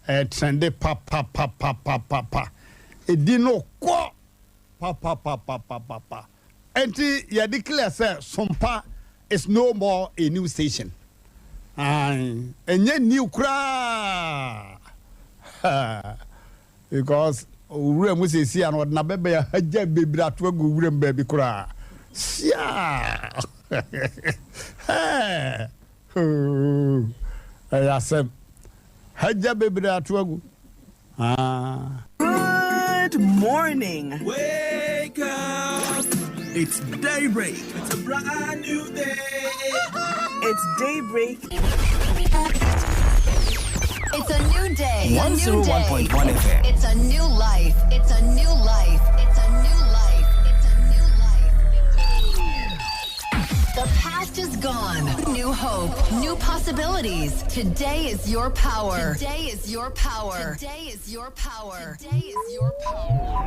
Ɛtrɛnde papapapapapa. Ɛdi no kɔ papapapapapa. Ɛnti yɛ declare sɛ Sompa is no more a new station. Ae, ɛnyɛ new koraa. Because owura mu seesei a na ɔde n'abɛbɛn ahagya bebree ato agu owura mu baabi koraa. Siaa! Hɛɛ! Hoo! Ɛyɛ asɛm. Hagya bebree ato agu. Ah. Good morning. Wake up! It's daybreak. It's a brand new day. It's daybreak. It's a new day. A new day. 101.1 FM. It's a new life. It's a new life. It's a new life. It's a new life. The past is gone. New hope. New possibilities. Today is your power. Today is your power. Today is your power. Today is your power.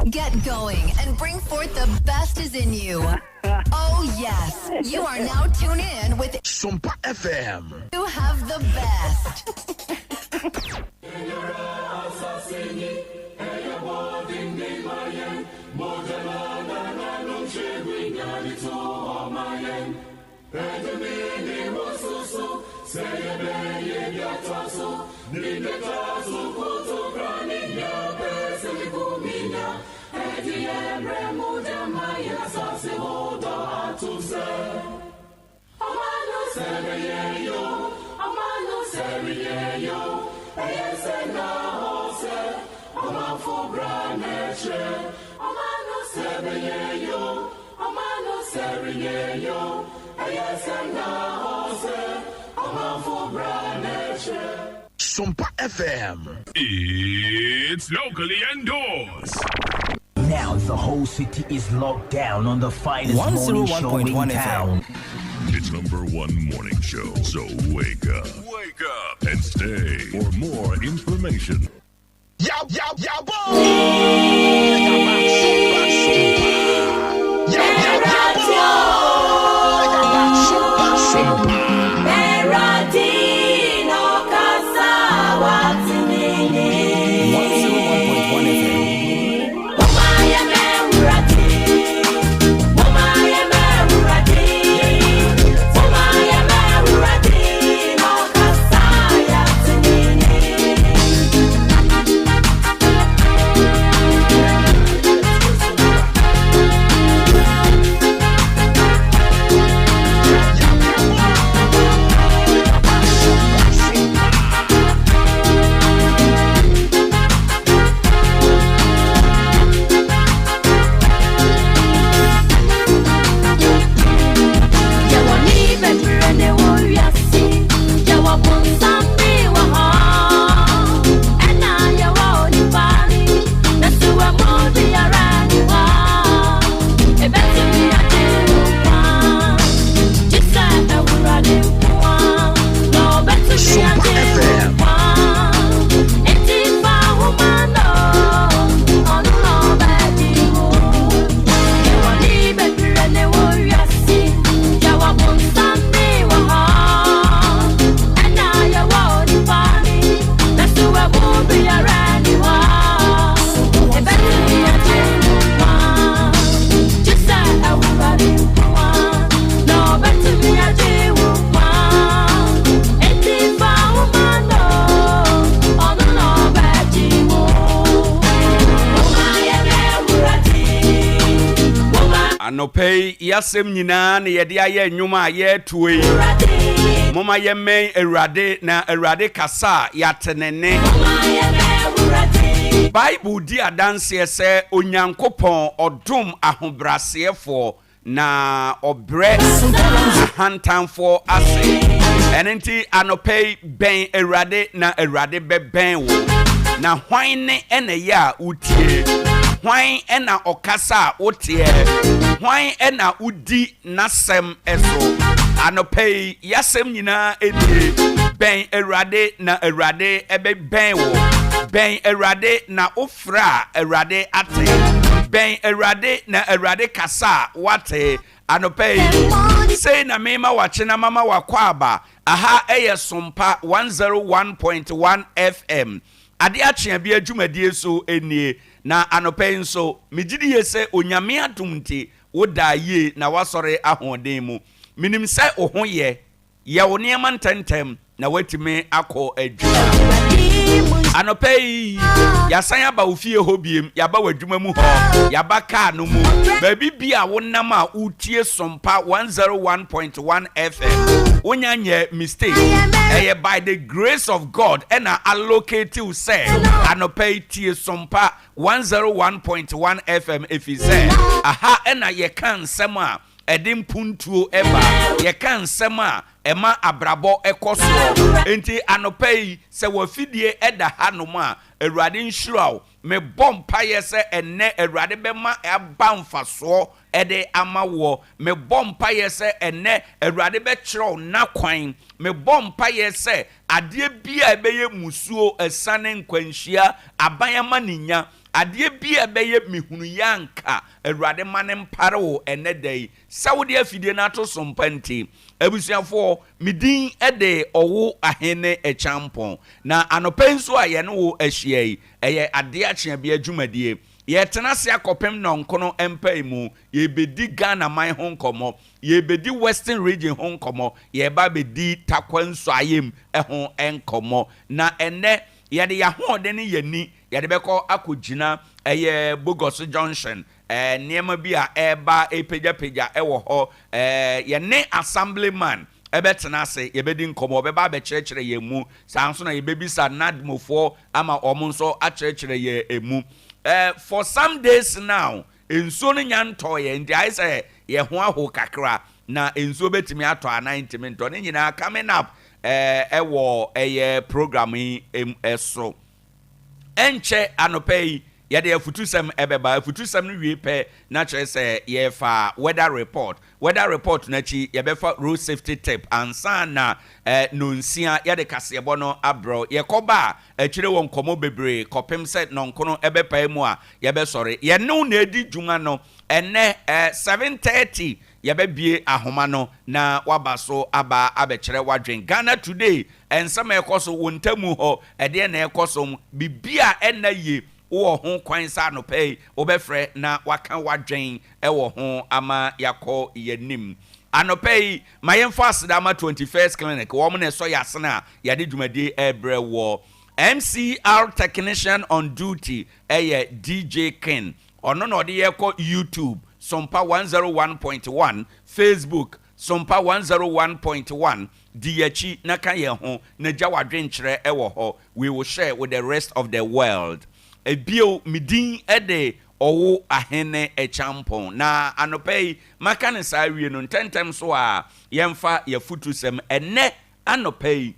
Get going and bring forth the best is in you. Oh, yes. You are now tuned in with Sompa FM. You Have the Best. Sompa FM. It's locally endorsed. Now the whole city is locked down on the finest morning show in 101.1 FM. town. It's number one morning show. So wake up. Wake up and stay for more information. Yaw, yaw, yaw, bo! Sompa, sompa. Yaw, yaw, yaw, bo! Sompa, sompa. 101.1 FM. Sompa FM. Anɔpa yi, yɛasɛm nyinaa na yɛde ayɛ nnwom a yɛreto yi. Momma yɛmmɛn Awurade na Awurade kasa a yɛate ne nne. Bible di adanseɛ sɛ Onyankopɔn ɔdom ahobrɛaseɛfoɔ na ɔbrɛ ahantanfoɔ ase. Ɛno nti anɔpa yi bɛn Awurade na Awurade bɛbɛn wo. Na hwan ne ɛna ɛyɛ a wotie? Hwan ɛna ɔkasa a woteɛ? Hwan ɛna wodi n'asɛm so? Anɔpa yi yɛasɛm nyinaa nie. Bɛn Awurade na Awurade ɛbɛbɛn wo. Bɛn Awurade na wofrɛ a Awurade ate. Bɛn Awurade na Awurade kasa a woate anɔpa yi. Sei na mema wakye na mama wakɔ aba. Aha ɛyɛ Sompa 101.1 FM. Ade akyea bi adwumadie so nie. Na anɔpa yi nso, megye di yie sɛ Onyame adom nti, wodaa yie na woasɔre ahoɔden mu. Menim sɛ wo ho yɛ. Yɛ wo nneɛma ntɛmntɛm na woatumi akɔ adwuma. Anɔpa yi, yɛasan aba wo fie hɔ biem, yɛaba w'adwuma mu hɔ, yɛaba kaa no mu, baabi bi a wonam a wotie Sompa 101.1 FM. Wonya nyɛ mistake. Ɛyɛ by the grace of God ɛna allocate wo sɛ anɔpa yi tie Sompa 101.1 FM ɛfiri sɛ aha ɛna yɛka nsɛm a ɛde mpuntuo ba. Yɛka nsɛm a ɛma abrabɔ kɔ soɔ. Enti anɔpa yi, sɛ w'afidie da hanom a, Awurade nhyira wo. Mebɔ mpaeɛ sɛ ɛnnɛ Awurade bɛma aba mfasoɔ de ama woɔ. Mebɔ mpaeɛ sɛ ɛnnɛ Awurade bɛkyerɛ wo n'akwan. Mebɔ mpaeɛ sɛ adeɛ bi a ɛbɛyɛ mmusuo, asiane, nkwanhyia, aban amanenya, Adeɛ bi a ɛbɛyɛ mehunuyɛ anka Awurade ma no mpare wo ɛnnɛ da yi sɛ wode afidie no ato so mpa nti. Abusuafoɔ, me din de Ɔwo Ahene Kyampɔn, na anɔpa yi nso a yɛne wo ahyia yi, ɛyɛ adeɛ akyeabea dwumadie. Yɛretena ase akɔpem nnɔnkono mpaemu, yɛrebɛdi Ghana man ho nkɔmmɔ, yɛrebɛdi Western Region ho nkɔmmɔ, yɛreba abɛdi Tarkwa Nsuayem ho nkɔmmɔ. Na ɛnnɛ, yɛde yɛn ahoɔden ne yɛn ani Yɛde bɛkɔ akɔgyina ɛyɛ Bogoso Junction, ɛɛ nneɛma bi a ɛreba repagyapagya wɔ hɔ. Ɛɛ yɛne Assemblyman ɛbɛtena ase, yɛbɛdi nkɔmmɔ, ɔbɛba abɛkyerɛkyerɛ yɛn mu. Saa nso na yɛbɛbisa NADMOfoɔ ama wɔn nso akyerɛkyerɛ yɛn mu. Ɛɛ for some days now, nsuo no nya ntɔeɛ, nti ayɛ sɛ yɛn ho aho kakra. Na nsuo bɛtumi atɔ anaa ɛntumi ntɔ. Ne nyinaa coming up ɛɛ ɛwɔ ɛyɛ program yi so. Ɛnkyɛ anɔpa yi, yɛde afutusɛm bɛba. Afutusɛm no wie pɛ na kyerɛ sɛ yɛrefa weather report. Weather report no akyi, yɛbɛfa road safety tip ansa na nnɔnsia yɛde kaseɛbɔ no abrɛ wo. Yɛkɔba a, akyire wɔ nkɔmmɔ bebree kɔpem sɛ nnɔnkono bɛpae mu a yɛbɛsɔre. Yɛne wo na ɛredi dwuma no ɛnnɛ 7:30 Yɛbɛbue ahoma no na woaba so aba abɛkyerɛ w'adwen. Ghana Today, Nsɛm a ɛkɔ so wo ntamu hɔ, ɛdeɛn na ɛrekɔ so? Biribi a ɛnna yie, wowɔ ho kwan sɛ anɔpa yi wobɛfrɛ na woaka w'adwen wɔ ho ama yɛakɔ yɛn anim. Anɔpa yi, ma yɛmfa aseda ma 21st Clinic, wɔn na ɛsɔ yɛn asene a yɛde dwumadie rebrɛ woɔ. MCR Technician on duty yɛ DJ King. Ɔno na ɔde yɛ kɔ YouTube, Sompa 101.1, Facebook, Sompa 101.1, Di yɛn akyi na ka yɛn ho na gya w'adwenkyerɛ wɔ hɔ. We will share with the rest of the world. Bio, me din de Ɔwo Ahene Kyampong. Na anɔpa yi, maka no saa awie no, ntɛmntɛm so ara, yɛmfa y'afutusɛm. Ɛnnɛ anɔpa yi,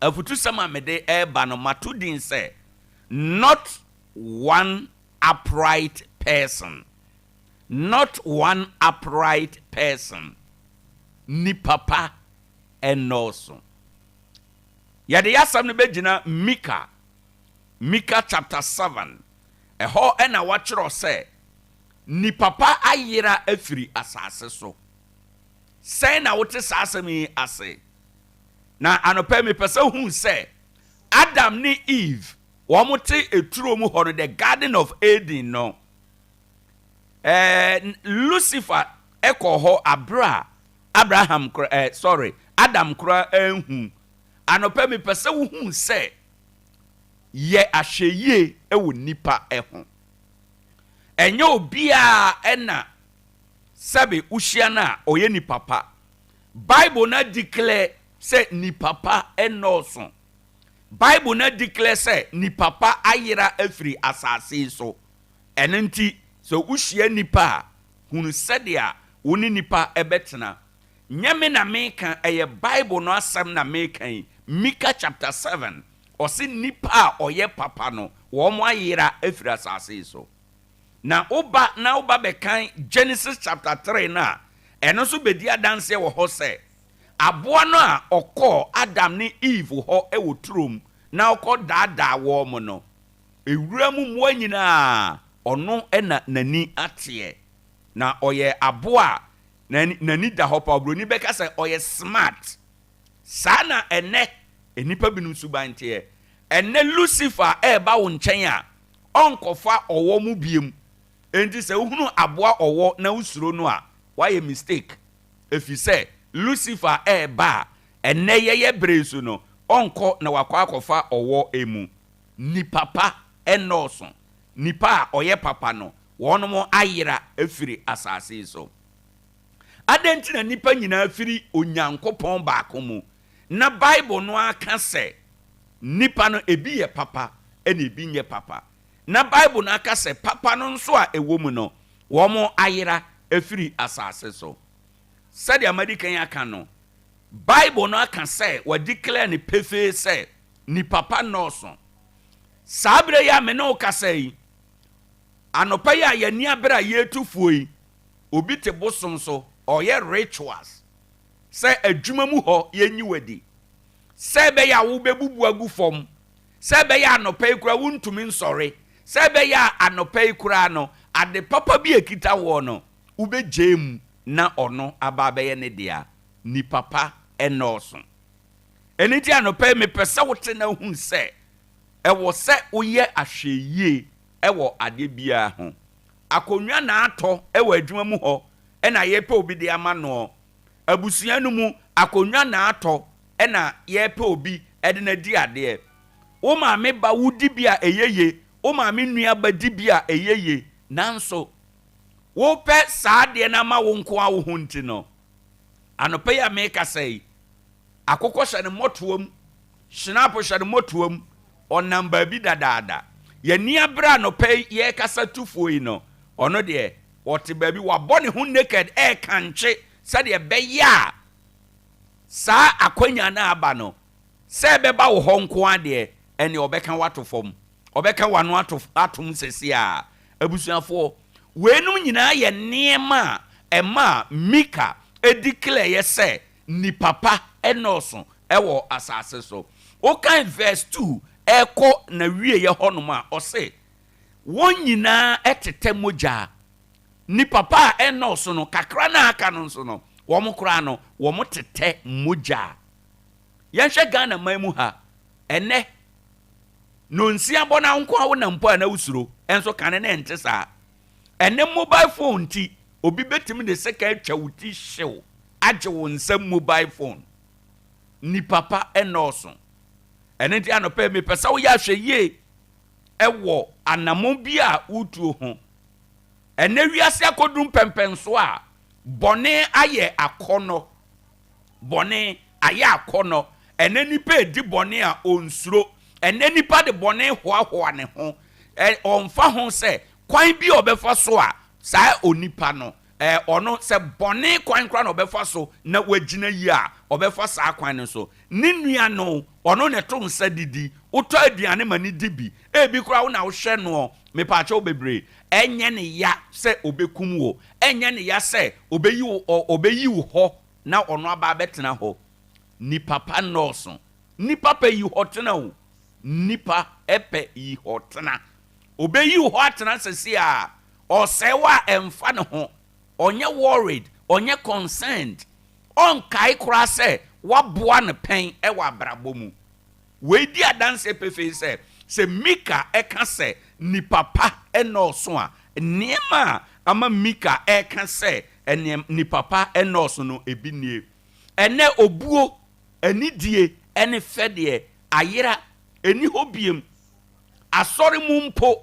afutusɛm a mede reba no, mato din sɛ, Not One Upright Person. Not one upright person. Nnipa pa nnɔɔso. Yɛde y'asɛm no bɛgyina Mika, Mika chapter 7. Ɛhɔ na wɔatwerɛ sɛ, Nnipa pa ayera afiri asase so. Sɛn na wote saa asɛm yi ase? Na anɔpa yi mepɛ sɛ wohu sɛ Adam ne Eve wɔte eturo mu hɔ no, the Garden of Eden no, ɛɛ Lucifer kɔɔ hɔ abere a Abraham kora ɛɛ sorry Adam kora anhu. Anɔpa mepɛ sɛ wohu sɛ yɛ ahwɛyie wɔ nipa ho. Ɛnyɛ obiara ɛna sɛbe wohyia no a ɔyɛ nipa pa. Bible no declare sɛ nipa pa nnɔɔso. Bible no declare sɛ nipa pa ayera afiri asase yi so. Ɛno nti, sɛ wohyia nnipa a, hunu sɛdeɛ wo ne nnipa bɛtena. Nyɛ me na meka, ɛyɛ Bible no asɛm na meka yi, Mika chapter 7, ɔse nnipa a ɔyɛ papa no, wɔn ayera afiri asase yi so. Na woba na woba bɛkan Genesis chapter 3 no a, ɛno nso bɛdi adanseɛ wɔ hɔ sɛ, aboa no a ɔkɔɔ Adam ne Eve hɔ wɔ turom na ɔkɔdaadaa wɔn no, ewura mu mmoa nyinaa. ɔno na n'ani ateɛ. Na ɔyɛ aboa a n'ani da hɔ paa. Oburoni bɛka sɛ ɔyɛ smart. Saa na ɛnnɛ nnipa binom suban teɛ. Ɛnnɛ Lucifer reba wo nkyɛn a, ɔnkɔfa ɔwɔ mu biom. Enti sɛ wohunu aboa ɔwɔ na wosuro no a, woayɛ mistake. Efisɛ Lucifer reba a, ɛnnɛ yɛyɛ bere yi so no, ɔnkɔ na wakɔ akɔfa ɔwɔ mu. Nnipa pa nnɔɔso. Nnipa a ɔyɛ papa no, wɔnom ayera afiri asase yi so. Adɛn nti na nnipa nyinaa firi Onyankopɔn baako mu, na Bible no ara ka sɛ nnipa no ebi yɛ papa ɛna ebi nyɛ papa, na Bible no aka sɛ papa no nso a ɛwɔ mu no, wɔayera afiri asase so? Sɛdeɛ madi kan aka no, Bible no aka sɛ, wɔadeclare no pefee sɛ nnipa pa nnɔɔso. Saa berɛ yi a me ne wo kasa yi, anɔpa yi a yɛn ani abere a yɛretu fuo yi, obi te bosom so, ɔreyɛ rituals sɛ adwuma mu hɔ yɛnyi wo adi, sɛ ɛbɛyɛ a wobɛbubu agu fam, sɛ ɛbɛyɛ a anɔpa yi koraa wontumi nsɔre, sɛ ɛbɛyɛ a anɔpa yi koraa no ade papa bi a ɛkita woɔ no wobɛgyae mu na ɔno aba abɛyɛ ne dea. Nnipa pa nnɔɔso. Ɛno nti anɔpa yi mepɛ sɛ wote na wohunu sɛ ɛwɔ sɛ woyɛ ahwɛyie wɔ adeɛ biara ho. Akonnwa na atɔ wɔ adwuma mu hɔ na yɛrepɛ obi de ama noɔ. Abusua no mu, akonnwa na atɔ na yɛrepɛ obi de no adi adeɛ. Wo maame ba wodi bi a ɛyɛ ye, wo maame nua ba di bi a ɛyɛ ye, nanso wopɛ saa adeɛ no ama wo nko ara wo ho nti no, anɔpa yi a merekasa yi, Akokɔ hyɛ ne mmɔtoam, Schnapp hyɛ ne mmɔtoam, ɔnam baabi dadaada. Yɛn ani abere anɔpa yi yɛrekasa tufoɔ yi no, ɔno deɛ ɔte baabi, wabɔ ne ho naked ɛrekankye sɛdeɛ ɛbɛyɛ a saa akwanya no a aba no, sɛ ɛbɛba wo hɔ nko ara deɛ, ɛnneɛ ɔbɛka wo ato fam. Ɔbɛka w'ano ato atom seesei ara. Abusuafoɔ, weinom nyinaa yɛ nneɛma a ɛmaa Mika declareeɛ sɛ Nnipa pa nnɔɔso wɔ asase so. Wokan verse 2 rekɔ n'awieeɛ hɔnom a, ɔse, Wɔn nyinaa tetɛ mogya. Nnipa pa a ɛnnɔɔso no, kakra no a aka no nso no, wɔn koraa no, wɔtetɛ mogya. Yɛnhwɛ Ghana man mu ha, ɛnnɛ, nonsia bɔ na wo nko ara wonam mpo a na wosuro, nso kane na ɛnte saa. Ɛnnɛ mobile phone nti, obi bɛtumi de sekan atwa wo ti hyew agye wo nsam mobile phone. Nnipa pa nnɔɔso. Ɛno nti anɔpa yi mepɛ sɛ woyɛ ahwɛyie wɔ anammɔn bi a wotuo ho. Ɛnnɛ wiase akɔduru mpɛmpɛnsoɔ a bɔne ayɛ akɔnnɔ. Bɔne ayɛ akɔnnɔ. Ɛnnɛ nipa redi bɔne a ɔnsuro. Ɛnnɛ nipa de bɔne hoahoa ne ho. Ɔmfa ho sɛ kwan bi a ɔbɛfa so a saa onipa no Ɛɛ, ɔno, sɛ bɔne kwan koraa na ɔbɛfa so na wagyina yie a, ɔbɛfa saa kwan no so. Ne nua no, ɔno na ɛto nsa didi. Wotɔ aduane ma no di bi. Ebi koraa wo na wohwɛ noɔ. Mepaakyɛw bebree. Ɛnyɛ ne ya sɛ ɔbɛkum wo. Ɛnyɛ ne ya sɛ ɔbɛyi wo, ɔbɛyi wo hɔ na ɔno aba abɛtena hɔ. Nnipa pa nnɔɔso. Nnipa pɛ yi hɔ tena o. Nnipa pɛ yi hɔ tena. Ɔbɛyi wo hɔ atena seesei ara. Ɔsɛe wo a ɛmfa ne ho, ɔnyɛ worried, ɔnyɛ concerned, ɔnkae koraa sɛ woaboa no pɛn wɔ abrabɔ mu. Wei di adanseɛ pefee sɛ, sɛ Mika ka sɛ nnipa pa nnɔɔso a, nneɛma a ama Mika reka sɛ nnipa pa nnɔɔso no, ebi nie. Ɛnnɛ obuo, anidie ne fɛdeɛ ayera, ɛnni hɔ biom. Asɔre mu mpo,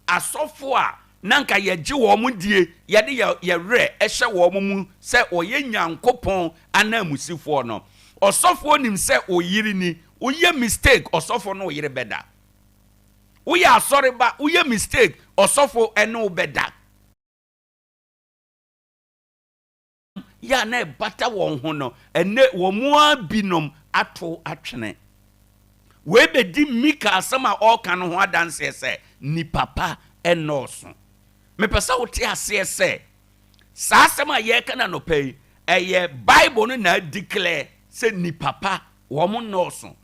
Asɔfo a na anka yɛgye wɔn die, yɛde yɛn werɛ hyɛ wɔn mu sɛ wɔyɛ Nyankopɔn ananmusifoɔ no. Ɔsɔfoɔ nim sɛ wo yere ni, woyɛ mistake ɔsɔfo ne wo yere bɛda. Woyɛ asɔreba, woyɛ mistake ɔsɔfo ne wo bɛda. yɛ a na ɛbata wɔn ho no, ɛnnɛ wɔn mu ara binom atow atwene. Wei bedi Mika asɛm a ɔreka no ho adanseɛ sɛ nnipa pa nnɔɔso. Mepɛ sɛ wote aseɛ sɛ saa asɛm a yɛreka no anɔpa yi, ɛyɛ Bible no na adeclare sɛ nnipa pa wɔn nnɔɔso.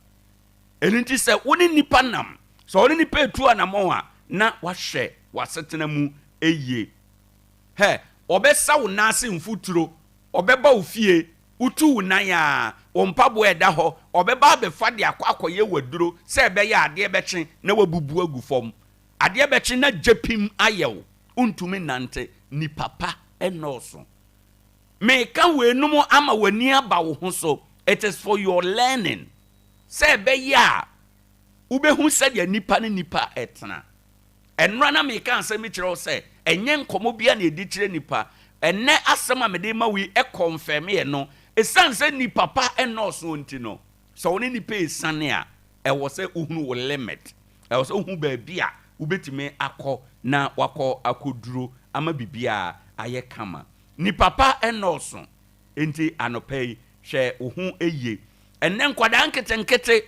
Ɛno nti sɛ wo ne nnipa nam, sɛ wo ne nnipa retu anammɔn a, na wahwɛ. w'asetena mu yie. Hɛ, ɔbɛsa wo nan ase mfuturo, ɔbɛba wo fie, wotu wo nan a, wo mpaboa a ɛda hɔ, ɔbɛba abɛfa de akɔ akɔyɛ w'aduro sɛ ɛbɛyɛ a adeɛ bɛkye na wabubu agu fam. Adeɛ bɛkye na gyapim ayɛ wo, wontumi nnante. Nnipa pa nnɔɔso. Meka weinom ama w'ani aba wo ho so, it is for your learning, sɛ ɛbɛyɛ a wobɛhu sɛdeɛ nnipa ne nnipa tena. Ɛnnora na meka asɛm bi kyerɛ wo sɛ, ɛnyɛ nkɔmmɔ biara na yɛdi kyerɛ nnipa. Ɛnnɛ asɛm a mede rema wo yi kɔnfɛme ɛno. Ɛsiane sɛ nnipa pa nnɔɔso nti no, sɛ wo ne nnipa resiane a, ɛwɔ sɛ wohunu wo limit. Ɛwɔ sɛ wohu baabi a wobɛtumi akɔ na wakɔ akɔduro ama biribiara ayɛ kama. Nnipa pa nnɔɔso. Enti anɔpa yi, hwɛ wo ho yie. Ɛnnɛ nkwadaa nketenkete,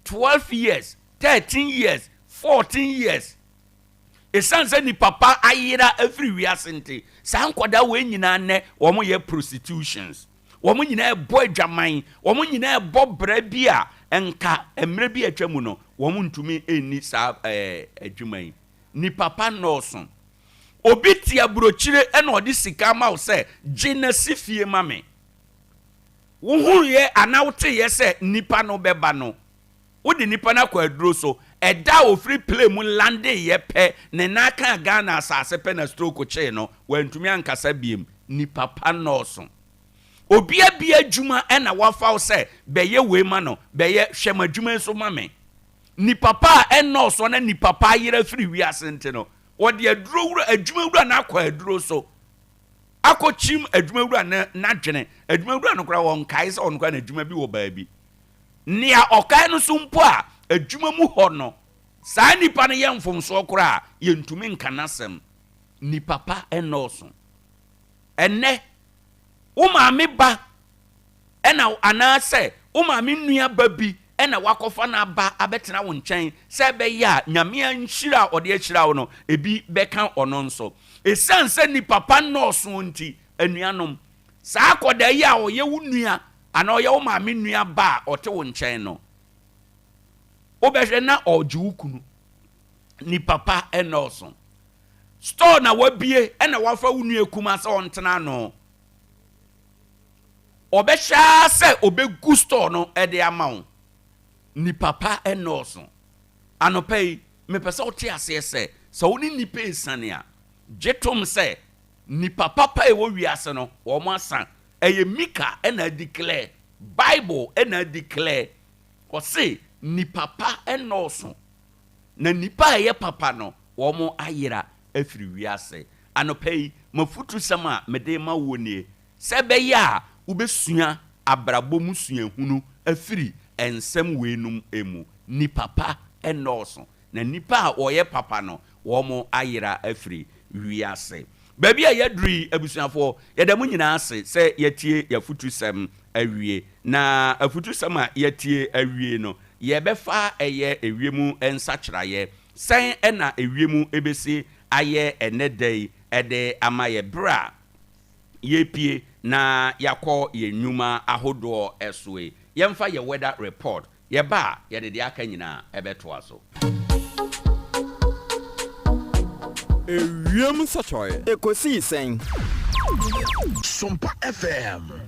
12 years, 13 years, 14 years, ɛsiane sɛ nnipa pa ayera afiri wiase nti, saa nkwadaa wei nyinaa nnɛ wɔyɛ prostitutions. Wɔn nyinaa ɛbɔ adwaman, wɔn nyinaa ɛbɔ bra bi a nka mmerɛ bi a atwa mu no, wɔn ntumi nni saa ɛɛ adwuma yi. Nnipa pa nnɔɔso. Obi te aburokyire ɛna ɔde sika ama wo sɛ gye na si fie ma me. Wohuiɛ anaa woteeɛ sɛ nipa no bɛba no, wode nipa no akɔ aduro so. Ɛda a ɔfiri plane mu landeeɛ pɛ, ne nan kaa Ghana asase pɛ na stroke kyee no, wantumi ankasa biem. Nipa pa nnɔɔso. Obi abue adwuma na wafa wo sɛ bɛyɛ wei ma no, bɛyɛ, hwɛ m'adwuma yi so ma me. Nipa pa a ɛnnɔɔso na nipa pa ayera afiri wiase nti no, wɔde aduro wura, adwuma wura no akɔ aduro so. akɔkyim adwumawura no n'adwene. Adwumawura no koraa ɔnkae sɛ ɔno koraa n'adwuma bi wɔ baabi. Nea ɔkae no so mpo a, adwuma mu hɔ no, saa nipa no yɛ mfomsoɔ koraa a, yɛntumi nka n'asɛm. Nipa pa nnɔɔso. Ɛnnɛ, wo maame ba na anaasɛ wo maame nua ba bi na wakɔfa no aba abɛtena wo nkyɛn sɛ ɛbɛyɛ a Nyame nhyira a ɔde ahyira wo no, ebi bɛka ɔno nso. Esiane sɛ nnipa pa nnɔɔso nti, anuanom, saa akwadaa yi a ɔyɛ wo nua anaa ɔyɛ wo maame nua ba a ɔte wo nkyɛn no, wobɛhwɛ na ɔregye wo kunu. Nnipa pa nnɔɔso. Store na wabue na wafa wo nua kumaa sɛ ɔntena ano. Ɔbɛhwɛ ara sɛ ɔbɛgu store no de ama wo. Nnipa pa nnɔɔso. Anɔpa yi, mepɛ sɛ wote aseɛ sɛ, sɛ wo ne nnipa resiane a, gye tom sɛ nnipa papa a ɛwɔ wiase no, wɔasa. Ɛyɛ Mika na adeclare, Bible na adeclare. Ɔse nnipa pa nnɔɔso, na nnipa a ɛyɛ papa no, wɔayera afiri wiase. Anɔpa yi, m'afotusɛm a mede rema woɔ nie, Sɛ ɛbɛyɛ a wobɛsua abrabɔ mu suahunu afiri nsɛm weinom mu. Nnipa pa nnɔɔso, na nnipa a wɔyɛ papa no, wɔayera afiri wiase. Baabi a yɛaduru yi, abusuafoɔ, yɛda mo nyinaa ase sɛ yɛatie yɛn afotusɛm awie. Na afotusɛm a yɛatie awie no, yɛbɛfa ɛyɛ ewiem nsakyeraeɛ. Sɛn na ewiem bɛsi ayɛ ɛnnɛ da yi de ama yɛ berɛ a yɛrepue na yɛakɔ yɛn nnwuma ahodoɔ so yi, yɛmfa yɛn weather report, yɛba a, yɛde deɛ aka nyinaa bɛtoa so. Ewiem nsɔkyerɛɛ. Ekosii sɛn? Sompa FM.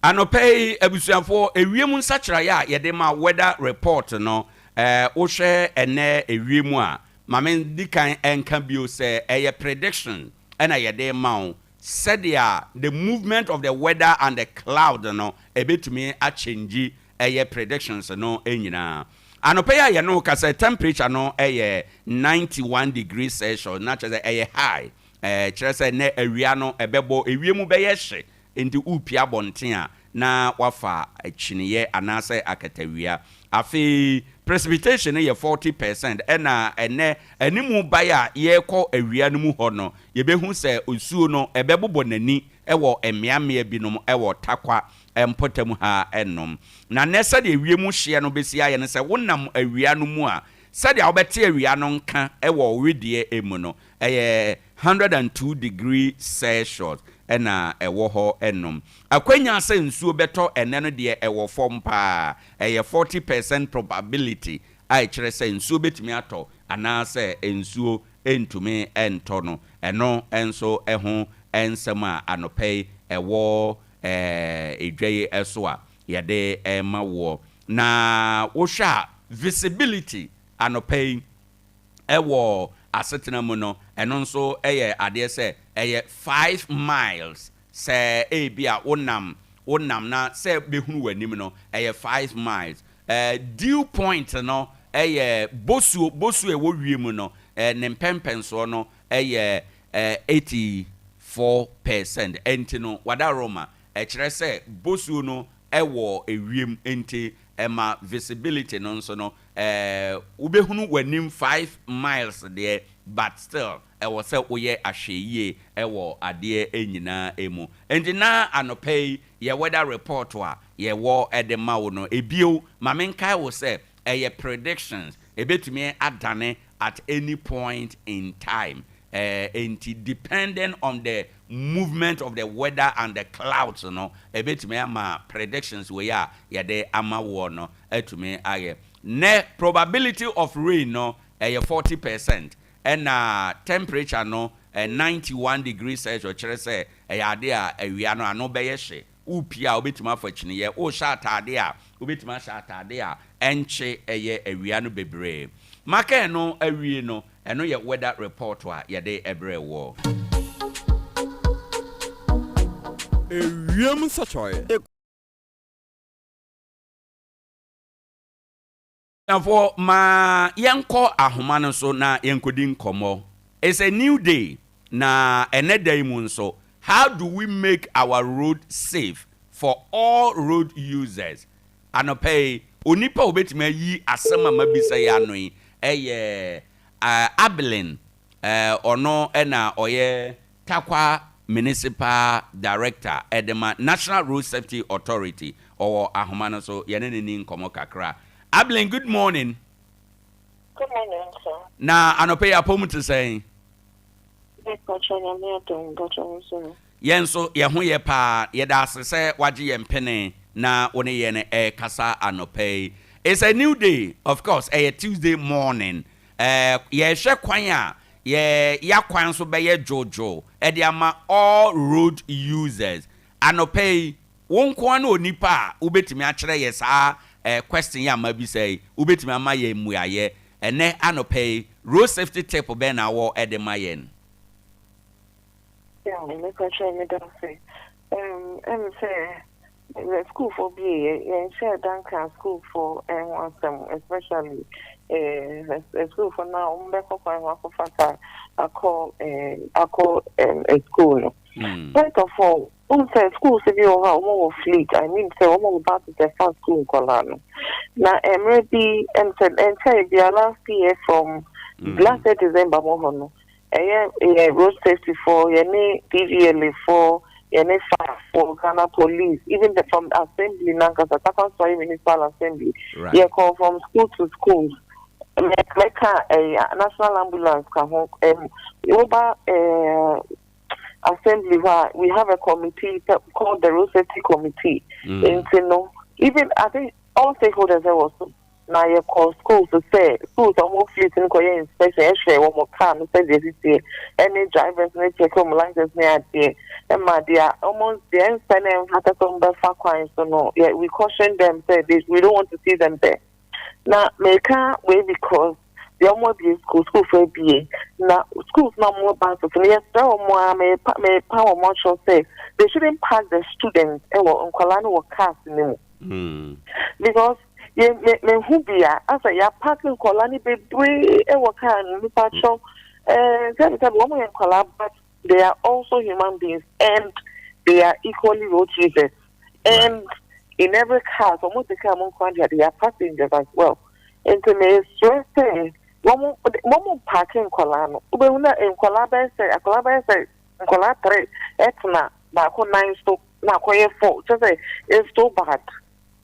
Anɔpa yi, abusuafoɔ, ewiem nsakyeraeɛ a yɛde ma weather report no, wohwɛ ɛnnɛ ewiem a, ma mendi kan nka bio sɛ ɛyɛ prediction na yɛde rema wo sɛdeɛ the movement of the weather and the cloud no ɛbɛtumi akyɛngyi ɛyɛ predictions no nyinaa. Anɔpa yi a yɛne wo kasa yi temperature no yɛ 91 degrees Celsius na kyerɛ sɛ ɛyɛ high, kyerɛ sɛ nnɛ awia no ɛbɛbɔ, ewiem bɛyɛ hye Enti worepue abɔnten a, na woafa kyiniiɛ anaasɛ akatawia. Afei precipitation no yɛ 40%, ɛna ɛnnɛ animu bae a yɛrekɔ awia no mu hɔ no, yɛbɛhu sɛ osuo no ɛbɛbobɔ n'ani wɔ mmeammea binom wɔ Tarkwa mpɔtam ha nom. Na nnɛ sɛdeɛ wiem hyeɛ no bɛsi ayɛ no, sɛ wonam awia no mu a, sɛdeɛ wobɛte awia no nka wɔ wo wedeɛ mu no, ɛyɛ 102 degree Celsius na ɛwɔ hɔ nom. Akwanya sɛ nsuo bɛtɔ ɛnnɛ no deɛ ɛwɔ fam pa ara, ɛyɛ 40 percent probability a ɛkyerɛ sɛ nsuo bɛtumi atɔ anaasɛ nsuo ntumi ntɔ no. Ɛno nso ho nsɛm a anɔpa yi ɛwɔ dwa yi so a yɛde rema woɔ. Na wohwɛ a visibility anɔpa yi wɔ asetena mu no, ɛno nso yɛ adeɛ sɛ ɛyɛ 5 miles. Sɛ ebi a wonam na sɛ bɛhunu w'anim no, ɛyɛ 5 miles. Dew point no ɛyɛ bosuo ɛwɔ wiem no, ne mpɛmpɛnsoɔ no ɛyɛ 84%. Ɛnti no wadaroma ɛkyerɛ sɛ bosuo no ɛwɔ ewiem, nti ɛma visibility no nso no wobɛhunu w'anim 5 miles deɛ, but still ɛwɔ sɛ woyɛ ahwɛyie ɛwɔ adeɛ nyinaa mu. Nti na anɔpa yi yɛ weather report a yɛwɔ ɛde ma wo no ebio, maame, nkae wo sɛ ɛyɛ predictions, ebetumi adane at any point in time. Nti depending on the movement of the weather and the clouds no, ebetumi ama predictions wei a yɛde ama woɔ no atumi ayɛ. Ne probability of rain no ɛyɛ 40%, ɛna temperature no 91 degrees Celsius, kyerɛ sɛ ɛyɛ ade a awia no ano bɛyɛ hye. Wopie a, wobɛtumi afa kyiniiɛ, wohyɛ ataade a, wobɛtumi ahyɛ ataade a ɛnkye ɛyɛ awia no bebree. Maka no awie no, ɛno yɛ weather report a yɛde ɛbrɛ wɔ. Ewiem nsɔkyerɛ. Abusuafoɔ, ma yɛnkɔ ahoma no so na yɛnkɔdi nkɔmmɔ. It's a new day, na ɛnɛ da yi mu nso, how do we make our road safe for all road users? Anɔpɛ yi, onipa a obetumi ayi asɛm a mabisa yi ano yi ɛyɛ Abilene. Ɔno ɛna ɔyɛ Tarkwa Municipal Director ɛde ma National Road Safety Authority. Ɔwɔ ahoma no so, yɛne ne ni nkɔmmɔ kakra. Abilene, good morning. Good morning, sir. Na anɔpɛ yi apɔmu te sɛn? Mepakyɛ, Nyame adom, mpakyɛ wo nso? Yɛn nso yɛn ho yɛ paa. Yɛda ase sɛ wagye yɛn pene na wo ne yɛn ɛrekasa anɔpɛ yi. It's a new day, of course. Ɛyɛ Tuesday morning. Yɛhwɛ kwan a yɛ yɛakwan nso bɛyɛ dwoodwoo ɛde ama all road users. Anɔpɛ yi, wo nko ara ne onipa a wobɛtumi akyerɛ yɛ saa question yi a mabisa yi, wobɛtumi ama yɛn mmuayɛ. Ɛnɛ anɔpɛ yi, road safety tip bɛn na wɔ ɛde ma yɛn? Yeah, mepakyɛ, meda ase. Sɛ schoolfoɔ bi yɛ yɛnhyɛ danka schoolfoɔ ho asɛm, especially schoolfoɔ na wɔn bɛkɔ kwan ho akɔfa kaa akɔ school no. First of all, wɔn sɛ schools bi wɔ hɔ a wɔn wɔ fleet, I mean sɛ wɔn wɔ buses ɛfa school nkɔlaa no. Na mmerɛ bi sɛ nkyɛn bi last year, from last year December mo hɔ no, ɛyɛ yɛ road safety foɔ, yɛne DVLA foɔ, yɛne fire foɔ, Ghana Police, even from assembly nankasa, Tarkwa Nsuaem Municipal Assembly, yɛkɔ from school to schools. Mɛka ɛyɛ national ambulance ka ho. Woba assembly hɔ a, we have a committee called the road safety committee. Nti no, even I think all stakeholders ɛwɔ so na yɛkɔ schools sɛ schools a wɔn fleet no kɔyɛ inspection, ɛhwɛ wɔn car no sɛdeɛ esisi, ɛne drivers no, check wɔn license ne adeɛ, ɛma deɛ wɔn deɛ nsɛ ne mfata sɛ wɔn bɛfa kwan so no, yɛ we caution them sɛ we don't want to see them there. Na mɛka wei because deɛ wɔn abie school, school fo abie na schools na wɔn buses no, yɛsrɛ wɔn a mɛpa wɔn akyerɛw sɛ they shouldn't park the students, ɛwɔ nkwadaa no wɔ cars no mu, because yɛ mɛ mɛhu bi a asɛ yɛapark nkwadaa no bebree ɛwɔ car no. Nipa kyɛw, sɛbi sɛbi, wɔn yɛ nkwadaa, but they are also human beings and they are equally road users, and in every car, so wɔn ti car mu nkwa deɛ, they are passengers as well. Nti mɛsrɛ sɛ wɔn park nkwadaa no, wobɛhu na nkwadaa bɛyɛ sɛ akwadaa bɛyɛ sɛ nkwadaa three ɛtena baako nan so na akɔyɛ four, kyerɛ sɛ it's so bad.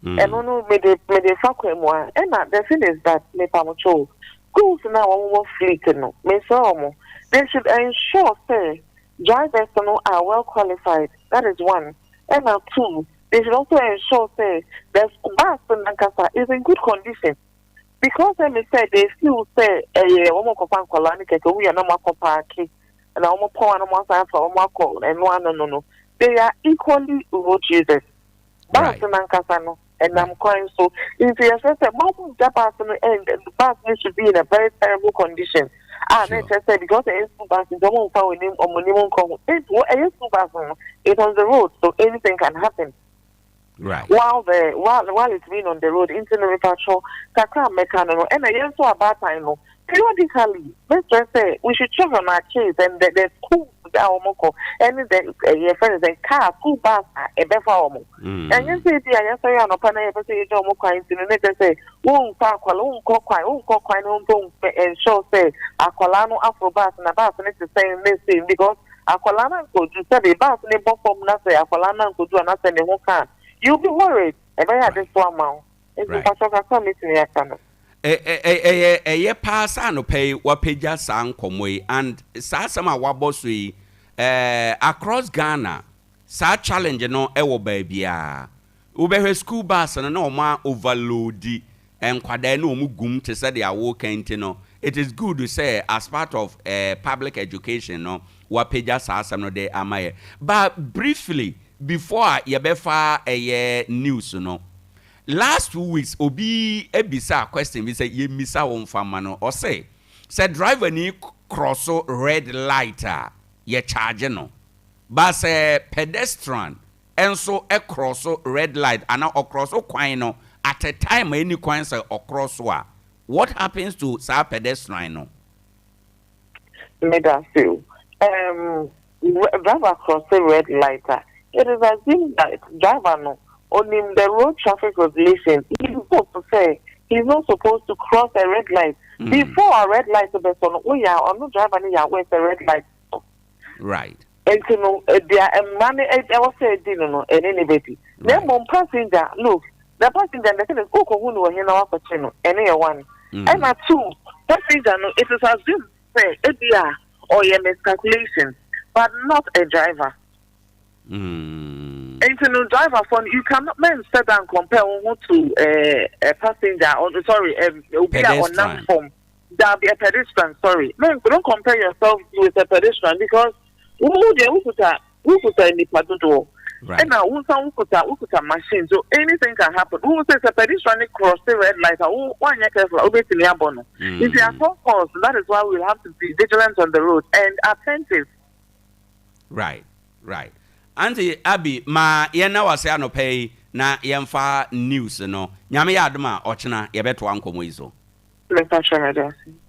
Ɛno no mede fa kwan mu a, ɛna the thing is that mepamokyɛw, schools na wɔn wɔ fleet no, mesrɛ wɔn, they should ensure sɛ drivers no are well qualified. That is one. Ɛna two, they should also ensure sɛ the bus nankasa is in good condition. Because ɛmi sɛ they feel sɛ ɛyɛ wɔn kɔfa nkɔlaa ne kɛkɛ, wɔn yɛ na wɔn akɔ park na wɔn pɔn a na wɔn asan afa wɔn akɔ ɛno ano no, they are equally road users. Bus nankasa no ɛnam kwan so, nti yɛsɛ sɛ mo mo gya bus no, and bus no should be in a very terrible condition a na ɛkyerɛ sɛ because ɛyɛ school bus nti wɔn nfa wɔn anim, wɔn anim nkɔ ho. Nti wɔ ɛyɛ school bus no, it's on the road, so anything can happen while it's been on the road. Nti no, mipatwɔ kakra a mɛka no, ɛna yɛn nso abaatan no, periodically mɛsrɛ sɛ we should check on our kids and the schools a wɔn kɔ, ɛne the ɛyɛ fɛn sɛ car, school bus a ɛbɛfa wɔn. Ɛnyɛ sɛ ebi a yɛsɔre anɔpa na yɛpɛ sɛ yɛgya wɔn kwan nti no, ne kyerɛ sɛ wɔnkɔ akɔla, wɔnkɔ kwan no mpo ensure sɛ akɔla no aforo bus na bus no te sɛn ne sɛn, because akɔla no nkodu sɛbi bus ne bɔ fam na sɛ akɔla no nkodu anasɛ ne ho ka, you be worried, ɛbɛyɛ ade so ama wo. Nti mpatwɔ kakra mi aka no. Ɛyɛ paa saa anɔpa yi wapagya saa nkɔmmɔ yi, and saa asɛm a wabɔ so yi, across Ghana saa challenge no ɛwɔ baabiaa. Wobɛhwɛ school bus no na ɔma overload nkwadaa na ɔmu gum te sɛ deɛ awoka. Nti no, it is good sɛ as part of public education no, wapagya saa asɛm no de ama yɛ. But briefly, before a yɛbɛfa ɛyɛ news no, last 2 weeks obi ebisa question bi sɛ yɛmmisa wɔn fama no. Ɔsɛ sɛ driver ni cross red light a, yɛ charge no, ba sɛ pedestrian nso cross red light ana ɔcross kwan no at a time a ɛni kwan sɛ ɔcross a, what happens to saa pedestrian no? Meda so. Driver cross the red light a, it is assumed that driver no onim the road traffic regulations. He's supposed to say he's not supposed to cross a red light. Before a red light bɛsɔ no, woyɛ ɔno driver no yɛ aware sɛ red light. Nti no, deɛ mmara no ɛwɔ sɛ ɛdi no, ɛne ne bɛdi. Na mmom passenger, look, the passenger, the thing is, wokɔhu no wɔ he na wakɔkye no? Ɛne yɛ one. Ɛna two, passenger no, it is assumed sɛ ebi a ɔyɛ miscalculation, but not a driver. Nti no, driver for you cannot men sit down compare wo ho to a passenger or, sorry, obi a ɔnam fam. That be a pedestrian, sorry. Men, don't compare yourself with a pedestrian, because wo deɛ wokuta nipa dodoɔ, ɛna wo nsa wokuta machine, so anything can happen. Wo sɛ pedestrian ne cross the red light a, wo wanyɛ careful a, wobɛtumi abɔ no. Nti at all costs, that is why we have to be vigilant on the road and attentive. Right, Auntie Abi, ma yɛn na wase anɔpa yi na yɛmfa news no. Nyame yɛ adom a, ɔkyena yɛbɛtoa nkɔmmɔ yi so.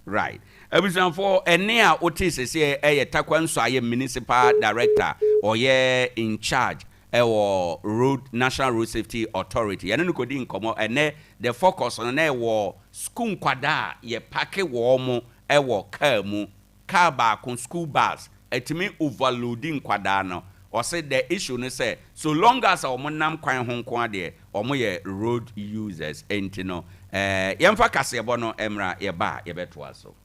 Right, abusuafoɔ, ɛne a wote sɛsɛ ɛyɛ Tarkwa Nsuaem Municipal Director, ɔyɛ in charge ɛwɔ road National Road Safety Authority. Yɛne no kɔdi nkɔmmɔ ɛnɛ. The focus no na ɛwɔ school nkwadaa a yɛpack wɔn mo ɛwɔ kaa mu, kaa baako, school bus ɛtumi overload nkwadaa no. Ɔsɛ the issue no sɛ so long as a wɔn nam kwan ho nko adeɛ, wɔn yɛ road users. Ɛnti no, yɛmfa kaseɛbɔ no mmra, yɛba a yɛbɛtoa so.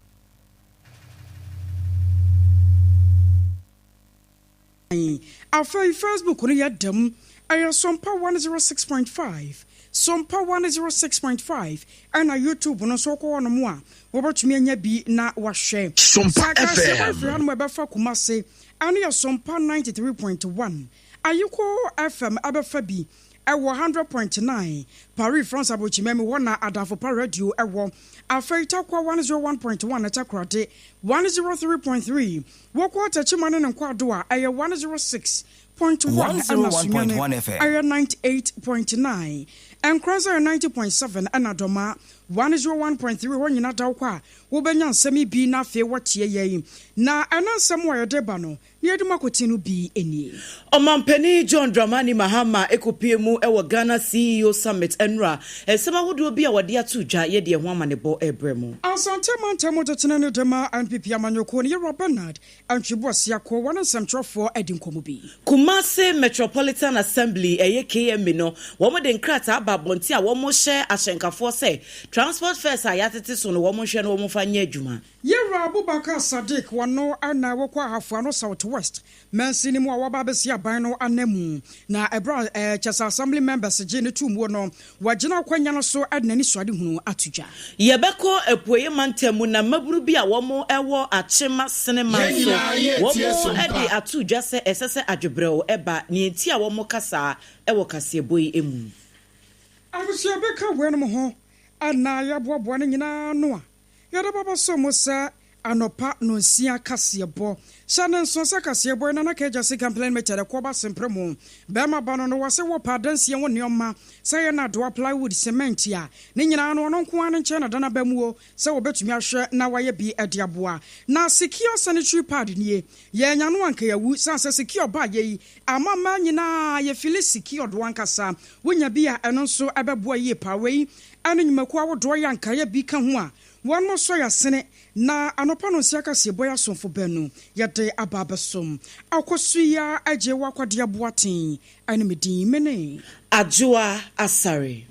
Afei Facebook no yɛ dɛm, ɛyɛ Sompa 106.5, Sompa 106.5, ɛna YouTube no nso wokɔ hɔ nom a, wɔbɛtumi anya bi na wahwɛ. Sompa FM. Firi hanom ɛbɛfa Kumase, ɛno yɛ Sompa 93.1. Ayiko FM ɛbɛfa bi ɛwɔ 100.9. Paris, France abokyimɛ mu hɔ na Adamfo Pa Radio ɛwɔ. Afei Tarkwa 101.1, Takoradi 103.3, wɔkɔ Tɛkyima ne ne nkɔado a, ɛyɛ 106.1, ɛna Sunyani 101.1 FM. ɛyɛ 98.9, Nkoranza yɛ 90.7, ɛna Dɔma 101.3. Hɔ nyina da wokɔ a, wobɛnya nsɛm yi bi na afei wɔtie yɛn. Na ɛna nsɛm a yɛde ba no na yɛde mu akɔti no bi nie. Ɔmampanin John Dramani Mahama ekopie mu ɛwɔ Ghana CEO Summit nnura. Nsɛm ahodoɔ bi a wɔde ato dwa, yɛde ɛho amanebɔ ɛbrɛ mu. Asante mantam tetene ne dema NPP amanyɔkuo no yɛwura Bernard Antwi Boasiako, wɔne nsɛmtwerɛfoɔ adi nkɔmmɔ bi. Kumase Metropolitan Assembly, ɛyɛ KMA no, wɔn de nkrataa. aba abɔnten a wɔrehyɛ ahyɛnkafoɔ sɛ transport fares a yɛatete so no wɔn nhwɛ na wɔn mfa nyɛ adwuma. Yɛwura Abubakar Sadiq wɔno na wɔkɔ Ahafo Ano South West mansini mu a wɔaba abɛsi aban no ananmu. Na ɛberɛ a kyɛsɛ Assembly members gyee no too muo no, wagyina akwanya no so de n'anisoadehunu ato dwa. Yɛbɛkɔ Apueeɛ mantam mu na mmabunu bi a wɔn wɔ Akyem Cinema Yɛn nso nyinaa yɛretie wɔn Sompa. de ato dwa sɛ ɛsɛ sɛ adwebrɛw ba. Nea enti a wɔka saa wɔ kaseɛbɔ yi mu. Abusua bi ka weinom ho na yɛaboaboa ne nyinaa ano a, yɛde ba bɛso mo sɛ anɔpa nnɔnsia kaseɛbɔ. Hyɛ no nso sɛ kaseɛbɔ yi Nana Kajasi Company Limited ɛkoɔ ba Sempre mu. Bɛɛma ba no no wɔse wɔpɛ adansie ho nnoɔma sɛ yɛ nnadoa, plywood, cement a, ne nyinaa no ɔno nko ara ne nkyɛn na da no aba muo sɛ wɔbɛtumi ahwɛ na wayɛ bi de aboa. Na Secure Sanitary Pad nie, yɛannya no anka yɛawu sane sɛ Secure baayɛ yi ama mmaa nyinaa yɛ fili secured ankasa. Wonya bi a ɛno nso ɛbɛboa yie paa. Wei ne nnwumakuo ahodoɔ yi a nkaeɛ bi ka ho a wɔn sɔ yɛn asene na anɔpa nonsia kaseɛbɔ yi asomfo baanu yɛde aba abɛsom. Akɔso yi ara agye wo akwadeɛ Boateng ne me din mene. Adwoa Asare.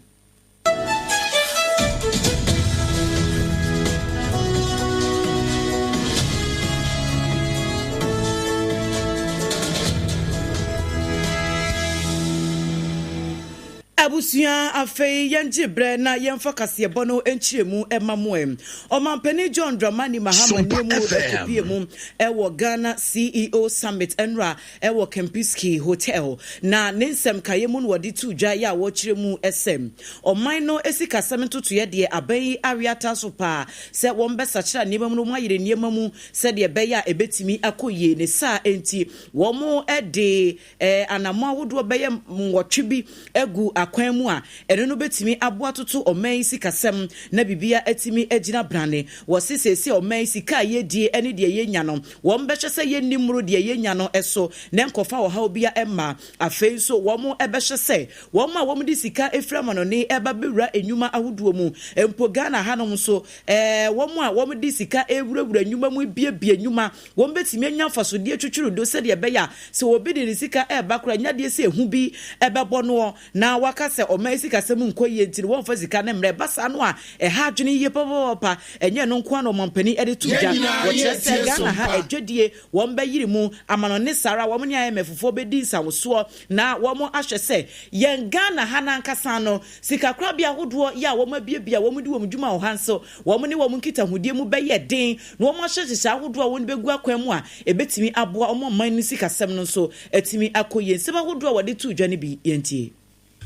Abusua, afei yɛngye berɛ na yɛmfa kaseɛbɔ no nkyerɛmu mma mo ɛ. Ɔmanpanin John Dramani Mahama Sompa nie mu FM. kɔpue mu wɔ Ghana CEO Summit nnora wɔ Kempinski Hotel, na ne nsɛm kaeɛ mu na wɔde too dwa yɛ a wɔkyerɛ mu sɛ ɔman no sikasɛm ntotoeɛ deɛ aban yi awe ataa so paa sɛ wɔbɛsakyera nneɛma mu na wɔayere nneɛma mu sɛdeɛ ɛbɛyɛ a ɛbɛtumi akɔ yie. Ne saa nti wɔde anammɔn ahodoɔ bɛyɛ nwɔtwe bi agu akwan mu a ɛno no bɛtumi aboa atoto ɔman yi sikasɛm na biribiara atumi agyina brane. Wɔse seesei ɔman yi sika a yɛdie ne deɛ yɛnya no, wɔbɛhwɛ sɛ yɛnni mmoro deɛ yɛnya no so na ɛnkɔfa ɔhaw biara mma. Afei nso wɔbɛhwɛ sɛ wɔn a wɔde sika firi amanɔne ba bɛwura nnwuma ahodoɔ mu, mpo Ghana hanom nso, wɔn a wɔde sika rewurawura nnwuma mu rebuebue nnwuma, wɔbɛtumi anya mfasodeɛ twitwiri do sɛdeɛ ɛbɛyɛ a sɛ obi de ne sika reba koraa a, ɛnyɛ adeɛ sɛ ehu bi bɛbɔ noɔ na waka sɛ ɔman yi sikasɛm nkɔ yie nti no wɔmfa sika no mmrɛ. Ɛba saa no a, ɛha adwene yie papaapa. Ɛnyɛ ɛno nko ara na ɔmampanin de to Yɛn dwa. nyinaa Wɔkyerɛ sɛ yɛretie Ghana ha Sompa. adwadie, wɔbɛyere mu amanɔne saa ara, wɔn ne IMF foɔ bɛdi nsawosoɔ na wɔahwɛ sɛ yɛn Ghana ha no ankasa no, sikakorabea ahodoɔ yɛ a wɔabiabia a wɔdi wɔn dwuma wɔ ha nso, wɔn ne wɔn nkitahodie mu bɛyɛ den na wɔahyɛ nhyehyɛe ahodoɔ a wɔde bɛgu akwan mu a ɛbɛtumi aboa wɔn ɔman no sikasɛm no nso atumi akɔ yie. Nsɛm ahodoɔ a wɔde too dwa no bi, yɛntie.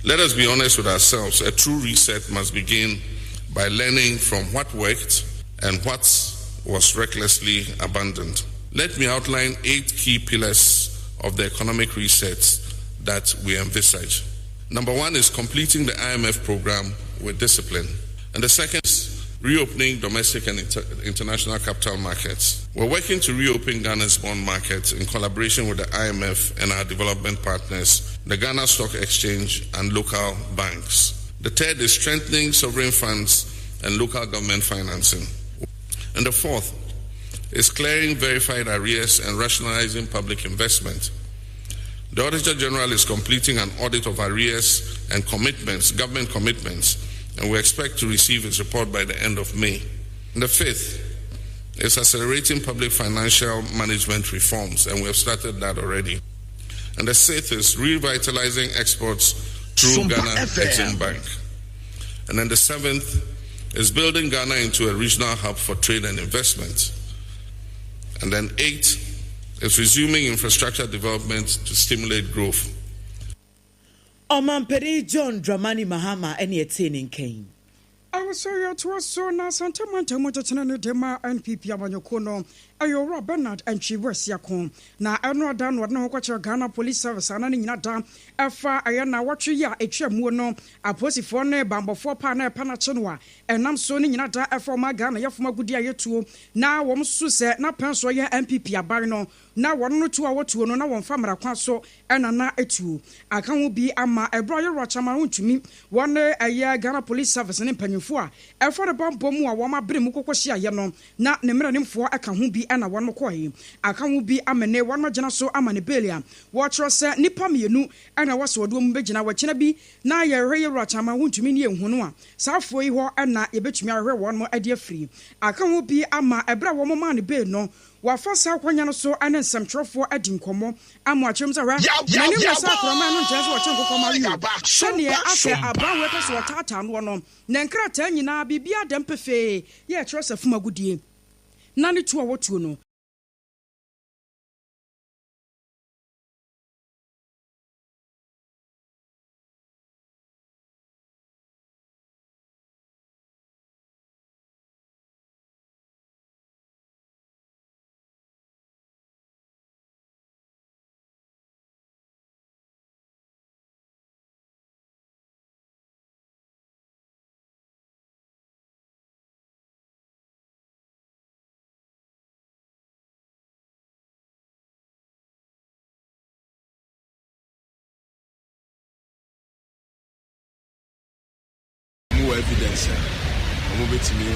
Let us be honest with ourselves. A true reset must begin by learning from what worked and what was recklessly abandoned. Let me outline eight key pillars of the economic reset that we envisage. Number one is completing the IMF program with discipline. And the second is reopening domestic and inter international capital markets. We're working to reopen Ghana's bond market in collaboration with the IMF and our development partners, the Ghana Stock Exchange, and local banks. The third is strengthening sovereign funds and local government financing. And the fourth is clearing verified arrears and rationalizing public investment. The Auditor General is completing an audit of arrears and commitments, government commitments, and we expect to receive his report by the end of May. And the fifth is accelerating public financial management reforms, and we have started that already. And the sixth is revitalizing exports through Sompa Ghana FM. Exim Bank. And then the seventh is building Ghana into a regional hub for trade and investment. And then eight is resuming infrastructure development to stimulate growth. Ɔmanpanin John Dramani Mahama na ɛtee ne nka yi. Awosɔre atoa so na Asante mantam mu kyekyene no de ma NPP amanyɔkuo no yɛ Owura Bernard Antwi Boasiako. Na ɛno ada na ɔde ne ho kɔkyerɛ Ghana Police Service a na ne nyina da ɛfa ɛyɛ naawɔtwe yi a ɛtwa muo no apolisifoɔ ne banbɔfoɔ paa na ɛpɛ no akye no a ɛnam so ne nyina da ɛfa ɔman Ghana yɛfom agudeɛ a yɛtuo na wɔn susu sɛ na pɛn so ɔyɛ NPP aban no na wɔn no tuo a wɔtuo no na wɔmfa mmara kwan so na na etuo aka ho bi ama ɛberɛ a Yɛwura Chairman wontumi wɔne ɛyɛ Ghana Police Service ne mpanyinfoɔ. mpanyinfoɔ a ɛfa ne bammɔ mu a wɔn abere mu kɔkɔ hyiaeɛ no na ne mmaranimfoɔ ka ho bi na wɔn kɔe. Aka ho bi amene wɔn agyina so ama ne bail a wɔkyerɛ sɛ nnipa mmienu na ɛwɔ sɛ wɔde wɔn bɛgyina wɔkyena bi na yɛhwehwɛ Yɛwura Kyama wontumi ne yɛnhu no a saa afoɔ yi hɔ na yɛbɛtumi ahwehwɛ wɔn de afiri. Aka ho bi ama ɛberɛ a wɔn maa no bail no Wafa saa akwanya no so ne nsɛmtwerɛfoɔ adi nkɔmmɔ ama wakyerɛ mu sɛ, Hwɛ, m'anim na saa akraman no nkyerɛ sɛ wɔkye nkokɔ ma we o. Sɛdeɛ asɛ aban wei pɛ sɛ wɔtaataa noɔ no, ne nkrataa nyinaa, biribiara da mu pefee, yɛ ɛkyerɛ sɛ fam agodie na ne tuo a wɔtuo no. Wɔwɔ evidence a wɔbɛtumi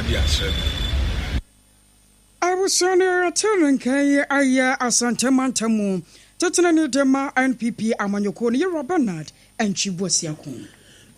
de akyerɛ me. Abusua no yɛte ne nka yi ayɛ Asante mantam mu titenani de ma NPP amanyɔkuo no Yewura Bernard Antwi Boasiako.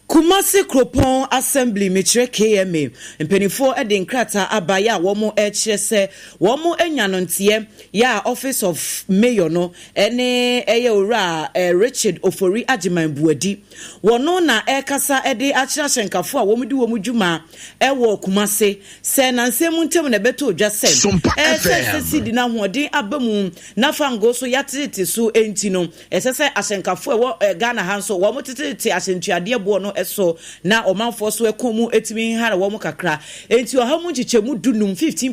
Kumasi Kuropɔn Assembly, mekyerɛ KMA, mpaninfoɔ de nkrataa aba yɛ a wɔn rekyerɛ sɛ wɔn anya no nteɛ yɛ a Office of Mayor no ne ɛyɛ Owura Richard Ofori Agyeman Buadi. Wɔno na ɛrekasa de akyerɛ ahyɛnkafo a wɔdi wɔn dwuma wɔ Kumase sɛ nansa mu ntam na ɛbɛtɔ dwa sɛ ɛsɛ sɛ sidi no ahoɔden aba mu na fangoo so yɛatetete so nti no ɛsɛ sɛ ahyɛnkafo a ɛwɔ Ghana ha nso wɔtetete ahyɛntuadeɛ boɔ no so na ɔmanfoɔ so ɛkɔn mu ɛtumi hara wɔn kakra. Enti ɔha mu nkyekyɛmu dunum, 15%,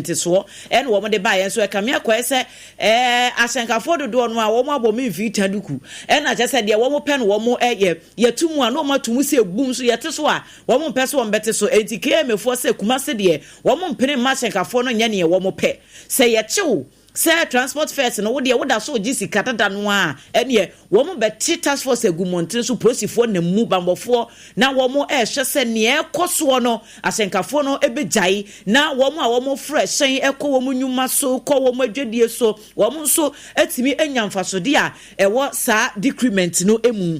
ntesoɔ ɛna wɔde baeɛ nso ɛkame akɔyɛ sɛ Ɛɛ, ahyɛnkafoɔ dodoɔ no ara, wɔn abɔ me mfiri ta duku. Ɛna kyerɛ sɛ deɛ wɔn pɛ no wɔn yɛ. Yɛto mu a, na wɔn ato mu sɛ bum, nso yɛte so a, wɔn mpɛ sɛ wɔn bɛte so. Enti KMA foɔ sɛ Kumasi deɛ, wɔn mpene mma ahyɛnkafoɔ no nyɛ neɛ wɔn pɛ. Sɛ yɛkye wo sɛ transport fares no, wo deɛ woda so regye sika dada no ara a, ɛneɛ wɔn bɛte task force agu mmɔntene so, polisifoɔ nam mu, banbɔfoɔ, na wɔn rehwɛ sɛ neɛ ɛrekɔ soɔ no, Ahyɛnkafoɔ no bɛgyae, na wɔn a wɔforo hyɛn kɔ wɔn nnwuma so, kɔ wɔn adwadie so, wɔn nso atumi anya mfasodeɛ a ɛwɔ saa decrement no mu.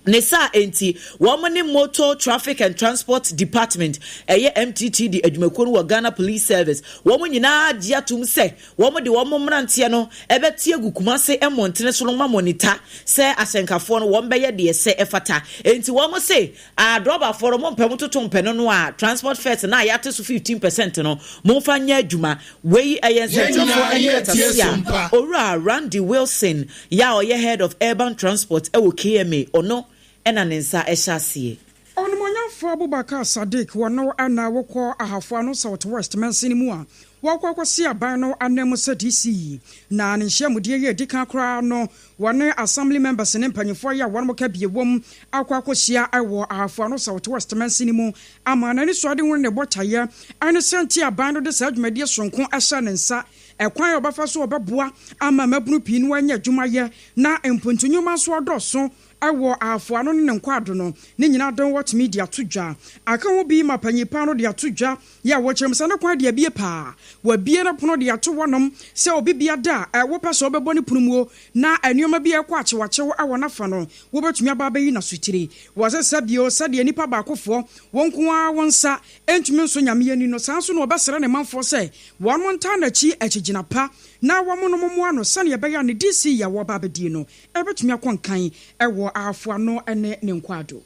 Ne saa nti, wɔn ne Motor Traffic and Transport Department, ɛyɛ MTTD adwumakuo no wɔ Ghana Police Service, wɔn nyinaa gye atom sɛ wɔde wɔn mmeranteɛ no bɛte agu Kumase mmɔntene so no ma mɔnita sɛ ahyɛnkafoɔ no wɔbɛyɛ deɛ ɛsɛ ɛfata. Enti wɔn se Ah drɔbafoɔ no mompɛ mo toto mpɛ no no a transport fares no a yɛate so 15 percent no momfa nyɛ adwuma. Wei ɛyɛ nsɛnkyerɛfoɔ nkrataseɛ a Owura Randy Wilson yɛ a ɔyɛ Head of Urban Transport wɔ KMA ɔno na ne nsa hyɛ aseɛ. Onimuonyamfoɔ Abubakar Sadiq wɔ no na wokɔ Ahafo Ano South West mansini mu a wakɔ akɔsi aban no ananmu sɛ DC na ne nhyiamudie yi a ɛdi kan koraa no Wɔne Assembly members ne mpanyimfoɔ yi a wɔnom ka bie wom akɔ akɔhyia wɔ Ahafo Ano South West mansini mu ama n'anisoadehunu ne ne botaeɛ ne sɛ nti aban no de saa dwumadie sononko hyɛ ne nsa ɛkwan a ɔbɛfa so ɔbɛboa ama mmabunu pii no anya adwuma yɛ na mpuntu nnwuma nso adɔso wɔ Ahafo Ano ne ne nkwaado no ne nyinaa don wɔtumi de ato dwa aka ho bi ma panyin paa no de ato dwa Yɛ a wɔkyerɛ mu sɛ ne kwan de abue paa. Wɔabue ne pono de ato hɔnom sɛ obi bia da a wopɛ sɛ wobɛbɔ ne pono mu o, na nneɛma bi a ɛkɔ akyewakyew wɔ n'afa no, wobɛtumi aba abɛyi no asotire. Wɔse sɛ bio, sɛdeɛ nnipa baakofoɔ, wɔn nko ara wɔn nsa ntumi nso Nyame ani no, saa nso na wɔbɛsrɛ ne manfoɔ sɛ wɔn ntaa n'akyi akyigyina pa na wɔn nom mmoa no sɛdeɛ ɛbɛyɛ a ne DC a wɔreba abɛdie no bɛtumi akɔ nkan wɔ Ahafoano ne ne nkwaado.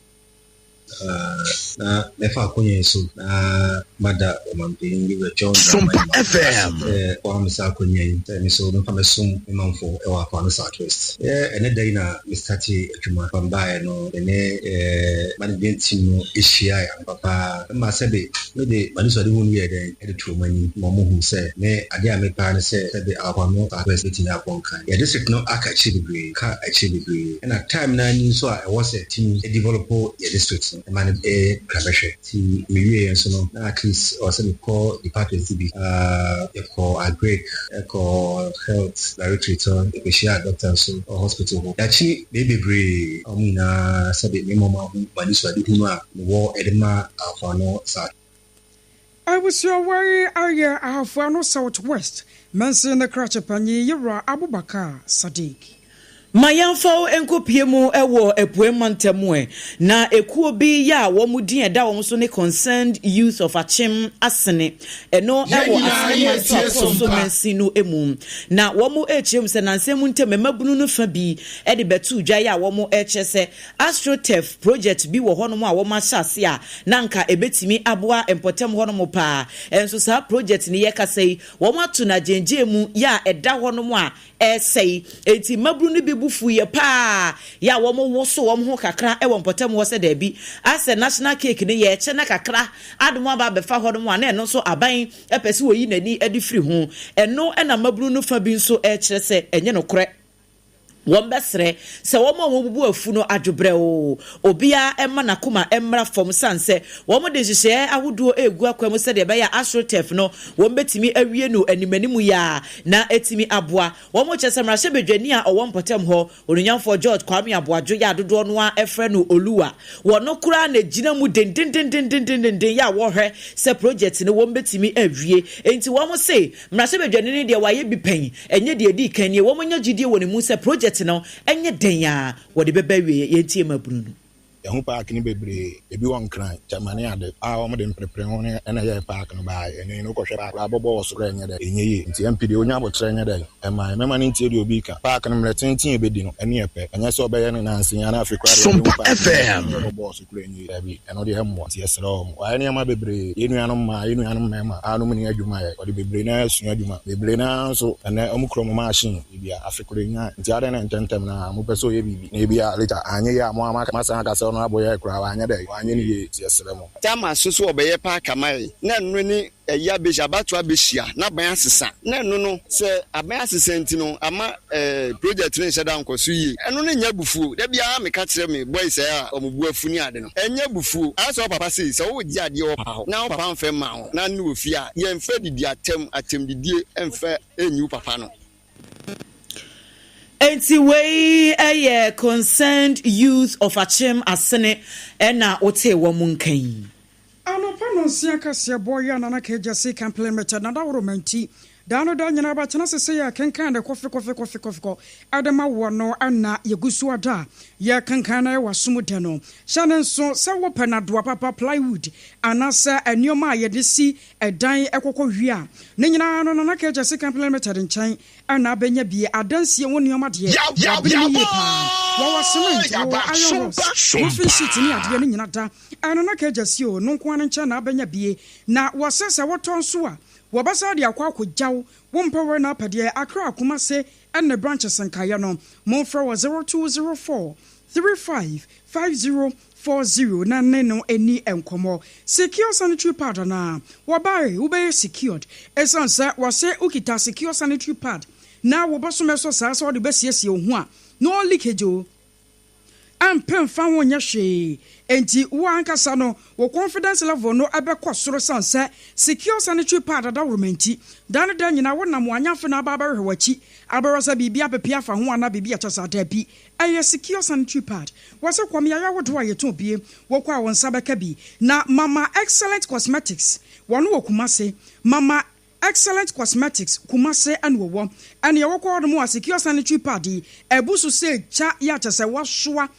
Na mɛfa akonya yi so na mada Ɔmanpanyin Yewura John Dramani Sompa Mahama ase FM. sɛ wama me saa akonya yi sɛ me nso memfa mɛsom me manfo wɔ Akoano South West. Ɛyɛ ɛnnɛ da yi na me startee adwuma. Fa mebaeɛ no, me ne management team no hyiae anɔpa paa. Ɛma sɛbe mede m'anisoadehu no yɛɛ dɛn de too wɔn anim ma wɔhuu sɛ me adeɛ a mepɛ ara ne sɛ sɛbe Akoano South West bɛtumi akɔ nkan. Yɛn district no aka akyire bebree, ka akyire bebree. Ɛna time no ara ni nso a ɛwɔ sɛ tumi develop yɛn district no. no ɛma no yɛ krabɛhwɛ. Nti mewieɛ nso no na at least ɛwɔ sɛ mekɔ department bi. Yɛkɔɔ agric, ɛkɔɔ health directorate hɔ, yɛkɔhyiaa doctor nso wɔ hospital hɔ. Yɛakye bɛyɛ bebree a wɔn nyinaa sɛbe me mma wɔahu m'anisoadehunu a mewɔ de ma Ahafo-Ano South. Abusua wei ayɛ Ahafo-Ano South West mansin ne krakye panyin Yewura Abubakar Sadiq. Ma yɛmfa wo nkɔpue mu wɔ Apuei mantam mu ɛ. Na ekuo bi yɛ a wɔn din a ɛda wɔn so ne Concerned Youth of Akyem Asene. Ɛno Yɛn wɔ nyinaa Asene manso yɛretie a kɔɔ so Sompa. mansin no mu. Na wɔrekyerɛ mu sɛ nansa mu ntam mmabunu no fa bi de bɛtoo dwa yɛ a wɔrekyerɛ sɛ AstroTurf project bi wɔ hɔnom a wɔahyɛ ase a na anka ɛbɛtumi aboa mpɔtam hɔnom paa. Nso saa project no yɛkasa yi wɔato no agyengyee mu yɛ a ɛda hɔnom a ɛresɛe. Enti mmabunu no bi bo fuiɛ pa ara yɛ a wɔwoso wɔn ho kakra wɔ mpɔtam hɔ sɛ daabi, asɛ national cake no yɛrekyɛ na kakra adom aba abɛfa hɔnom a na ɛno nso aban pɛ sɛ wɔyi n'ani de firi ho. Ɛno na mmabunu no fa bi nso rekyerɛ sɛ ɛnyɛ nokorɛ. Wɔbɛsrɛ sɛ wɔn a wɔbubu afu no adwo brɛoo, obiara mma n'akoma mmra fam sane sɛ wɔde nhyehyɛɛ ahodoɔ regu akwan mu sɛdeɛ ɛbɛyɛ a AstroTurf no wɔbɛtumi awie no animanimu yi ara na atumi aboa wɔn. Kyerɛ sɛ mmarahyɛbadwani a ɔwɔ mpɔtam hɔ, Onuonyamfoɔ George Kwame Aboadwo yɛ a dodoɔ no ara frɛ no Oluwa, wɔno koraa na ɛgyina mu dendendendendenden yɛ a wɔhwɛ sɛ project no wɔbɛtumi awie. Enti wɔn se mmarahyɛbadwani no deɛ wayɛ bi pɛn, ɛnyɛ deɛ ɛdii kan nie. Wɔn anya gyidie wɔ ne mu sɛ project no ɛnyɛ dɛn ara wɔde bɛba awieɛ. Yɛntie mmabunu no. Yɛahu paake no bebree, ebi wɔ Nkran, Tema ne ade a wɔde mprepre ho ne na ɛyɛɛ paake no baeɛ. Ɛnnɛ yi no wokɔhwɛ paake koraa bɔbɔ wɔ so koraa ɛnyɛ dɛ, ɛnyɛ yie. Nti MP deɛ ɔnya aboterɛ nyɛ dɛn ɛma yɛn. Mɛma no ntie deɛ obi reka. Paake no mmerɛ tenten a ɛbɛdi no ɛne ɛpɛ. Ɛnyɛ sɛ ɔbɛyɛ no nansa yi anaa afe koraa deɛ wobɛhu paake no bɔbɔ wɔ so koraa ɛnyɛ yie. Dabi, ɛno deɛ ɛmmoa. Nti yɛsrɛ wɔn. Wayɛ nneɛma bebree. Yɛn nuanom mmaa, yɛn nuanom mmarima a wɔn nni adwuma yɛ, wɔde bebree no ara asua adwuma. Bebree no ara nso ɛnnɛ wɔkura wɔn machine. Ebia afe koro enyae nti adɛn na ntɛmntɛm no ara mopɛ sɛ ɔyɛ biribi na ebia later anyɛ yie a mo ara moasan aka sɛ ɔno ara boyɛɛ koraa wanyɛ dɛn wanyɛ no yie nti yɛsrɛ mo. Tama so so ɔbɛyɛ park ama yɛn na ɛno ne ɛyi abɛhyia abatoɔ abɛhyia na aban asesa na ɛno no sɛ aban asesa nti no ama ɛɛ project no nhyɛ da nkɔ so yie ɛno no nyɛ abufuo da biara meka kyerɛ me boys a wɔn bo afu ne ade no ɛnyɛ abufuo ayɛ sɛ wo papa sei sɛ wogye adeɛ wɔ papa hɔ na wo papa mfɛ mma wo na ne wɔ fie a yɛmfa didi atɛm atɛmdidie mfa nyi wo papa no. Enti wei yɛ Concerned Youth of Akyem Asene na wotee wɔn nka yi. Anɔpa nɔnsia kaseɛbɔ yɛ Nana Kegyasi Camp Limited na daworo nti daa no da nyinaa bɛtena ase sɛ yɛrekenkan ne kɔfekɔfekɔfekɔfekɔ de ma woɔ no na yɛgu so ada a yɛrekenkan na yɛwɔ asom dɛ no. Hyɛ no nso sɛ wopɛ nnadoa papa, plywood, anaasɛ nneɛma a yɛde si dan kɔkɔ wie a, ne nyinaa no Nana Kegyasi Camp Limited nkyɛn na abɛnya bi. Adansie ho nneɛma deɛ, wɔabene mu yie paa. Wɔwɔ cement, wɔwɔ iron rods, roofing sheet ne adeɛ no nyina da Nana Kegyasi o, no nko ara nkyɛn na abɛnya bi. Na wɔse sɛ wotɔ nso a, wɔbɛsan de akɔ akɔgya wo. Wompɛ wei na apɛ deɛ, Accra, Kumase ne branches nkaeɛ no, momfrɛ wɔ 0204 35 50 40 na ne no nni nkɔmmɔ. Secure sanitary pad anaa? Wɔbae, wobɛyɛ secured. Esiane sɛ wɔse wokita secure sanitary pad na wo bosome so saa sɛ wode bɛsiesie wo ho a, no leakage o, ɛmpe mfa ho nyɛ hwee. Enti wo ankasa no, wo confidence level no bɛkɔ soro esiane sɛ secure sanitary pad adaworoma nti. Da ne da nyinaa wonam w'anyamfe na aba abɛhwehwɛ w'akyi abɛhwɛ sɛ biribi apepe afa ho anaa biribi a ɛte saa. Dabi, Ɛyɛ secure sanitary pad. Wɔse kɔ mmeaeɛ ahodoɔ a yɛtɔn bie, wokɔ a wo nsa bɛka bi. Na Mama Excellent Cosmetics, wɔn wɔ Kumase. Mama Excellent Cosmetics, Kumase na wɔwɔ. Ɛneɛ wokɔ hɔnom a secure sanitary pad yi, abu so sɛ gya yɛ a kyerɛ sɛ wɔasoa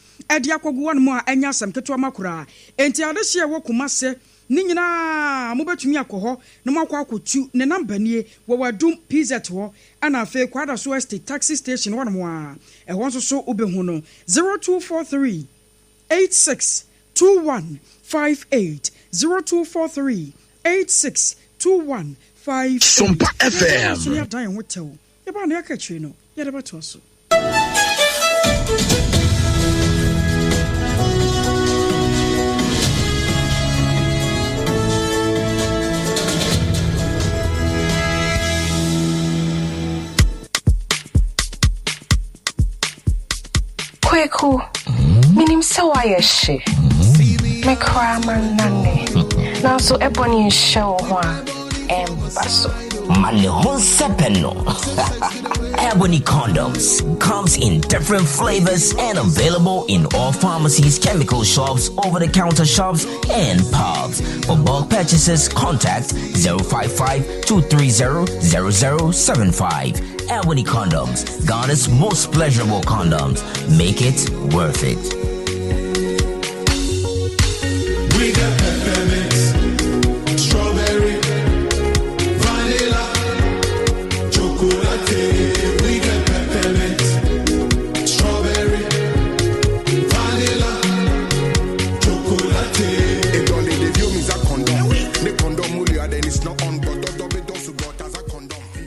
de akɔgu hɔnom a ɛnyɛ asɛm ketewa ma koraa. Enti adehyeɛ a ɛwɔ Kumase Ne nyinaa mobɛtumi akɔ hɔ na moakɔ akɔtu ne number nie, wɔwɔ Adum PZ hɔ ɛna afei Kwadaso Estate taxi station hɔ nom ara, ɛhɔ nso so wobɛhu no, 0243 86 21 58, 0243 86 21 58. Sompa Yɛn FM. nso ne adan yɛn ho tɛw, yɛbaa no yɛaka akyire no yɛde bɛtoa so. Kweku, minim sɛ woayɛ hye. Me koraa manna nnɛ. Nanso Ebony nhyɛ wo ho a, ɛmba so. Ma ne ho nsɛpɛ no. Ebony condoms comes in different flavors and available in all pharmacies, chemical shops, over-the-counter shops, and pubs. For bulk purchases, contact 055 230 0075. Ebony condoms, Ghana's most pleasurable condoms. Make it worth it. We got peppermint, strawberry, vanilla, chocolate. We got peppermint, strawberry, vanilla, chocolate. It only the view means a condom. The condom then it's not on, but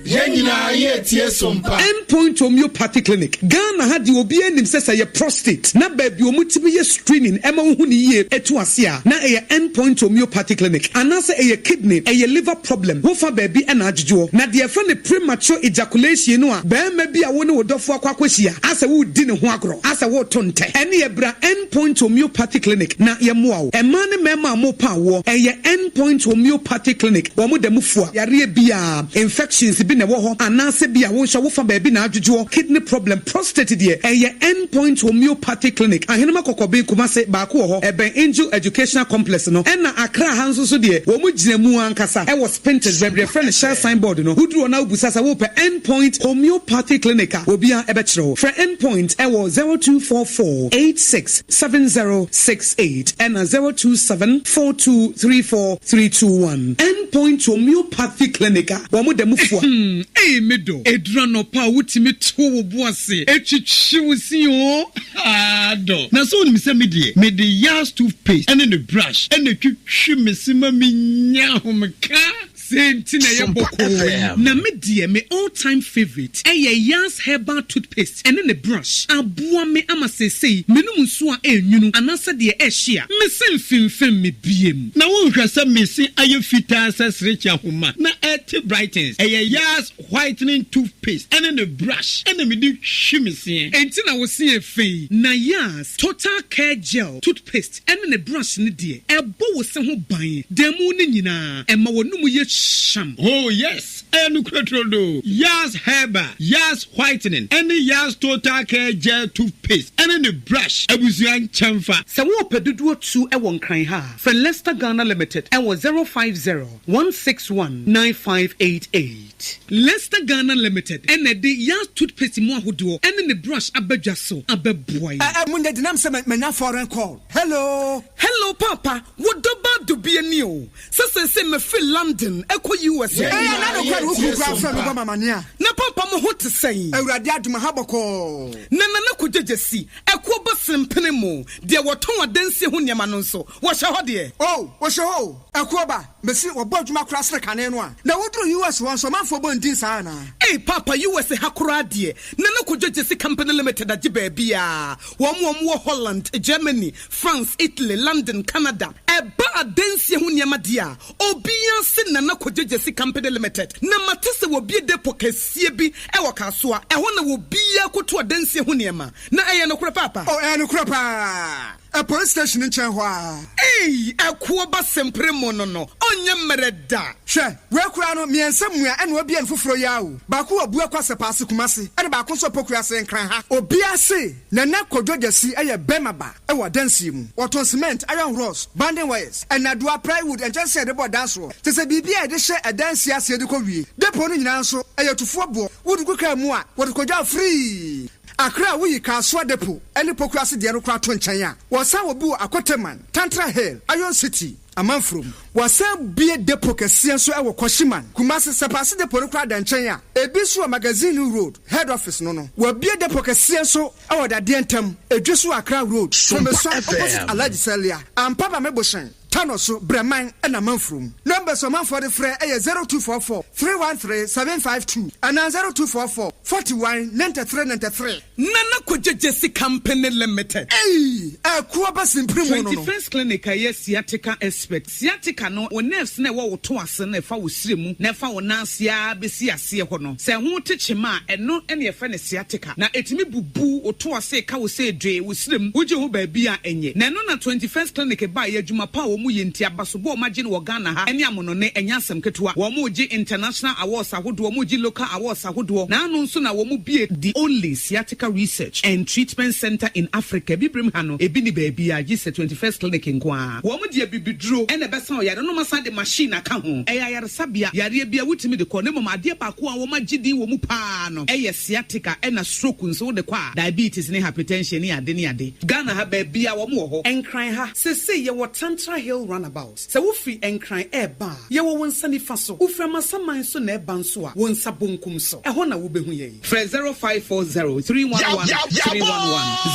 Yɛn nyinaa yɛretie Sompa. End Point Homeopathy Clinic, Ghana ha deɛ obiara nim sɛ sɛ ɛyɛ prostate na baabi a wɔtumi yɛ screening ma wohu no yie to ase a na ɛyɛ End Point Homeopathy Clinic anaasɛ ɛyɛ kidney, ɛyɛ liver problem, wofa baabi na adwodwoɔ. Na deɛ yɛfrɛ no premature ejaculation no a barima bi a wo ne wo dɔfoɔ akɔ akɔhyia asɛ woredi ne ho agorɔ asɛ woreto ntɛ ɛneɛ bra End Point Homeopathy Clinic na yɛmmoa wo. Mmaa ne mmarima a mopɛ awoɔ ɛyɛ End Point Homeopathy Clinic wɔn da mu fua yareɛ biara. Infections bi na ɛwɔ hɔ anaasɛ bi a wo nso wofa baabi na adwodwoɔ, kidney problem, prostate deɛ ɛyɛ End Point Homeopathy Clinic, Ahenema Kɔkɔben, Kumase, baako wɔ hɔ, ɛbɛn Angel Educational Complex no, ɛna Accra ha nso so deɛ wɔn gyina mu ankasa ɛwɔ Spintex baabi a yɛfrɛ no Shell sign board no, woduru hɔ na wobisa sɛ wopɛ End Point Homeopathy Clinic a, obiara ɛbɛkyerɛ wo. Frɛ End Point ɛwɔ 0244 86 7068 ɛna 027 4234 321. End Point Homeopathy Clinic a wɔn da mu fua. Ei me dɔ, ɛduru anɔpa a wotumi to wo bo ase twitwi wo se oo, haa dɔ. Na sɛ wonim sɛ me deɛ, mede Yas toothpaste ne ne brush na ɛtwitwi me se ma menya ahomeka. Sei nti na ɛyɛ bɔkɔɔ yi. Na me deɛ me all time favourite ɛyɛ Yas herbal toothpaste ɛne ne brush. Aboa me ama seesei menom nsuo a ɛnwunu anaasɛ deɛ ɛhye a, me se mfimfim me biem. Na wonhwɛ sɛ me se ayɛ fitaa sɛ serekye ahoma na ɛte brightens. Ɛyɛ Yas whitening toothpaste ɛne ne brush ɛna mede hwi me seɛ. Enti na wo se yɛ fɛ yi. Na Yas total care gel toothpaste ɛne ne brush no deɛ, ɛbɔ wo se ho ban da mu no nyinaa, ɛma w'anomu yɛ hyam. Oh yes, ɛyɛ nokorɛ turodoo. Yas Herbal, Yas Whitening ɛne Yas Total Care Gel Toothpaste ɛne ne brush abusua nkyɛnfa. Sɛ worepɛ dodoɔ tu wɔ Nkran ha a, frɛ Lester Ghana Limited wɔ 050 161 9588. Lester Ghana Limited na ɛde Yas Toothpaste mu ahodoɔ ne ne brush aba dwa so abɛboa yɛn. Ɛ ɛ munya gyinam sɛ manya foreign call. Hello. Hello paapa, wo dɔ ba dubia ni o, sɛ seesei mafiri London ɛkɔ US o. Eya na nokware wo kunu koraa frɛ me bɔ me amaneɛ a. Na paapa mo ho te sɛn? Awurade adom aha bɔkɔɔ. Na Nana Kogyegyesi, ɛkoɔ ba sempene mo, deɛ wɔtɔn adansie ho nneɛma no nso, wɔhyɛ hɔ deɛ? Oh, wɔhyɛ hɔ o, ɛkoɔ ba. Mese wɔbɔ adwuma koraa sene kane no a. Na woduru US hɔ nso ɔmanfoɔ bɔ ndin saa anaa? Ei paapa US ha koraa deɛ Nana Kojo Gyasi Company Limited agye baabiaa, wɔn wɔn wɔ Holland, Germany, France, Italy, London, Canada. Ɛba adansie ho nneɛma deɛ a, obiaa se Nana Kojo Gyasi Company Limited. Na mate sɛ wɔbue depot kɛseɛ bi wɔ Kasoa, ɛhɔ na obiaa kɔtu adansie ho nneɛma. Na ɛyɛ nokorɛ paapa? Oh ɛyɛ nokorɛ paa. Ɛ police station nkyɛn hɔ ara. Ei ɛkoɔ ba sempere mo no no ɔnyɛ mmerɛ da. Hwɛ, wei koraa no miɛnsa mua ɛna wabue no foforɔ yi ara o. Baako wɔ Buakwa Sɛpaase Kumasi ɛna baako nso wɔ Pokuase Nkran ha. Obia se Nana Kwadwo Gyasi yɛ bɛma ba wɔ adansie mu. Wɔtɔn cement, iron rods, banding wires, nnadoa, plywood, nkyɛnsee a yɛde bɔ dan soɔ, kyerɛ sɛ biribi a yɛde hyɛ adansie aseɛ de kɔ wie. Depot no nyinaa nso ɛyɛ tufoɔ boɔ, wode gu kaa mu a wɔde kɔdwa free. Accra a woyi Kasoa Depot ne Pokuase deɛ no koraa to nkyɛn a, wɔsan wɔ bi wɔ Akoteman, Tantra Hill, Iron City, Amanfurom. Wɔasan bue depot kɛseɛ nso wɔ Kwashiman, Kumasi. Sɛpaase Depot no koraa da nkyɛn a, ebi nso wɔ Magazine Road, Head Office no no. Wɔabue depot kɛseɛ nso wɔ Dadeɛ Ntam, Edweso Accra Road, Sompa Fomesua opposite FM. Alhaji Salia, Ampaba Mebohyɛn. Tanoso, Brɛman ɛna Manfurom. Numbers a ɔmanfoɔ de frɛ yɛ 0244 313 752 anaa 0244 41 93 93. Nana Kwadwo Gyasi Company Limited. Ei! Ɛko aba simpiri mu no no. 21st Clinic a ɛyɛ sciatica expert. Sciatica no, wo nerves no a ɛwɔ wo to ase no ɛfa wo srɛ mu na ɛfa wo nan ase ara bɛsi aseɛ hɔ no, sɛ ɛho te kyema a, ɛno na yɛfrɛ no sciatica. Na ɛtumi bubu wo to ase ka wo sɛ dwee wo srɛ mu, wogye ho baabi a ɛnyɛ. Na ɛno na 21st Clinic baeɛ, adwuma pa a wɔn yɛ nti, abasobɔ a wɔagye no wɔ Ghana ha ne amonɔne, ɛnyɛ asɛm ketewa. Wɔregye international awards ahodoɔ, wɔregye local awards ahodoɔ. Na ano nso na wɔbue the only sciatica research and treatment centre in Africa. Abibirem ha no, ebi nni baabiara gye sɛ 21st Clinic nko ara. Wɔde abibiduro na ɛbɛsa ɔyare no na wɔasan de machine aka ho. Ɛyɛ ayaresabea, yareɛ biara wotumi de kɔ, na mmom adeɛ baako a wɔagye din wɔ mu pa ara no yɛ sciatica ɛna stroke nso wode kɔ a, diabetes ne hypertension ne ade ne ade. Ghana ha baabiara wɔn wɔ hɔ. Nkran ha, seesei yɛwɔ Tantra Hill Runabout. Sɛ wofiri Nkran reba a, yɛwɔ wo nsa nifa so. Wofiri Amasaman nso na ɛreba nso a, wo nsa bonkum so. Ɛhɔ na wobɛhu yɛn. Frɛ 0540 311 311,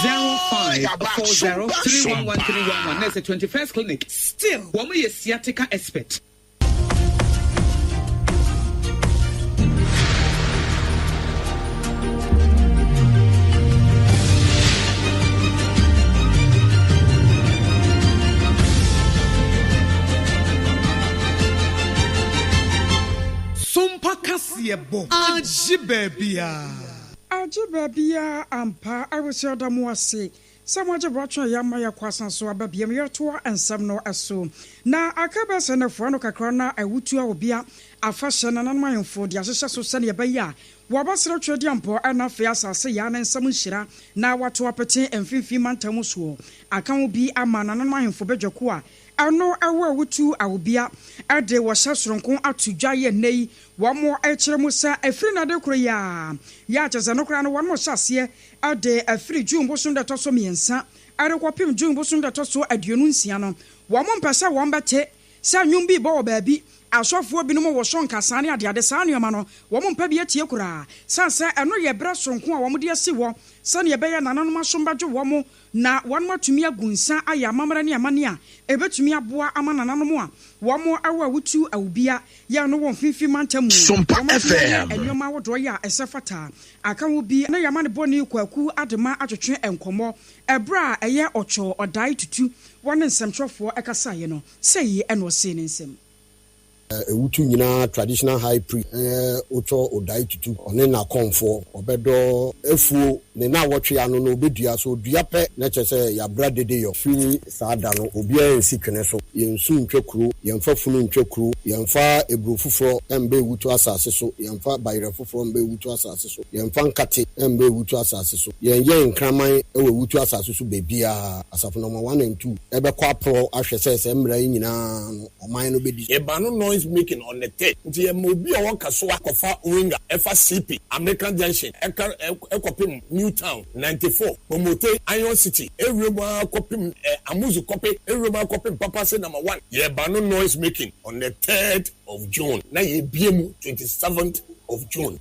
0540 311 311, na ɛsɛ 21st Clinic. Still, wɔn yɛ sciatica expert. Sompa kaseɛbɔ agye baabiara. Agye baabiara ampa. Awusi ɔda mo ase sɛ moagye bratwe a yɛama yɛakɔ asan so aba biom yɛretoa nsɛm no so. Na aka bɛyɛ sɛ nnafua no kakra na awutu a obia afahyɛ nananom ahemfo de ahyehyɛ so sɛnea ɛbɛyɛ a wɔbɛsrɛ Tweaduampɔ na afei asase yaa ne nsam nhyira na wato apete mfimfini mantam soɔ aka ho bi ama nananom ahemfo badwakuo a ɛno ɛwɔ awutu a obia de wɔhyɛ soronko ato dwa yɛ nnɛ yi wɔn kyerɛ mu sɛ ɛfiri nnɛ de koro yi ara yɛ a kyerɛ sɛ no koraa no wɔn hyɛ aseɛ de afiri June bosom da ɛtɔ so mmiɛnsa rekɔpem June bosom da ɛtɔ so 26 no, wɔmpɛ sɛ wɔbɛte sɛ nnwom bi rebɔ wɔ baabi, asɔfoɔ binom rewoso nkasaa ne adeade, saa nneɛma no, wɔmpɛ bi atie koraa, sane sɛ ɛno yɛ berɛ sononko a wɔde asi hɔ sɛdeɛ ɛbɛyɛ nananom asom bɛdwo wɔn na wɔatumi agu nsa ayɛ amammerɛ ne amanneɛ a ɛbɛtumi aboa ama nananom a wɔwɔ awutu awubea yɛ no wɔ mfimfini mantam mu Sompa wɔatumi ayɛ FM. nneɛma ahodoɔ yɛ a ɛsɛ fata. Aka ho bi na yɛama ne bɔne Kwaku Adema atwetwe nkɔmmɔ ɛberɛ a ɛyɛ ɔtwɔ ɔdae tutu wɔne nsɛmtwerɛfoɔ kasaeɛ no. Sei na ɔsee ne nsɛm. Ewutu nyinaa traditional high priest ɛyɛ Otwɔ Odae Tutu ɔne n'akɔmfoɔ ɔbɛdɔ afuo ne naawɔtwe ano no ɔbɛdua so ɔdua pɛ na kyerɛ sɛ yɛabra dedeyɔ. Firi saa da no obiara nsi twene so, yɛnsu ntwa kuro, yɛmfa funu ntwa kuro, yɛmfa eburo foforɔ mba Ewutu asase so, yɛmfa bayerɛ foforɔ mba Ewutu asase so, yɛmfa nkate mba Ewutu asase so, yɛnyɛ nkraman wɔ Ewutu asase so baabiara. Asafo nɔma one and two bɛkɔ aporɔw ahwɛ sɛ saa mmara yi nyinaa no ɔman no bɛdi so. Yɛbaa no noise making on the third nti yɛma obi a ɔwɔ Kasoa kɔfa Winger ɛfa CP, American Junction ɛka ɛkɔpem New Town, 94, Kpomote, Iron City, ɛwura mu ara kɔpem ɛ Amuzu Kɔpe, ɛwura mu ara kɔpem Papase number one. Yɛba no noise making on the third of June na yɛbue mu 27th of June.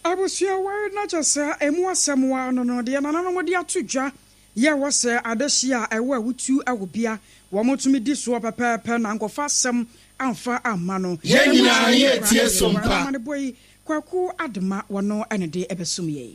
Abusua ware na kyɛ sɛ ɛmu asɛm ara no no deɛ nananom de ato dwa yɛ wɔ sɛ adehye a ɛwɔ awutu wɔ bia wɔn tumi di soɔ pɛpɛɛpɛ na ankɔfa asɛm amfa amma no. Yɛn Ɛmu nyinaa asɛm yɛ koraa tie deɛ som ware pa. amanebɔ yi Kwaku Adema wɔno na de ɛbɛsom yɛn.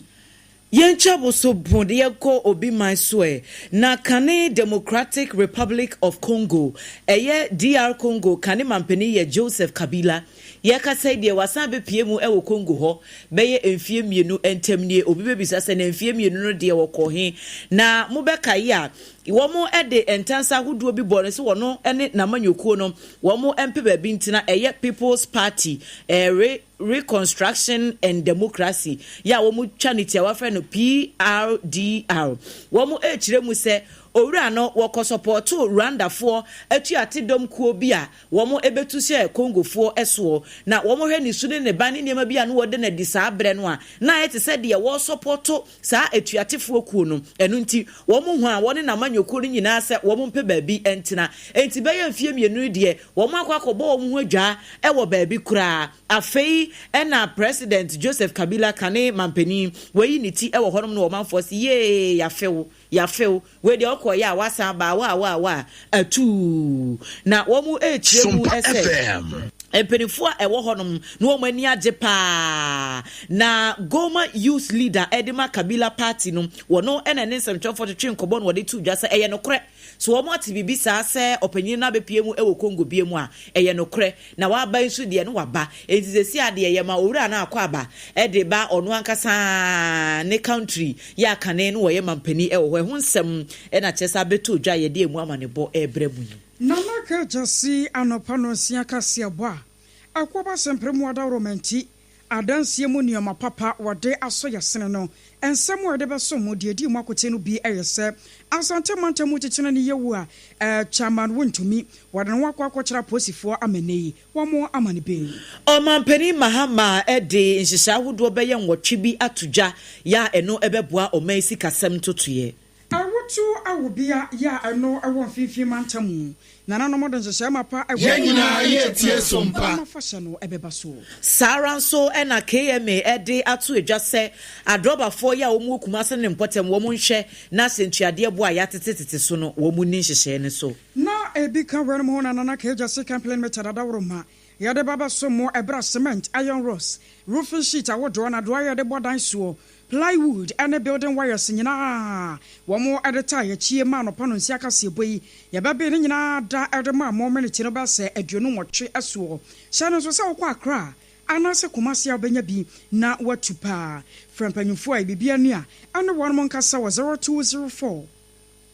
Yɛntwa bo so bo de yɛnkɔ obi man so ɛ. Na kane Democratic Republic of Congo, ɛyɛ DR Congo kane mampanin yɛ Joseph Kabila. Yɛrekasa yi deɛ wasan abɛpue mu wɔ Congo hɔ bɛyɛ mfie mmienu ntam nie. Obi bɛbisa sɛ na mfie mmienu no deɛ wɔkɔɔ he? Na mobɛkae a, wɔde ntansa ahodoɔ bi bɔɔ no sɛ ɔno ne n'amanyɔkuo no wɔn mpɛ baabi ntena, ɛyɛ People's Party, re Reconstruction and Democracy yɛ a wɔtwa no tiawa frɛ no PRDR. Wɔrekyerɛ mu sɛ owura no wɔkɔsɔpɔɔtoo Rwandafoɔ atuate dɔm kuo bi a wɔbɛtu hyɛɛ Congofoɔ soɔ. Na wɔhwɛ ne su ne ne ban ne nneɛma bi a na wɔda no adi saa berɛ no a, na ayɛ te sɛ deɛ wɔresɔpɔɔto saa atuatefoɔ kuo no. Ɛno nti, wɔhuaa wɔne n'amanyɔkuo no nyinaa sɛ wɔmpɛ baabi ntena. Enti bɛyɛ mfeɛ mmienu yi deɛ, wɔakɔ akɔbɔ wɔn ho adwaa wɔ baabi koraa. Afei na President Joseph Kabila, kane mampanin, wayi ne ti wɔ hɔnom na ɔmanfoɔ se, Yee, yɛafe wo, yɛafe wo. Wei deɛ Wɔkɔeɛ a wɔasan aba a wa wa wa atuu. Na wɔn rekyerɛ mu sɛ mpanimfoɔ a ɛwɔ hɔnom na wɔn ani agye paa. Na Goma Youth Leader de ma Kabila Party no, wɔno na ne nsɛmtwerɛfoɔ twetwe nkɔmmɔ na wɔde too dwa sɛ ɛyɛ nokorɛ sɛ wɔn ate biribi saa sɛ ɔpanyin no abɛpue mu wɔ Congo bie mu a, ɛyɛ nokorɛ. Na waba yi nso deɛ no waba. Enti seesei a deɛ yɛma owura no akɔ aba de ba ɔno ankasa ne country yɛ a kane no wɔyɛ mampanin wɔ hɔ. Ɛho nsɛm na kyerɛ sɛ abɛtɔ dwa a yɛde ɛmu amanebɔ rebrɛ mo yi. Nana Kajasi anɔpa nonsia kaseɛbɔ a ɛkɔba sɛmpere mu adaworoma nti Adanseɛ mu nneɛma papa wɔde asɔ yasene no. Nsɛm a yɛde bɛsom mo deɛ ɛdi mu akoten no bi yɛ sɛ, Asante mantam mu kyekyena ne yɛwu a Chairman Wontumi, wɔde ne ho akɔ akɔkyerɛ apolisifoɔ ama nnɛ yi wɔn ama no bail. Ɔmanpanin Mahama de nhyehyɛe ahodoɔ bɛyɛ nwɔtwe bi ato dwa yɛ a ɛno bɛboa ɔman yi sikasɛm ntotoeɛ. Awoto awobea yɛ a ɛno wɔ mfinfin mantam mu. Nananom de nhyehyɛɛ mapa wɔ Yɛn nyinaa yɛ tie so mpa. Wɔn afahyɛ no bɛba so. Saa ara nso na KMA de ato dwa sɛ adrɔbafoɔ yi a wɔn wɔ Kumase ne ne mpɔtam wɔn nhwɛ na asɛntuadeɛ boɔ a yɛatetetete so no wɔn nni nhyehyɛɛ no so. Na ebi ka weinom ho na Nana Kegyasi Kemplin Method adaworoma yɛde ba bɛsom mo ɛberɛ a cement, iron rods, roofing sheet ahodoɔ, nnadewa a yɛde bɔ dan soɔ, Plywood ne building wires nyinaa wɔn de taa akyie ma anɔpa nonsia kaseɛbɔ yi yɛbɛbe ne nyinaa da de ma mo minute no bɛsɛ 28 soɔ. Hyɛ no nso sɛ wokɔ Accra anaasɛ Kumasi a wobɛnya bi na woatu paa. Frɛ mpanyinfoɔ a biribi ani a ɛne wɔnom nkasa wɔ 0204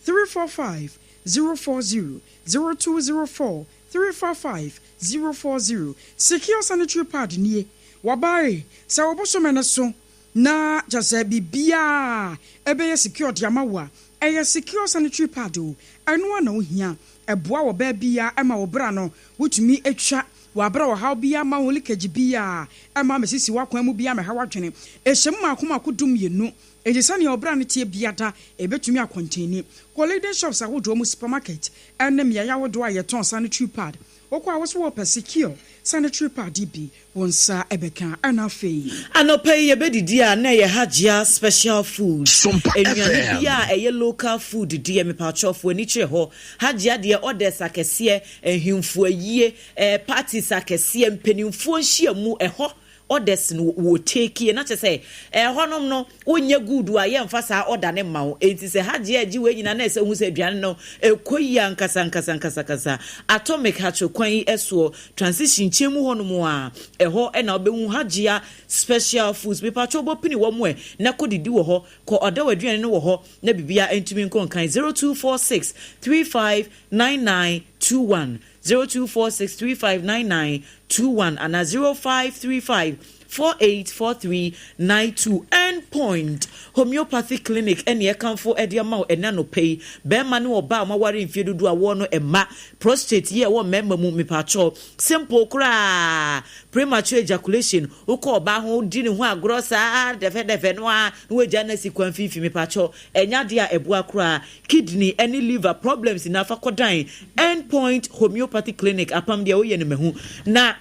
345 040, 0204 345 040. Secure sanitary pad nie, wɔbae sɛ wo bosome no so Na kyerɛ sɛ biribiara a ɛbɛyɛ secure de ama wo a, ɛyɛ secure sanitary pad o, ɛno ara na wohia. Ɛboa wɔ baa biara, ɛma wo bra no wotumi twa wɔ aberɛ a ɔhaw biara mma ho, leakage biara ɛmma mmɛsisi w'akwan mu biara mmɛha w'adwene. Ɛhyɛ mu mmaako mmaako dumienu, enti sɛnea wo bra no teɛ biara da, ɛbɛtumi akɔntɛni. Kɔ leading shops ahodoɔ mu, supermarket ne mmeaeɛ ahodoɔ a yɛtɔn sanitary pad. Wokɔ a wo so wɔpɛ secure sanitary pad bi, Wo nsa bɛka ɛna afei. Anɔpa yi yɛbɛdidi a na ɛyɛ Hajia special food. Sompa Nnuane FM. biaa a ɛyɛ local food deɛ mepakyɛw fo ani kyerɛ hɔ. Hajia deɛ orders akɛseɛ, nhemfo ayie, eh, parties akɛseɛ, mpanimfoɔ nhyiamu ɛhɔ orders no wɔ take na kyerɛ sɛ ɛhɔnom no Wonyɛ good a yɛnfa saa order no mma wo. Enti sɛ Hajia agye wei nyinaa na ɛsɛ wohu sɛ aduane no ɛkɔ yie ankasa ankasa ankasa ankasa. Atomic Hatcho kwan yi soɔ, transition nkyɛn mu hɔ nom a, ɛhɔ na wobɛhu Hajia special foods. Mepakyɛw bɔ pini wɔn ɛ na kɔ didi wɔ hɔ, kɔ order w'aduane no wɔ hɔ na biribiara ntumi nkɔ nkan. 0246 35 9921, 0246 35 9921 anaa 0535 484392 End Point Homeopathy Clinic ɛne ɛkamfo ɛde ama wo ɛnɛ anɔpa yi. Bɛɛma ne ɔbaa a wɔaware mfie dodoɔ a wɔɔ no ɛma prostate yi a ɛwɔ mmarima mu mepaakyɛw simple koraa premature ejaculation wokɔ ɔbaa ho di ne ho agorɔ saa dɛfɛdɛfɛ no ara na wagya no asi kwan mfimfini mepaakyɛw ɛnyɛ adeɛ a ɛboa koraa kidney ɛne liver problems nyinaa fa kɔdan End Point Homeopathy Clinic apam deɛ woyɛ no mahu na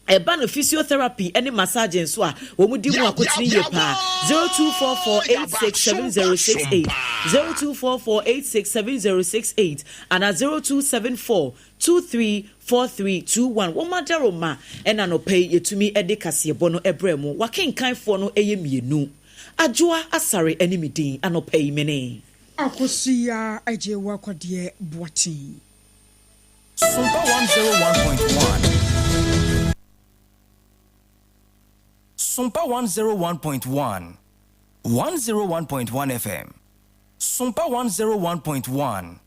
Ɛba no physiotherapy ne massage nso a, wɔn di mu akotene yie paa. 0244867068, 0244867068 anaa 0274234321. Wɔn adaroma ɛna anɔpa yi yɛtumi de kaseɛbɔ no brɛ mo. W'akenkanfoɔ no yɛ mmienu. Adwoa Asare ne me din anɔpa yi mene. Akosua Agyewa Kwadeɛ Boateng. Sompa 101.1. Sompa 101.1. 101.1 FM. Sompa 101.1.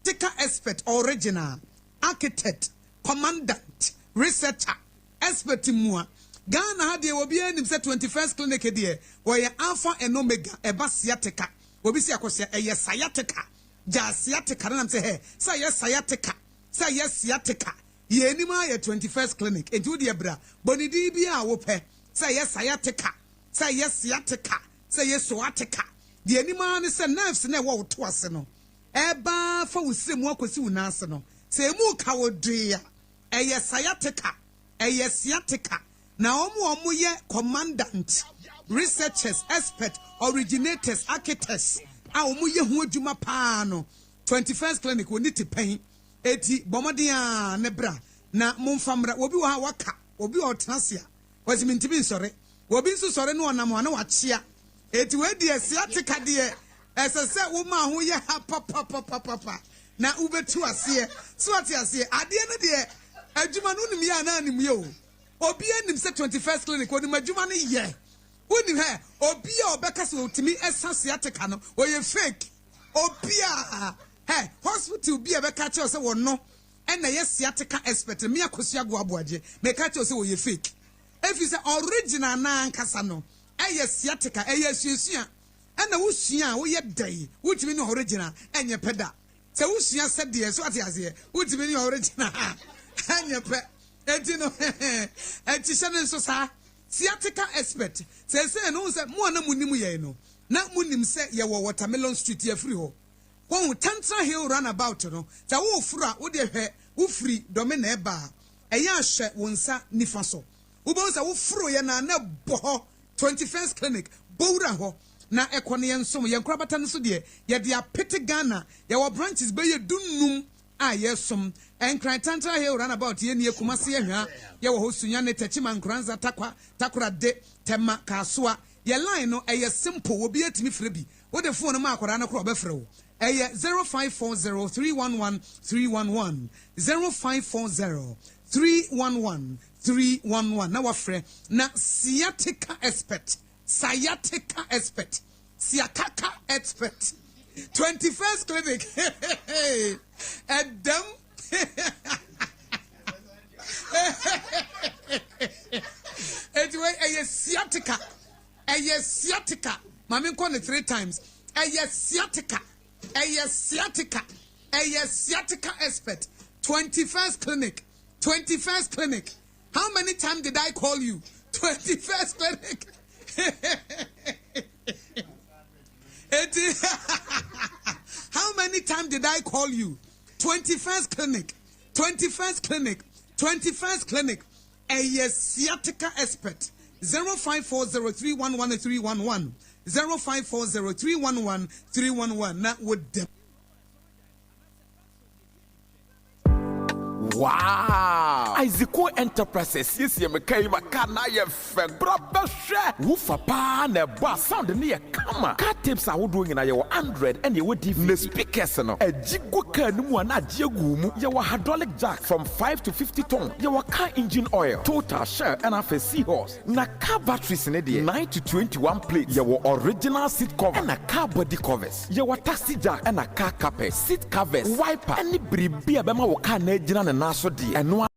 Tika expert original, architect, commandant, researcher, expert mua. Ghana ha deɛ obiara nim sɛ 21st clinic deɛ wɔyɛ alpha and omega ɛba sciatica. Obi si akɔsia ɛyɛ sciatica. Gyaa sciatica no nam sɛ hɛ sɛ ɛyɛ sciatica sɛ ɛyɛ sciatica yɛn anim ara yɛ 21st clinic enti wo deɛ bra bɔ ne din biara a wopɛ sɛ ɛyɛ sciatica sɛ ɛyɛ sciatica sɛ ɛyɛ soatica deɛ anim ara ne sɛ nerves no a ɛwɔ wo to ase no ɛba fa wo srɛ mu akɔsi wo nan ase no sɛ emu ka wo dwee a ɛyɛ sciatica ɛyɛ sciatica Na wɔn a wɔyɛ commandant, researchers, expert, originators, architects a wɔyɛ ho adwuma paa no, 21st Clinic wɔnni te pɛn. Eti bɔ mmɔden ara ne bra na momfa mmra. Obi wɔ ha a waka, obi wɔ ɔtena ase a, ɔse mentumi nsɔre. Obi nso sɔre na ɔnam a na wakyea. Eti wei deɛ sciatica deɛ ɛsɛ sɛ woma ho yɛ ha papapapapa na wobɛtu aseɛ. So wate aseɛ? Adeɛ no deɛ adwuma no wonim yɛ anaa nim yɛ o. Obiara nim sɛ 21st Clinic onim adwuma no yɛ. Wonim hɛ, obi a ɔbɛka sɛ otumi sa sciatica no, ɔyɛ fake. Obiara, hɛ, hospital bi a ɛbɛka akyerɛ wo sɛ wɔno na ɛyɛ sciatica expert no, me Akosua Agoa Aboagye, meka kyerɛ wo sɛ ɔyɛ fake. Efisɛ original no ankasa no ɛyɛ sciatica, ɛyɛ asuasua. Ɛna wosua a woyɛ dɛn, wontumi ne original ɛnyɛ pɛ da. Sɛ wosua sɛdeɛ, so ate aseɛ, wontumi ne original ɛnyɛ pɛ. Enti no, ɛnti hyɛ no nso saa. Sciatica expert, Seesei no, wohu sɛ mo a na monim yɛn no, na monim sɛ yɛwɔ Watermelon Street, yɛafiri hɔ. Woahu, Tantra Hill Runabout no, sɛ woreforo a, wo deɛ hwɛ, wofiri Dome na ɛreba a, ɛyɛ a hwɛ wo nsa nifa so. Wobɛhu sɛ woforoeɛ no a, na ɛbɔ hɔ, 21st Clinic, bɔ wura hɔ na ɛkɔ na yɛnsom. Yɛn nkorabata no so deɛ, yɛde apete Ghana. Yɛwɔ branches bɛyɛ dunnum a yɛsom. Nkran Tantra Hill Runabout yɛ nie, Kumasi Ahwea yɛwɔ hɔ, Sunyani, Techiman, Nkoranza, Tarkwa, Takorade, Tema, Kasoa. Yɛ line no ɛyɛ simple, obiara tumi frɛ bi. Wode phone no ma akwadaa no koraa ɔbɛfrɛ wo. Ɛyɛ 0540 311 311, 0540 311 311 na wafrɛ. Na sciatica expert, sciatica expert. Siakaka expert. 21st clinic. Ɛdɛm. Eti wei ɛyɛ sciatica. Ɛyɛ sciatica. Maame nkɔ ne three times. Ɛyɛ sciatica. Ɛyɛ sciatica. Ɛyɛ sciatica expert. 21st clinic. 21st clinic. How many times did I call you? 21st clinic. Eti how many times did I call you? 21st clinic. 21st clinic. 21st clinic. Ɛyɛ sciatica expert. 0540311311 0540311311 na wodam. Wow! Isaaco Enterprise asiesie me car yi ma car no ayɛ fɛ. Bra bɛhwɛ! Woofer paa na ɛbɔ a sound no yɛ kama. Car tapes ahodoɔ nyinaa yɛwɔ Android ɛna yɛwɔ DVD. Ne speakers no agyi gu car no mu a na agye agu wo mu. Yɛwɔ hydraulic jack from 5 to 50 ton. Yɛwɔ car engine oil, Total, Shell ɛna afei Seahorse. Na car batteries no deɛ 9 to 21 plate. Yɛwɔ original seat cover ɛna car body covers. Yɛwɔ taxi jack ɛna car carpet, seat covers, wiper ɛne biribi a ɛbɛma wo car no agyina ne nan so deɛ ɛno ara.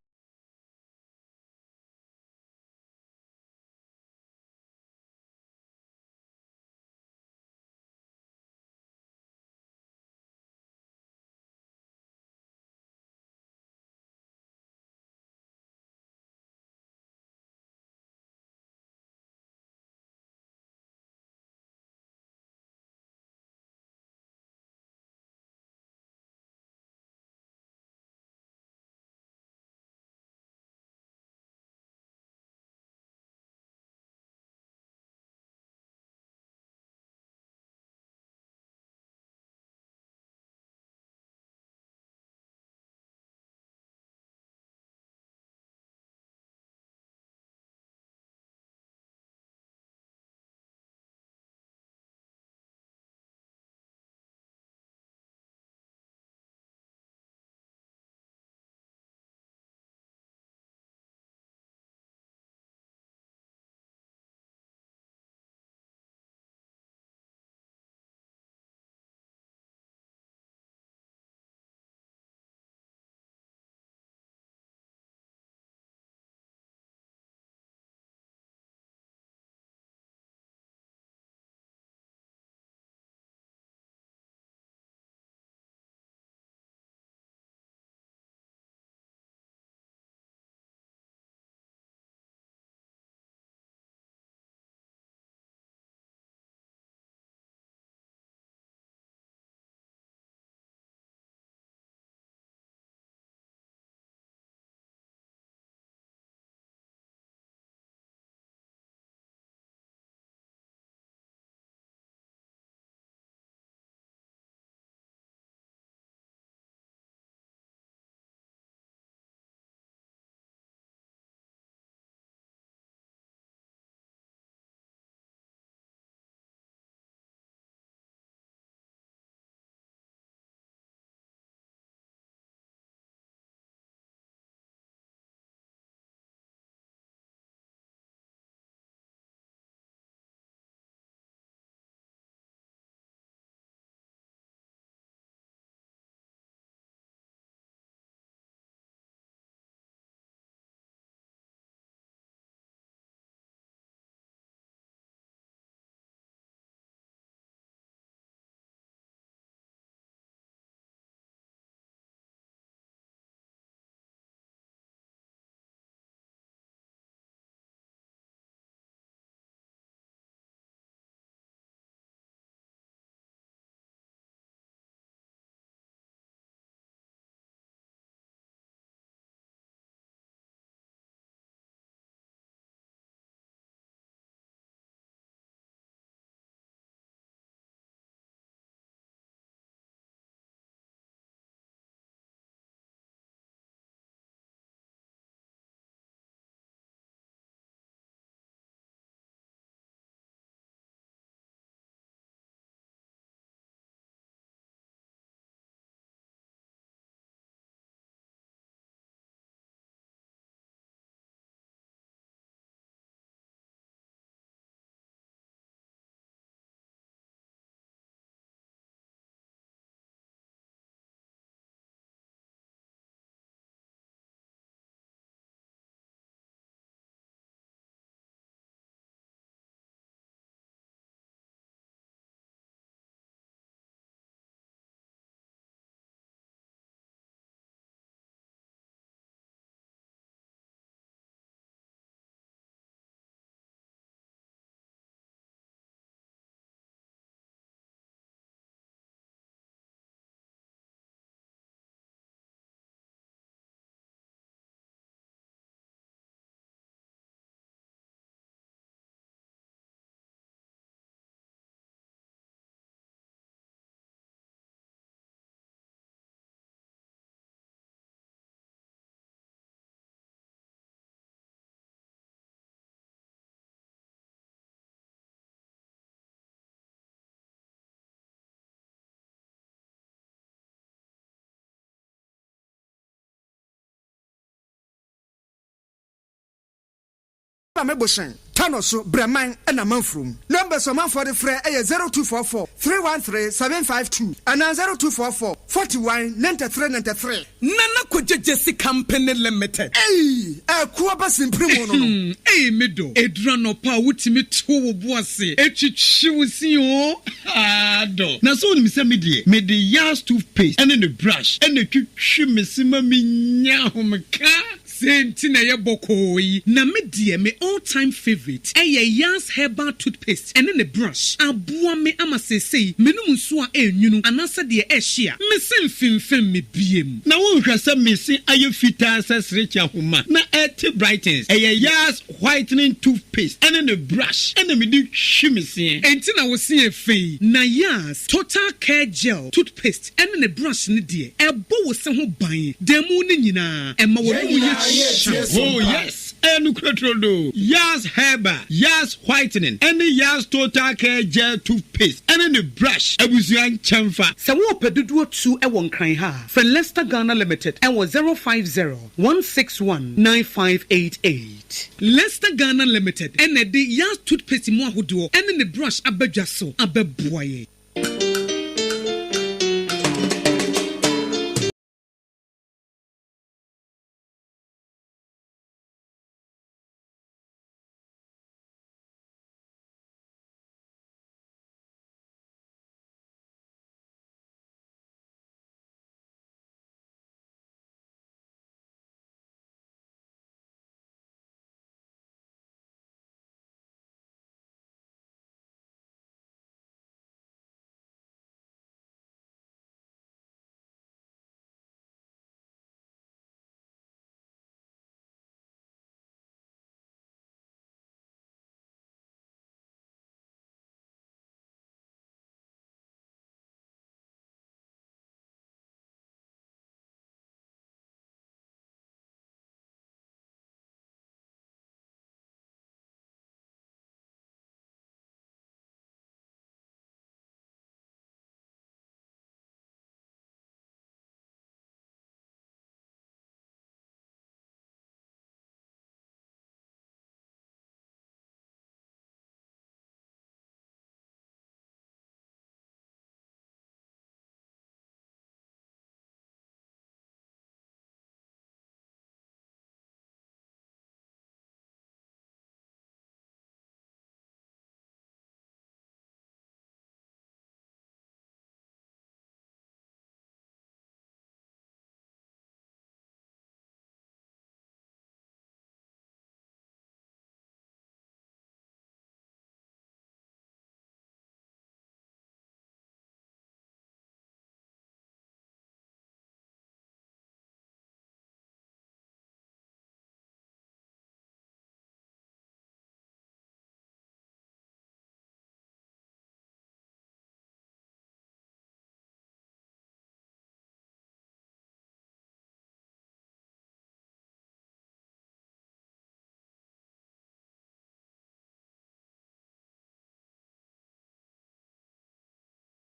Maame Bohyɛn, Tano so, Brɛman na Manfurom. Numbers a ɔmanfoɔ de frɛ yɛ 0244 313 752 anaa 0244 41 93 93. Nana Kwadwo Gyasi Company Limited. Ei! Ɛko aba simpiri mu no no. Ei me dɔ, ɛduru anɔpa a wotumi to wo bo ase twitwi wo se oo, haa dɔ. Na sɛ wonim sɛ me deɛ, mede Yas toothpaste ne ne brush na ɛtwitwi me se ma menya ahomeka. Sei nti na ɛyɛ bɔkɔɔ yi. Na me deɛ me all time favourite ɛyɛ Yas herbal toothpaste ɛne ne brush. Aboa me ama seesei menom nsuo a ɛnwunu anaasɛ deɛ ɛhye a, me se mfemfem me biem. Na wonhwɛ sɛ me se ayɛ fitaa sɛ serekye ahoma na ɛte brightens. Ɛyɛ Yas whitening toothpaste ɛne ne brush ɛna mede twi me seɛ. Enti na wo se yɛ fɛ yi. Na Yas total care gel toothpaste ɛne ne brush no deɛ, ɛbɔ wo se ho ban da mu no nyinaa, ɛma w'anomu yɛ hyeam. Oh yes, ɛyɛ nokorɛ turodoo. Yas Herbal, Yas Whitening, ɛne Yas Total Care Gel Toothpaste ɛne ne brush abusua nkyɛnfa. Sɛ worepɛ dodoɔ tu wɔ Nkran ha a, frɛ Lester Ghana Limited wɔ 050 161 9588. Lester Ghana Limited na ɛde Yas Toothpaste mu ahodoɔ ne ne brush aba dwa so abɛboa yɛn.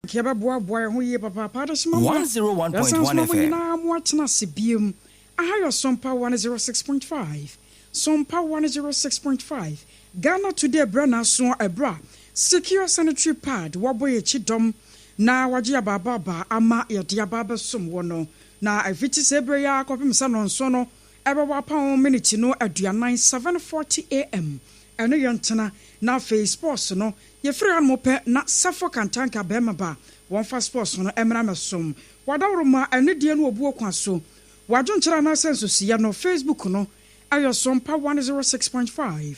Anka yɛbɛboaboa yɛn ho yie papaapa Adesoma mma, yɛsan 101.1 soma mo FM. nyinaa mo atena ase biom. Aha yɛ Sompa 106.5, Sompa 106.5, Ghana Today berɛ na aso ɛberɛ a Secure Sanitary Pad wɔabɔ yɛn akyi dɔm na wɔagye yɛn abaabaaba ama yɛde aba abɛsom wɔ no. Na ɛfiti saa berɛ yi ara kɔpem sɛ nnɔnson no ɛbɛbɔ apam miniti no aduanan, 7:40 AM, ɛno yɛntena na afei sports no Yɛfiri hanom pɛ na Safo Kantanka bɛɛma ba wɔmfa sports no mmra mmɛsom w'adaworoma anidie ne obuo kwan so. W'adwenkyerɛ anaasɛ nsusuiɛ no Facebook no yɛ Sompa 106.5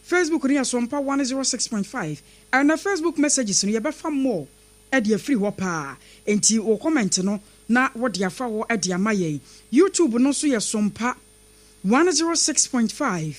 Facebook no yɛ Sompa 106.5 Ɛnɛ Facebook messages no yɛbɛfa more de afiri hɔ paa enti wo comment no na wode afa hɔ de ama yɛn. YouTube no nso yɛ Sompa 106.5.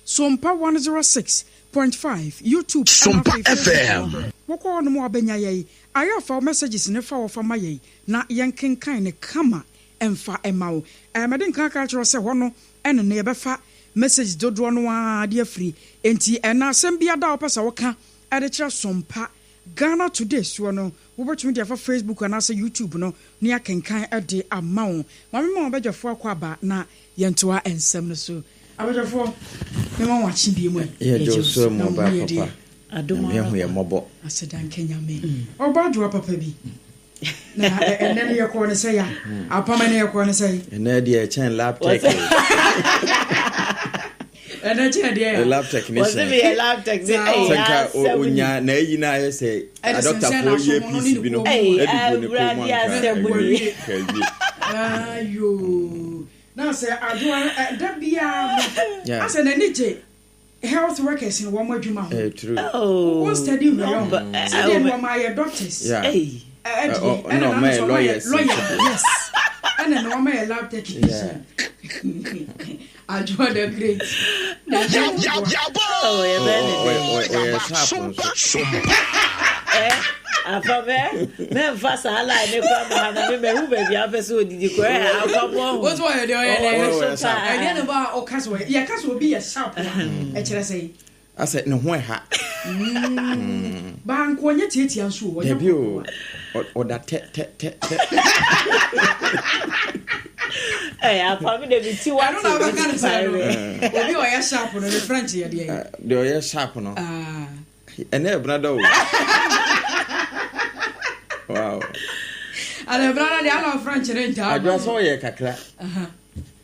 Sompa 106.5 YouTube ɛna Sompa afei Facebook FM. no wokɔ hɔ nom a wobɛnya yɛn. Ayɛ a fa wo messages no fa hɔ fa ma yɛn na yɛnkenkan no kama mfa mma wo. Ɛɛ mɛde nka aka akyerɛ wo sɛ hɔ no ɛne no yɛbɛfa messages dodoɔ no ara de afiri. Enti ɛna asɛm biara da a wopɛ sɛ woka de kyerɛ Sompa Ghana Today soɔ no wobɛtumi de afa Facebook anaasɛ YouTube no na yɛakenkan de ama wo. Ma memma w'abadwafoɔ akɔ aba na yɛntoa nsɛm no so. Abadwafoɔ, Mema wo akye bio mu ɛ. Yɛgye wo so Na mu wo ho ɔbaa yɛ deɛ? papa. Adom Nyame ara ahu yɛn kwa. mmɔbɔ. Aseda nka Nyame. Ɔbaa adwoa papa bi. Na ɛnɛ no yɛkɔɔ no sɛ ya. Apam ɛnɛ yɛkɔɔ no sɛ. Ɛnɛ deɛ ɛkyɛn lab tech o. Ɛnɛ kyɛn deɛ ya. Lab technician. Wɔsi mi yɛ lab technician. Sɛ nka onya na ayi na ayɛ sɛ adɔktafoɔ yɛ piece bi no ɛde gu ne kɔn mu anka awie ka awie. Ayoo na sɛ adwoa da biara no asɛ n'ani gye health workers no wɔn adwuma ho. Ɛyɛ true. Wɔn study wura wɔn sɛdeɛ no wɔn ayɛ doctors. Ɛdeɛ ɛna na nso wɔn ayɛ lawyer yes ɛna na wɔn ayɛ lab technician. Adwoa the great. Ɔyɛ sharp nso. Afa mɛ mɛnfa saa line ne kura ma ha na mi mɛ hu baabi afɛ sɛ odidi kɔ ɛ afa mu ɔho. Wotu ɔyɛ deɛ ɔyɛ deɛ ɛdeɛ ne ba a ɔka sɛ ɔyɛ yɛ ka sɛ obi yɛ sharp a ɛkyerɛ sɛ. Asɛ ne ho ɛha. Baa nko ɔnyɛ tiatia nso o. Dabi o ɔda tɛ tɛ tɛ tɛ. Ɛɛ afa mi de mi ti wa ti mi ti pa ɛwɛ. Obi ɔyɛ sharp no ne French yɛ deɛ. Deɛ ɔyɛ sharp no. Ɛnɛ ɛbena da o. Wow. Ɛnɛ ɛbena da deɛ ana French ne ntaa. Adwoa sɛ ɔyɛ kakra.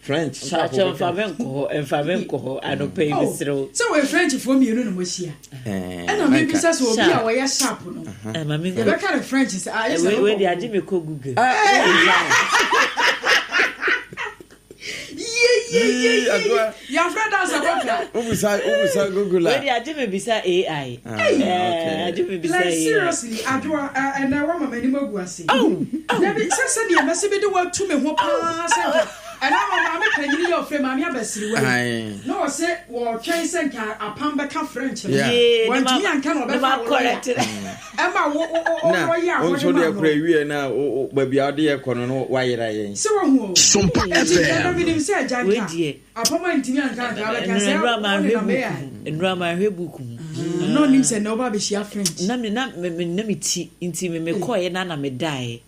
French sharp. Mpakyɛ nfa me nkɔ hɔ nfa me nkɔ hɔ anɔpa yi mesrɛ wo. Sɛ wɔyɛ French foɔ mmienu na wɔahyia. Ɛna mebisa sɛ obi a wɔyɛ sharp no. Yɛbɛka no French sɛ ayɛ sɛ. Wei de agye me kɔ Google. Yeyeyeye yafrɛ dansa kɔka. Wobisa wobisa Google a. Wei de agye me bisa AI. Agye me bisa AI. Like seriously Adwoa ɛnɛ wama m'anim agu ase. Dabi sɛ sɛdeɛ mɛsi bi de watu me ho paa sɛ nka ɛnɛ ama maame panyini yɛ ɔfrɛ maame abasiriwa yi na ɔsɛ wɔtwɛn sɛ nka apam bɛka French no wantumi anka na ɔbɛfa wo lɔya ɛma wo wo lɔya a wɔde nso ma deɛ no kora wie na baabi a wode yɛ kɔ no no wayera yɛn. Sɛ wahu o. Sompa Enti FM. ɛnɛ menim sɛ agya Wei nka deɛ. apam antumi anka anka abɛka sɛ Nnura wo ne nam AI. Nnura manhwɛ book mu. Na ɔnim sɛ nnɛ woba abɛhyia French. Na me na me na me ti nti me me kɔɛ na na me daeɛ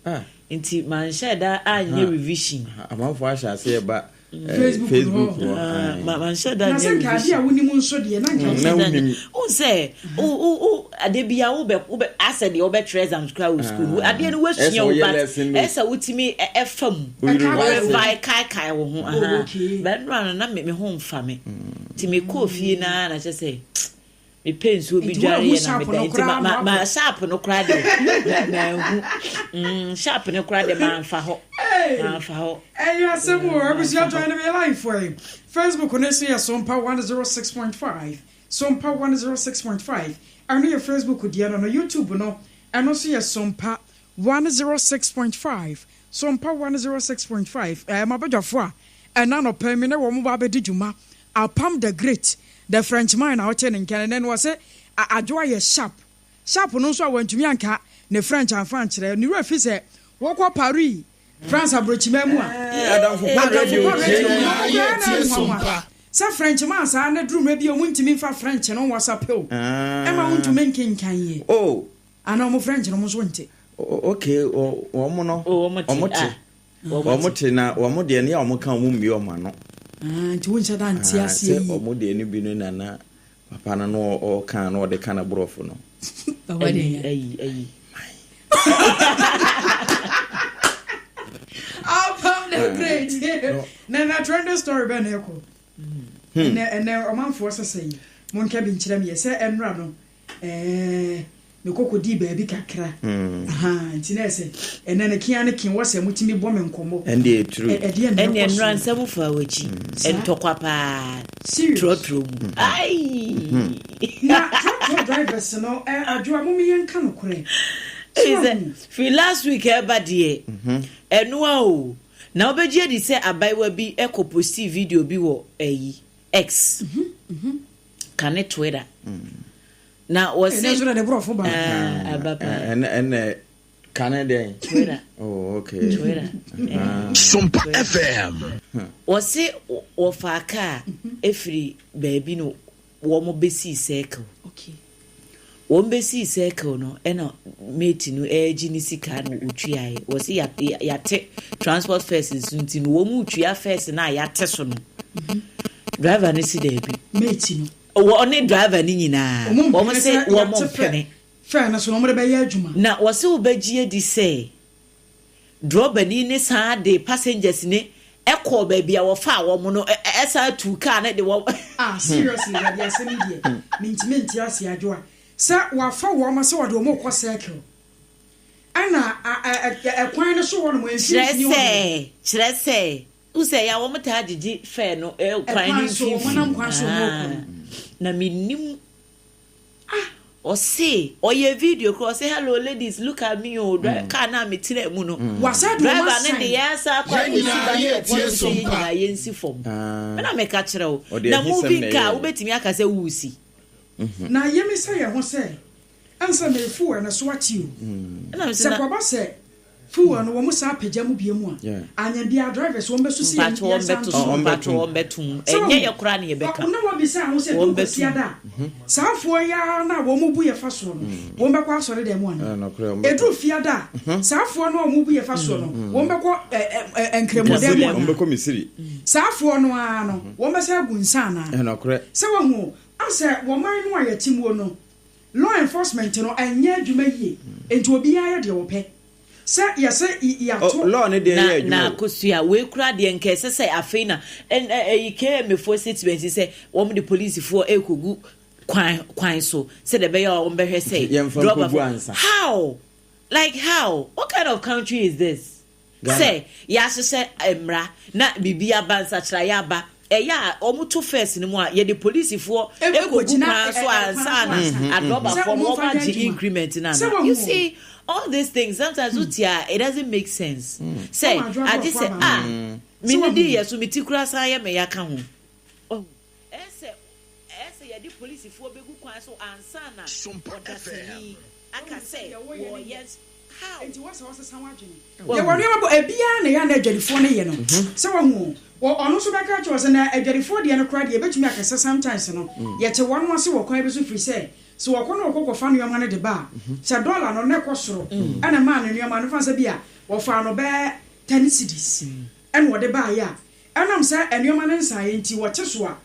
nti manhyɛ da anyɛ revision. Amanfoɔ ahyɛ aseɛ ba Facebook Facebook hɔ. hɔ. Ae. Ma manhyɛ da Na nyɛ sɛ nka adeɛ a revision. wonim nso deɛ na nka Na wonim. Wohu sɛ wo wo wo adeɛ bi a wobɛ wobɛ asɛ deɛ wobɛtwerɛ exams koraa wɔ school no adeɛ no Ɛsɛ woasua o woyɛ but lesson note. ɛsɛ wotumi ɛfa mu Wo revise. revive kaekae wo ho Oh, aha okay. but nnora no na me me ho mfa me nti mekɔɔ fie no ara na kyerɛ sɛ mepɛ nsuo bi Nti dwareɛ woanhu na sharp meda no nti ma koraa ma ma ma wakɔ. sharp no koraa deɛ ma manhu mm sharp no koraa deɛ mamfa hɔ Hey! mamfa hɔ Ɛyɛ asɛm o, abusua mamfa join hɔ. me live for yi. Facebook no so yɛ Sompa 106.5, Sompa 106.5. Ɛno yɛ Facebook deɛ no no. YouTube no, ɛno nso yɛ Sompa 106.5, Sompa 106.5. Ɛɛ m'abadwafoɔ a ɛna anɔpa yi me ne wɔn ba abɛdi dwuma. Apam the Great, the Frenchman na wote ne nka no. Ɛnɛ no wɔse Adwoa yɛ sharp. Sharp no nso a wantumi anka ne French amfa ankyerɛ. Ne werɛ fi sɛ wɔkɔ Paris France aborɔkyiman mu a, Adamfo pa radio Adamfo pa tie radio yɛn. mu no, koraa na Tie ɛyɛ nwanwa Sompa. sɛ French man saa na duru mmerɛ bi a wɔntumi mfa French no nwɔsapɛ o, ɛma wontumi nkenkan yie. Oh. Anaa wɔn French no wɔn nso nte. Okay, wɔn no, Oh, wɔn te. wɔn te. Ah, wɔn Wɔn te. te na wɔn deɛ ne a wɔn ka wɔn mmue wɔn ano. Ah, nti wonhyɛ da nte Ah, aseɛ sɛ yie. wɔn deɛ no bi no na na papa no no ɔka na ɔde ka na borɔfo no. Papa deɛ Ayi, yɛ. ayi, ayi. Apam the Great. Na na trending story bɛn na ɛkɔ? Ɛnɛ ɛnɛ ɔmanfoɔ sɛsɛ yi, monka bi nkyerɛ me yɛ sɛ ɛnora no ɛɛ mekɔ kɔdii baabi kakra. Ahaa, nti na ɛsɛ ɛnɛ no kea ne ke wɔ sɛ motumi bɔ me nkɔmmɔ. Ɛnde ɛtrue. Ɛdeɛn na Ɛnde ɛkɔ nnora so? nsɛm faa w'akyi. Saa? Ntɔkwa paa. Serious? Trɔtrɔ mu. Aii! Na trɔtrɔ drivers no, ɛ, Adwoa, mom yɛnka nokorɛ. So Ei sɛ, ahu? firi last week ɛreba deɛ, ɛnoa o. Na wobɛgye adi sɛ abayewa bi kɔ postii video bi wɔ ɛyi, X, kane Twitter. Na wɔse. Ɛnɛ nso na ne borɔfo ba. Ah, aba paa. Ɛnɛ ɛnɛ kane dɛn? Twitter. Oh, okay. Twitter. Ah. Sompa FM. Wɔse wɔfaa kaa efiri baabi no wɔn besii circle. Okay. Wɔn besii circle no ɛna mate no ɛregye ne sika no otuaeɛ. Wɔse yate transport fares nso nti no wɔn retua fares no a yate so no. Driver no si daabi. Mate no. Wɔ ɔne driver no nyinaa. Wɔn Wɔn mpene se sɛ wɔn yɛate fɛ mpene. fɛ no so na wɔn de bɛyɛ adwuma. Na wɔse wobɛgye adi sɛ drɔbani no san de passengers no kɔɔ baabi a wɔfaa wɔn no san tuu kaa no de wɔn. Ah seriously dabi asɛm yi deɛ mentumi nte aseɛ Adwoa sɛ wafa wɔn sɛ wɔde wɔn rekɔ circle ɛna ɛkwan no so hɔ nom Kyerɛ mfimfini hɔ sɛ deɛ. kyerɛ sɛ wohu sɛ ɛyɛ a wɔn taa gyegye fare no kwan no Ɛkwan so wɔn nam mfimfini kwan so wɔn rekɔ no. ah na mennim. Ah ɔse ɔyɛ video koraa ɔse hello ladies look at me o mm. car na me tena mu no mm. driver no de yɛn asa akɔ akɔsi bus stop hɔ sɛ yɛn nyinaa yɛnsi fam ɛna meka kyerɛ wo na moving car wobɛtumi aka sɛ wosi mhm. na yɛmi sɛ yɛn ho sɛ ɛnsɛ mɛ fuel no so ate o sɛ kɔba sɛ Fuel no wɔn san pagya mu bio mu a, anyɛ biaa drivers wɔn bɛso sɛ yɛn Mpakyɛ wɔn san bɛto to so so. mpakyɛ wɔn bɛto mu Sɛ ɛnyɛ wahu? yɛ koraa na yɛbɛka Na wabisa ho sɛ wɔn ɛdu bɛto Kwasiada mu. a, saa foɔ yi ara no a wɔn bu yɛ fa soɔ no, wɔn bɛkɔ asɔre dan mu anaa? Ɛduru Fiada a, saa foɔ no a wɔn bu yɛ fa soɔ no, wɔn bɛkɔ ɛ ɛ ɛ Nkramodan mu Wɔn anaa? bɛkɔ Misiri. Saa foɔ no ara no, wɔn bɛsan agu nsa anaa? Sɛ wahu o, asɛ wɔ man no a yɛte muo no, Law enforcement no ɛnyɛ adwuma yie nti obiara yɛ deɛ ɔpɛ sɛ yɛsɛ yɛato. Oh, law no deɛ Na ɛyɛ adwuma na o. Akosua, wei koraa deɛ nka ɛsɛ sɛ afei na ɛn ɛ ɛyi KMA foɔ statement yi sɛ wɔn de polisifoɔ ɛrekɔgu kwan kwan so sɛdeɛ ɛbɛyɛ a wɔn bɛhwɛ sɛ Yɛmfa drɔbafoɔ nkɔgu ansa. how like how what kind of country is this? Ghana. Sɛ yɛahyehyɛ mmara na biribi aba, nsakyeraeɛ aba, ɛyɛ a wɔto fɛs no mu a, yɛde polisifoɔ kɔgu kwan so ansa na adrɔbafoɔ no wɔagye increment no anaa? You see, all these things sometimes wotie a, it doesn't make sense. Sɛ agye sɛ ah, me didi yɛ so, me ti koraa san yɛ me ya ka ho. Wahu? Ɛyɛ sɛ ɛyɛ sɛ yɛde polisifoɔ bɛgu kwan so ansa na ɔdasani aka sɛ wɔreyɛ. How? Enti wɔ sɛ wɔsesa w'adwene. Yɛwɔ nneɛma bɔ ebiara na ɛyɛ a na adwadifoɔ no yɛ no sɛ wahu o. Wɔ ɔno nso bɛka akyerɛ wo sɛ na adwadifoɔ deɛ no koraa deɛ yɛbɛtumi aka sɛ sometimes no yɛte wɔn ase wɔ kwan bi so firi sɛ sɛ wɔkɔ na wɔkɔ kɔfa nneɛma no de ba a sɛ dɔla no na ɛkɔ soro ɛna ɛmaa no nneɛma no fa sɛ bi a wɔfaa no bɛyɛ ten cedis ɛna wɔde baeɛ a ɛnam sɛ nneɛma no nsaeɛ nti wɔte so a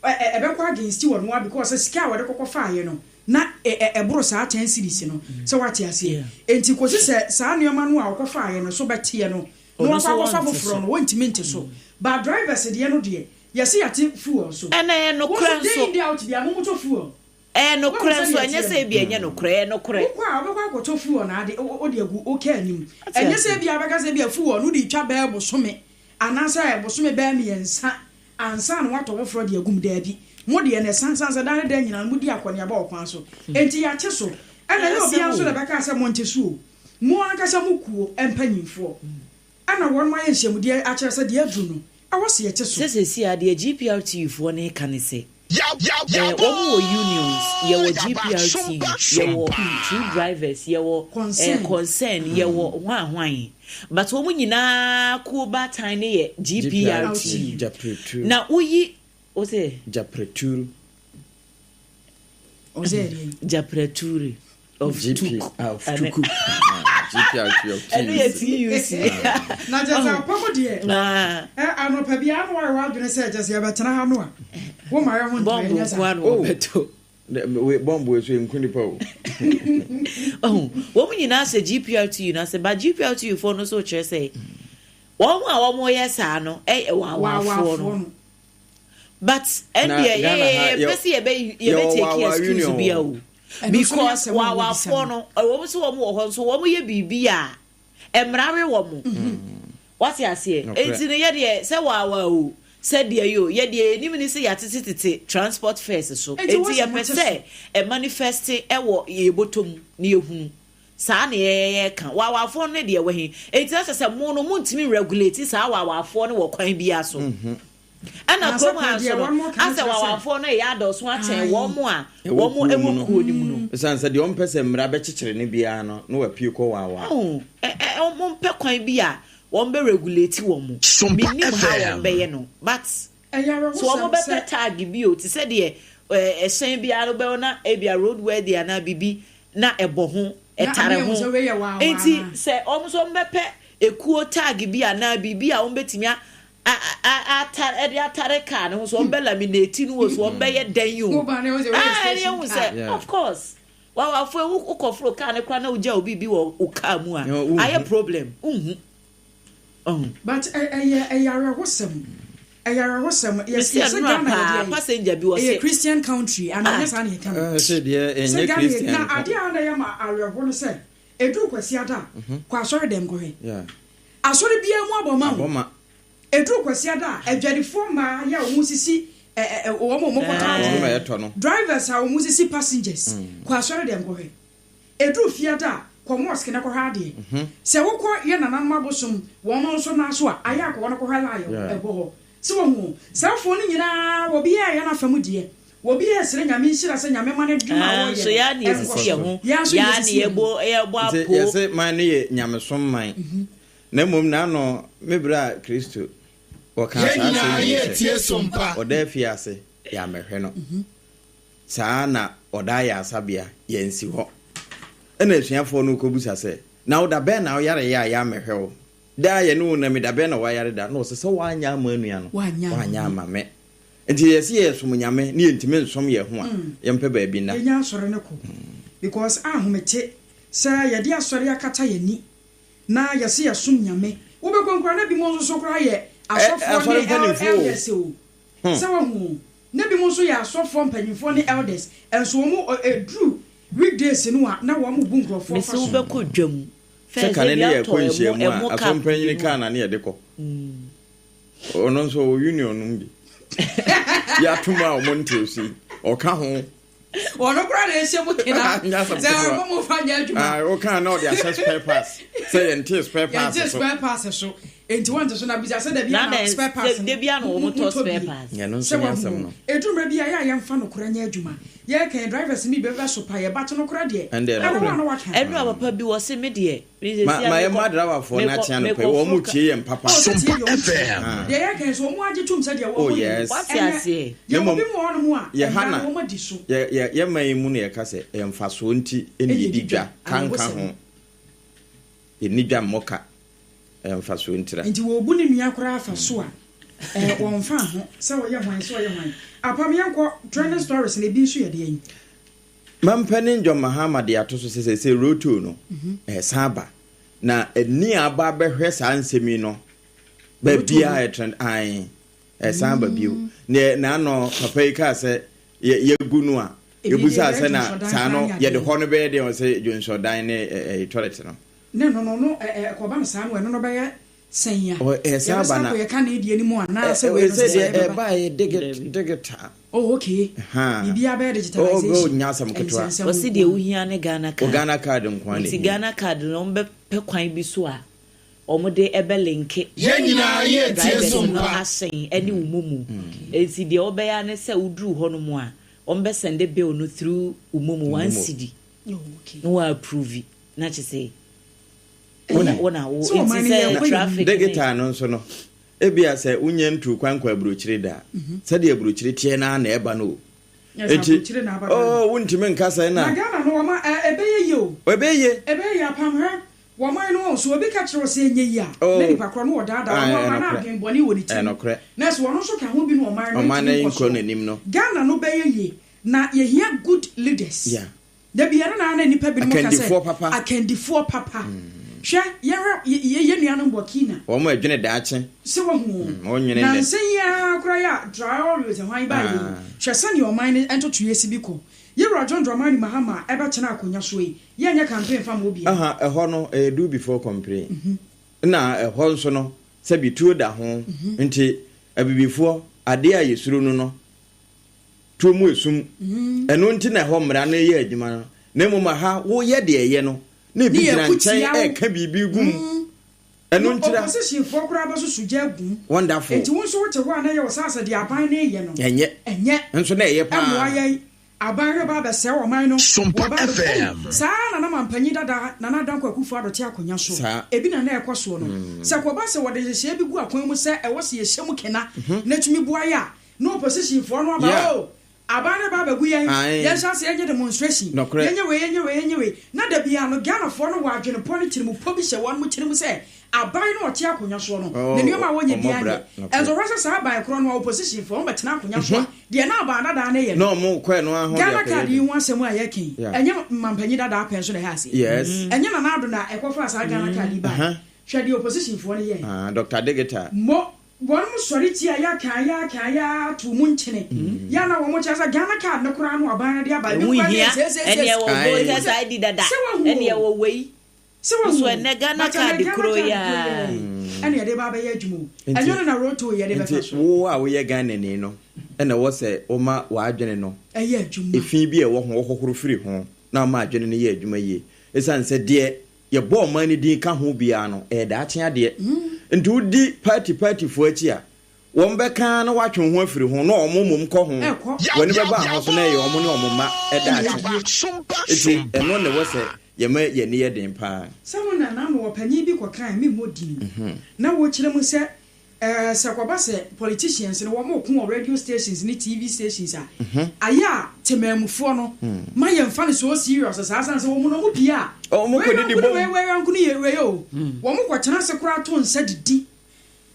ɛ ɛbɛkɔ against wɔn ara because sɛ sika a wɔde kɔkɔ faeɛ no na ɛ ɛ ɛboro saa ten cedis no sɛ woate aseɛ enti kɔsi sɛ saa nneɛma no a wɔkɔ faeɛ no so bɛteɛ no na Ɔno wakɔ nso akɔfa wɔnte foforɔ so. no wɔntumi nte so but drivers deɛ no deɛ yɛse yɛate fuel so Ɛna ɛyɛ wo nokorɛ nso day nso. in day out biara momotɔ fuel Ɛyɛ woahu nokorɛ nso sɛdeɛ ɛnyɛ ɛteɛ sɛ no ebia ɛnyɛ nokorɛ ɛyɛ nokorɛ. Wokɔ a wobɛkɔ akɔtɔ fuel na ade wode agu wo car no mu Ate ɛnyɛ sɛ aseɛ. ebia wobɛka sɛ ebia fuel no wode retwa bɛyɛ bosome anaasɛ bosome bɛyɛ mmiɛnsa Ansa na wɔatɔ foforɔ de agu mu? Daabi. Mo deɛ, na ɛsane sɛ daa ne daa nyinaa no modi akɔneaba wɔ kwan so. Enti yɛate so. Ɛna ɛnyɛ obiara nso na ɛbɛka sɛ monte so o. Mo ankasa mo kuo mpanimfoɔ na wɔnom ayɛ nhyiamudeɛ akyerɛ sɛ deɛ aduru no, ɛwɔ sɛ yɛte so. Sɛ seesei ara deɛ GPRTU foɔ no reka ne sɛ, eh, wɔn wɔ unions, yɛwɔ GPRTU, yɛwɔ true drivers, yɛwɔ eh, concern, yɛwɔ hwan hwan. But wɔn nyinaa kuo baatan no yɛ GPRTU. Na woyi, wo se? Japreturu. Japreturi of GP, Tuk. ah, of Tuku. GPRT of Ɛno yɛ TUC. TUC. Na kyerɛ sɛ apam deɛ, Ah. ɛ, anɔpa biara na woayɛ w'adwene sɛ kyerɛ sɛ yɛbɛtena ha no a, woma yɛ ho ntɔ Bɔmbo ɛnyɛ nko ara saa. na Oh. wɔbɛto. We bɔmbo so nku nipa o. Ɔho, wɔn nyinaa hyɛ GPRTU no ase, but GPRTU foɔ no nso kyerɛ sɛ wɔn a wɔyɛ saa no yɛ wawafoɔ no. But ɛndeɛ yɛpɛ sɛ yɛbɛ yɛbɛ take excuse bi a o. Because wawafoɔ no, ɛwɔ mu sɛ wɔn wɔ hɔ nso wɔn yɛ biribi a Mmara we wɔn. Wate aseɛ? Enti no yɛdeɛ sɛ waawaa o, sɛ deɛ yi o, yɛdeɛ yɛnim ne sɛ yɛatete tete transport fares so. Enti yɛpɛ sɛ ɛ manifest wɔ yɛn bɔtɔ mu na yɛhunu. Saa na yɛka. Waawaafoɔ no deɛ wɔ he? Enti na kyerɛ sɛ mo no montumi nregulate saa waawaafoɔ no wɔ kwan biara so. Ɛna kurom ha nso no, asɛ wawafoɔ no reyɛ adɔɔso akyɛn wɔn a wɔn wɔ kuo no mu no. Ɛsiane sɛ deɛ ɔmpɛ sɛ mmara bɛkyekyere no biara no, na wapue kɔ wawa. Ɔho, ɛ ɛ wɔmpɛ kwan bi a wɔn bɛ regulate wɔn. Mennim how wɔn bɛyɛ no, but sɛ wɔn bɛpɛ tag bi o, te sɛ deɛ ɛ ɛhyɛn biara no bɛwɔ na ebia roadworthy anaa biribi na ɛbɔ ho, ɛtare ho. Enti sɛ wɔn nso wɔn bɛpɛ ekuo tag bi anaa biribi a wɔn bɛtumi a. Atare ɛde atare car no ho so wɔn bɛ laminate no wɔ so wɔn bɛyɛ dɛn o. Ah ɛne ehu sɛ of course wawafo ewu wokɔ foro car no koraa na wogya obi bi wɔ wo car mu a ayɛ problem nhu. But ɛyɛ ɛyɛ awerɛhosɛm ɛyɛ awerɛhosɛm yɛ sɛ Ghana yɛ deɛ ɛyɛ Christian country ana ɛnyɛ saa na yɛka no sɛ Ghana yɛ na adeɛ a na ɛyɛ ma awerɛho no sɛ ɛduru Kwasiada a kɔ asɔre dɛm kɔhwɛ asɔre biara mu abɔ ma wo. Ɛduru Kwasiada a, adwadifoɔ mmaa yɛ a wɔsisi ɛ ɛ wɔn a wɔkɔtɔ adeɛ no, drivers a wɔsisi passengers, kɔ asɔre dɛm kɔhwɛ. Ɛduru Fiada a, kɔ mosque na kɔhwɛ adeɛ. Sɛ wokɔ yɛn nananom abosom wɔn nso nan so a, ayɛ a kɔ hɔ na kɔhwɛ line a ɛbɔ hɔ. So wahu o? Saa afoɔ no nyinaa, obiara reyɛ n'afa mu deɛ. Obiara resrɛ Nyame nhyira sɛ Nyame mma n'adwuma a Nso wɔreyɛ yɛa no na yɛsisi nkɔ yɛn so. ho, Yɛn nso yɛa na yɛsisi yɛn ho. yɛbɔ Nti apoo. yɛse man no yɛ nyamesom man. Na mmom n'ano me berɛ a Kristo wɔkaa Yɛn saa nyinaa asɛm yi yɛ tie sɛ, sompa. Ɔda afiase, yɛammɛhwɛ no. Saa ara na ɔda ayaresabea, yɛansi hɔ. Ɛnna asuafoɔ no rekɔbisa sɛ, Na wo da bɛn na woyareeɛ a yɛammɛhwɛ wo? Da a yɛne wo nam yi, da bɛn na woayare da? Na ɔse, Sɛ woanyɛ amma anua no, woanyɛ amma me. Nti yɛse yɛresom Nyame na yɛntumi nsom yɛn ho a, yɛmpɛ baabi nna. Yɛnya asɔre no kɔ because ahomete sɛ yɛde asɔre akata yɛn ani. Na yɛse yɛsom Nyame. Wobɛkɔ koraa na binom nso so koraa yɛ asɔfoɔ ne elders o. Sɛ wahu o. Na binom nso yɛ asɔfoɔ mpanyinfoɔ ne elders nso wɔn ɛduru weekdays no a na wɔn bu nkorɔfoɔ fa Mese so. wobɛkɔ dwam Sɛ first kane ebi ne atɔ yɛkɔ ɛmo nhyiamu a, ɛmo asɔre cup bi mpanyini mu kaa a. na ne yɛde kɔ. Ɔno nso ɔwɔ union no mu bi. Yɛato mu a wɔn ntee so yi, ɔka ho. Ɔno koraa na ɛhyɛ mu kena sɛ ɔmo mo fa nyɛ adwuma. Ah, wokaa na ɔde ahyɛ spare parts sɛ yɛntee spare parts yɛntee so. spare parts so nti wɔnte so na bisa sɛ dabi ana spare parts no dabi ana wɔn tɔ spare parts. Ɛno nso ne asɛm no. Edu mmerɛ bi a yɛ a yɛmfa nokorɛ nyɛ adwuma. Yɛka drivers no bi bɛbɛ so pa yɛ but nokorɛ deɛ Ɛndeɛ ɛno nokorɛ. a na waka. Ɛnu a papa bi wɔ se me deɛ. Ma ma yɛmmɔ adrawafoɔ no akyea anɔpa yi, wɔn tie yɛn papa. Oh, sɛ tie deɛ wɔn tie. Deɛ yɛka yi nso, wɔn agye tom sɛ deɛ wɔn Oh, yɛ yes. Wate ɛnyɛ. aseɛ? Na Yɛwɔ mmom, bi mu wɔ hɔnom a, yɛ ha mmara na no wɔn adi so. yɛ yɛ yɛ man yi mu na yɛka sɛ ɛyɛ mfasoɔ nti na Ɛna yɛdi yɛdi dwa, dwa, ka nka awerɛhosɛm. ho. Yɛnni dwa mmɔ ka, ɛyɛ mfasoɔ ntira. Nti wɔbu ne nua koraa fa so a, ɛɛ wɔmfa ho sɛ ɔyɛ hwan, sɛ ɔyɛ hwan. Apam yɛnkɔ, trending stories no ebi nso yɛ deɛn? Mampanin John Mahama de ato so sɛ seesei road toll no ɛresan aba na ani a aba abɛhwɛ saa nsɛm yi no baabiara ɛtrend ae ɛresan aba bio. Neɛ n'ano papa yi kaa sɛ yɛgu no a yɛbusaa sɛ na saa no yɛde hɔ no bɛyɛ deɛ ɔsɛ dwonsɔdan ne ɛɛ toilet no. Ne no no no ɛkɔba no saa no ɛno no bɛyɛ Sɛn a? Ɔ ɛsan aba Yɛbɛsan na. akɔ yɛ kane deɛ no mu anaa sɛ wei no Ɛsɛ sɛ deɛ ɛbɛba? ɛba yɛ digit digital. Oh okay. Haa. Biribiara bɛyɛ Oh digitalization. oh nyɛ asɛm ketewa. Nsɛnsɛm Ɔse nko deɛ ara. wohia ne Ghana O card. Ghana card nko ara na Nti ehia. Ghana card no wɔn bɛpɛ kwan bi so a wɔn de ɛbɛ linke Yɛn nyinaa yɛ tie drivers so no mpa. ahyɛn ɛne wo momo. Nti deɛ wobɛyɛ ara ne sɛ woduru hɔ nom a wɔn bɛ sɛnde bill no through wo momo, one Momo. cedi Oh okay. na wa approve na kyerɛ sɛ Ɛyɛ. Wo na wo Sɛ ɔman nti no sɛ yɛnkɔ yɛn traffic ne. Digital no nso no, ebia sɛ wonnya ntuu kwan nkɔɔ aburokyire da a, sɛdeɛ aburokyire teɛ no ara na ɛba no o. Nyɛ sɛ Enti, aburokyire na aba Ghana. oh, wontumi nka sɛ Na na. Ghana no wɔma ɛ ɛbɛyɛ yie o. Ɛbɛyɛ yie. Ɛbɛyɛ yie apam hwɛ wɔman no o sɛ obi ka kyerɛ wo sɛ ɛnyɛ yie a na Oh, nipa korɔ no wɔdaadaa wo ah, na ɛyɛ ɔma no nokorɛ. adwen bɔne wɔ ne Ɛyɛ tirim nokorɛ. na sɛ ɔno nso ka ho bi na ɔman no Ɔman no ntumi nkɔ nkɔ soɔ. n'anim no. Ghana no bɛyɛ yie na yɛhia good leaders. Yeah. Da biara na na nnipa binom ka sɛ, Akandifoɔ papa. Akandifoɔ papa. Hwɛ, yɛnhwɛ yɛn nuanom Burkina. Wɔn a ɛdwene daakye. Sɛ woahu o. Wɔn nnwene nnɛ. Nansa yi ara koraa yi a Traore hwan baeɛ yi, hwɛ sɛdeɛ ɔman no ntotoeɛ si bi kɔ. Yɛwura John Dramani Mahama a ɛbɛtena akonnwa soɔ yi, yɛnyɛ campaign mfa mma obiara. Aha, ɛhɔ no, ɛyɛ do before complain. Ɛna ɛhɔ nso no, sɛbi tuo da ho. Nti, Abibifoɔ, adeɛ a yɛsuro no no, tuo mu esum. Ɛno nti na ɛhɔ mmara no yɛ adwuma no. Na mmom aha, woyɛ deɛ ɛyɛ no, na ebi gyina nkyɛn reka biribi gu mu. Ɛno ntira. Oppositionfoɔ koraa bɛsoso gya agu mu. Wonderful. Nti wo nso wote hɔ a na ɛyɛ wo sɛ asɛ deɛ aban no reyɛ no. Ɛnyɛ. Ɛnyɛ. Nso na ɛyɛ paa. Ɛmmoa yɛn. Aban reba abɛsɛe ɔman no. Sompa Wɔba abɛ FM. Oh, saa ara na na mampanyin dada Nana Dankwa Akufo-Addo te akonnwa so. Saa. Ebi na na ɛrekɔ soɔ no. Sɛ ɛkɔba sɛ wɔde nhyehyɛeɛ bi gu akwan mu sɛ ɛwɔ sɛ yɛhyɛ mu kena na ɛtumi boa yɛn a, Na opposition foɔ no aba Yeah. oh aban no ba abɛgu yɛn, Ae. yɛnhyɛ aseɛ nyɛ demonstration, Nɔkorɛ. yɛnyɛ wei yɛnyɛ wei yɛnyɛ wei. Na da biara no Ghana foɔ no wɔ adwenepɔ ne tirimupɔ bi hyɛ wɔn tirim sɛ aban no a ɔte akonnwa soɔ no, ne nneɛma a wɔnyɛ biara nyɛ. Ɛnso hwɛ sɛ saa aban korɔ no a opposition foɔ wɔbɛtena akonnwa so a, deɛ na aban dadaa no yɛ no. Ghana card yi ho asɛm a yɛka yi, ɛnyɛ mampanyin dadaa pɛn so na ɛha aseɛ. Ɛnyɛ Nana Addo na ɛkɔfaa saa Ghana card yi baeɛ. Hwɛ deɛ opposition foɔ no yɛɛ. Doctor Digital. Mo, wɔnom sɔre tia yɛ akaa yɛ akaa yɛ ara too mu nkyene. Yɛ a na wɔn kyerɛ sɛ Ghana card no koraa no aban no de aba, ebi Ɛho koraa deɛ nhia, seeseesees. ɛneɛ wɔ voters ID dada, Sɛ wahu ɛneɛ o. wɔ wei. Sɛ wahu Nso o. ɛnnɛ Ghana But ɛnnɛ card Ghana koro card yi koro yi ara. ara yi, ɛna yɛde ba abɛyɛ adwuma o. Nti, Ɛnyɛ ɔno na roto yɛde bɛfa nti so. wo a woyɛ Ghanani no na ɛwɔ sɛ woma w'adwene no, Ɛyɛ adwuma. efi bi a ɛwɔ ho, wohohoro firi ho na woma adwene no yɛ adwuma yie. Esiane sɛ deɛ yɛbɔ ɔman no din ka ho biara no, ɛyɛ daakye adeɛ. Nti wodi party partyfoɔ akyi a, wɔbɛka ara na woatwe wo ho afiri ho na wɔn mmom kɔ ho. W'ani bɛba ho so na ɛyɛ wɔn ne wɔn mma daakye. Nti ɛno na ɛwɔ sɛ yɛma yɛn ani yɛ den pa ara. Sɛ mo nana mo ɔpanyin bi kɔkae, memmɔ din, na wokyerɛ mu sɛ Ɛɛ sɛ ɛkɔba sɛ politicians no wɔn reko wɔ radio stations ne TV stations a, ayɛ a temanmufoɔ no ma yɛn fa no so serious saa sane sɛ wɔn no wɔn pie a, Wɔn wei kɔ didi yɔnko ne bom. wei wei yɔnko ne yɛ wei o. Wɔn kɔ tena ase koraa to nsa didi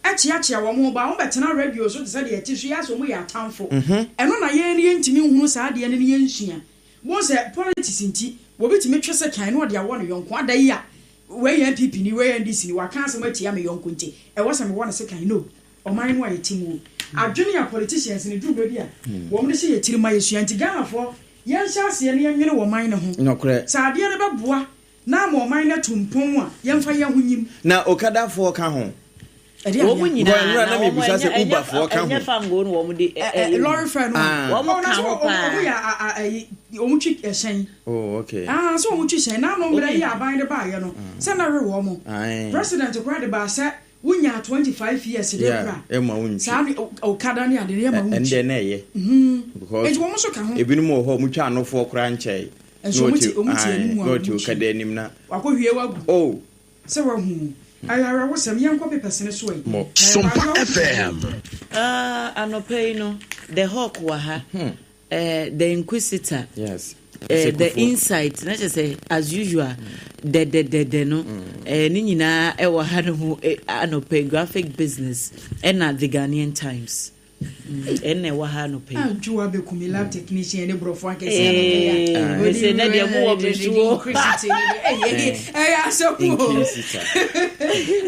kyeakyea wɔn ho ba wɔn bɛtena radio so te sɛ deɛ ɛte so yi asɛ wɔn yɛ atamfo. Ɛno na yɛn no yɛntumi nhunu saa adeɛ no ne yɛnsua. Bohu sɛ politics nti obi tumi twe sekan na ɔde awɔ ne yɔnko ada yi a wei yɛ NPP ni wei yɛ NDC ni waka asɛm atia me yɔnko nti ɛwɔ sɛ mewɔ no sekan no ɔman no a yɛte mu o adwene a politicians no duru baabi a wɔn de hyɛ yɛ tirim ma yɛsua nti Ghanafoɔ yɛnhyɛ aseɛ na yɛnwene wɔ ɔman no ho Nokorɛ. sɛ adeɛ no bɛboa na ama ɔman no atu mpɔn a yɛmfa yɛn ho nyim. Na Okadafoɔ ka ho. Ɛde Wɔn anea. nyinaa Because nnora na na wɔn mebisa ɛnyɛ sɛ ɛnyɛ Uberfoɔ ka ɛnyɛ ho. fangoo na wɔn de ɛ Ɛ ɛyɛ ɛ mu. lɔre fare no a. Ah. Wɔn Oh, na ka sɛ ho wɔn wɔn yɛ paa. a a ɛyi wɔn twi ɛhyɛn. Oh, okay. Ah, sɛ wɔn twi hyɛn. N'ano mmerɛ yi a aban de baayɛ no, sɛ na we wɔn. Ae. President koraa de baa sɛ wonyaa 25 years de Yeah, kora. ɛma wo ntwi. Saa ne okada ne ade no yɛ ma wo Ɛn ntwi. deɛ na ɛyɛ. Mhm. Because Enti wɔn nso ka ho. ebinom wɔ hɔ a wɔtwa anofoɔ koraa nkyɛe. Nso Na wɔn wɔte ti wɔn ti ae, anim a na wɔn wɔte twi. okada anim na. Wakɔ hwie wagu. Oh. Sɛ wahu o. Ɛyɛ awerɛhosɛm. Yɛnkɔ papers no so ɛ. Mo. Na yɛba Sompa adwo FM. Ah, anɔpa yi no, The Hawk wɔ ha, eh, The Inquisitor, Yes. eh, The Sekufoɔ. Insight, na kyerɛ sɛ as usual, dɛdɛdɛdɛ no, eh, ne nyinaa ɛwɔ ha no mu eh, anɔpa yi, Graphic Business, ɛna The Ghanaian Times. Ɛnna ɛwɔ ha anɔpa yi. Adwoa bɛku me lab technician ne borɔfo akɛseɛ anɔpa yi a. Mese na deɛ mowɔ me so o. Ɛyɛ asɛm o.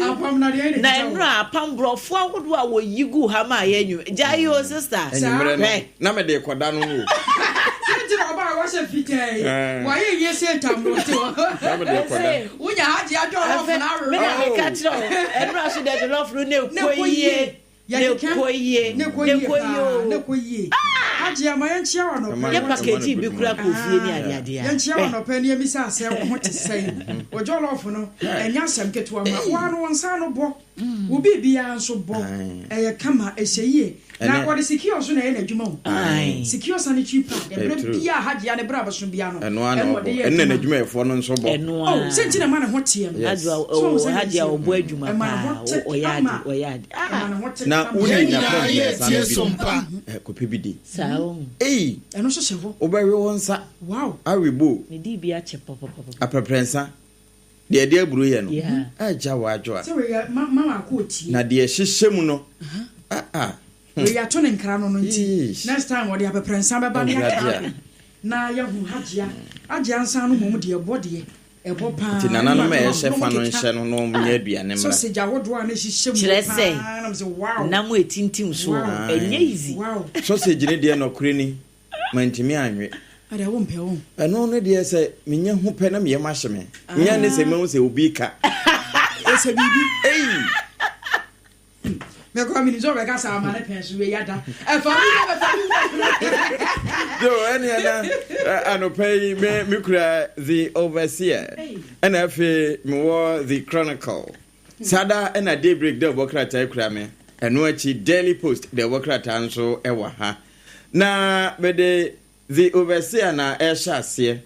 Apam na deɛ Na nnora apam borɔfo ahodoɔ a wɔyi gu ha ma yɛ nwum. Gyae o sister. Anwummerɛ no na mede kɔda no no o. Sɛ nti na ɔbaa wahyɛ fitaa yi. Wayɛ yie sɛ tam no ɔte hɔ. Na mede kɔda. Wonya agye adwa ɔlɔfo na awerɛ. Me na meka kyerɛ wo. Nnora so deɛ jollof no na ɛkɔ yie. Ne kɔ yie. Ne kɔ yie paa. Ne kɔ yie. Agye ama yɛnkyia wo anɔpa yi. Yɛ package bi kura kɔ fie ne ade ade a. Yɛnkyia wo anɔpa yi na yɛmmisa sɛ wo ho te sɛn. Wo jollof no, ɛnyɛ asɛm ketewa ma wo ara no wo nsa ano bɔ. Wo biribiara nso bɔ. Ɛyɛ kama, ɛhyɛ yie. Na wɔde secure nso na ɛyɛ n'adwuma o. Secure sanitary pad. Ɛberɛ biara a Hajia ne berɛ a bɛso biara no, Ɛno ara na ɛna ɔbɔ. ɔde yɛ Ɛno na adwuma. n'adwumayɛfoɔ no nso bɔ. Ɛno Oh, ara. sɛ nti na ɛma ne ho teɛ no. Yes. Adwoa, So woahu oh, sɛdeɛ Hajia ɛteɛ no? ɔbɔ adwuma Ɛma ne paa. ho te Ɔyɛ ade, kama. ɔyɛ ade. Ɛma Ah! ne ho te Na kama. wonni Yɛn na nyinaa pɛn yɛ mmiɛnsa tie no bi so di. mpa. Eh, kɔpɛ bi di. Saa o. Ei! Ɛno nso hyɛ hɔ. Wobɛwe wo nsa. Wow! Awe bo. Medii bi akyɛ papapapa. Aprɛprɛnsa. Deɛ ɛde aburo yɛ no, Yeah. agya w'adwoa. Sɛ wei yɛ ma ma maako otie. Na deɛ ɛhyehyɛ mu no, ah ah. Wei yɛato ne nkra no no nti Eesh. next time wɔde aprɛprɛnsa bɛba ne Awurade yɛaka a. ahwɛ na yɛahu Hajia. Hajia nsa no mmom deɛ ɛbɔ deɛ ɛbɔ paa. Nti nananom a Ɛne ɛhyɛ fa no keka. nhyɛ no na wɔnyɛ aduane mmra. Sausage ahodoɔ a na ɛhyehyɛ mu Kyerɛ paa sɛ, na mesɛ wow. nam a ɛtintim soɔ, Wow. ɛnyɛ easy. Wow. Sausage no deɛ nɔkorɛ ni, mantumi anwe. Ɛdeɛ wompɛ wo. Ɛno no deɛ sɛ menya hu pɛ na me yam ahye me. Nya ne sɛ mahu sɛ obi reka. Ɛsɛ biribi. Ei! Me koraa menim sɛ ɔbɛka saa ama ne pɛn so wei ada. Ɛfa me wura bɛfa me wura. Yo, ɛneɛ na anɔpa yi me me kura The Overseer ɛna afei mewɔ The Chronicle. Saa da ɛna Daybreak dɛ ɔbɔ krataa kura me. Ɛno akyi Daily Post dɛ ɔbɔ krataa nso ɛwɔ ha. Na mede The Overseer na ɛrehyɛ aseɛ.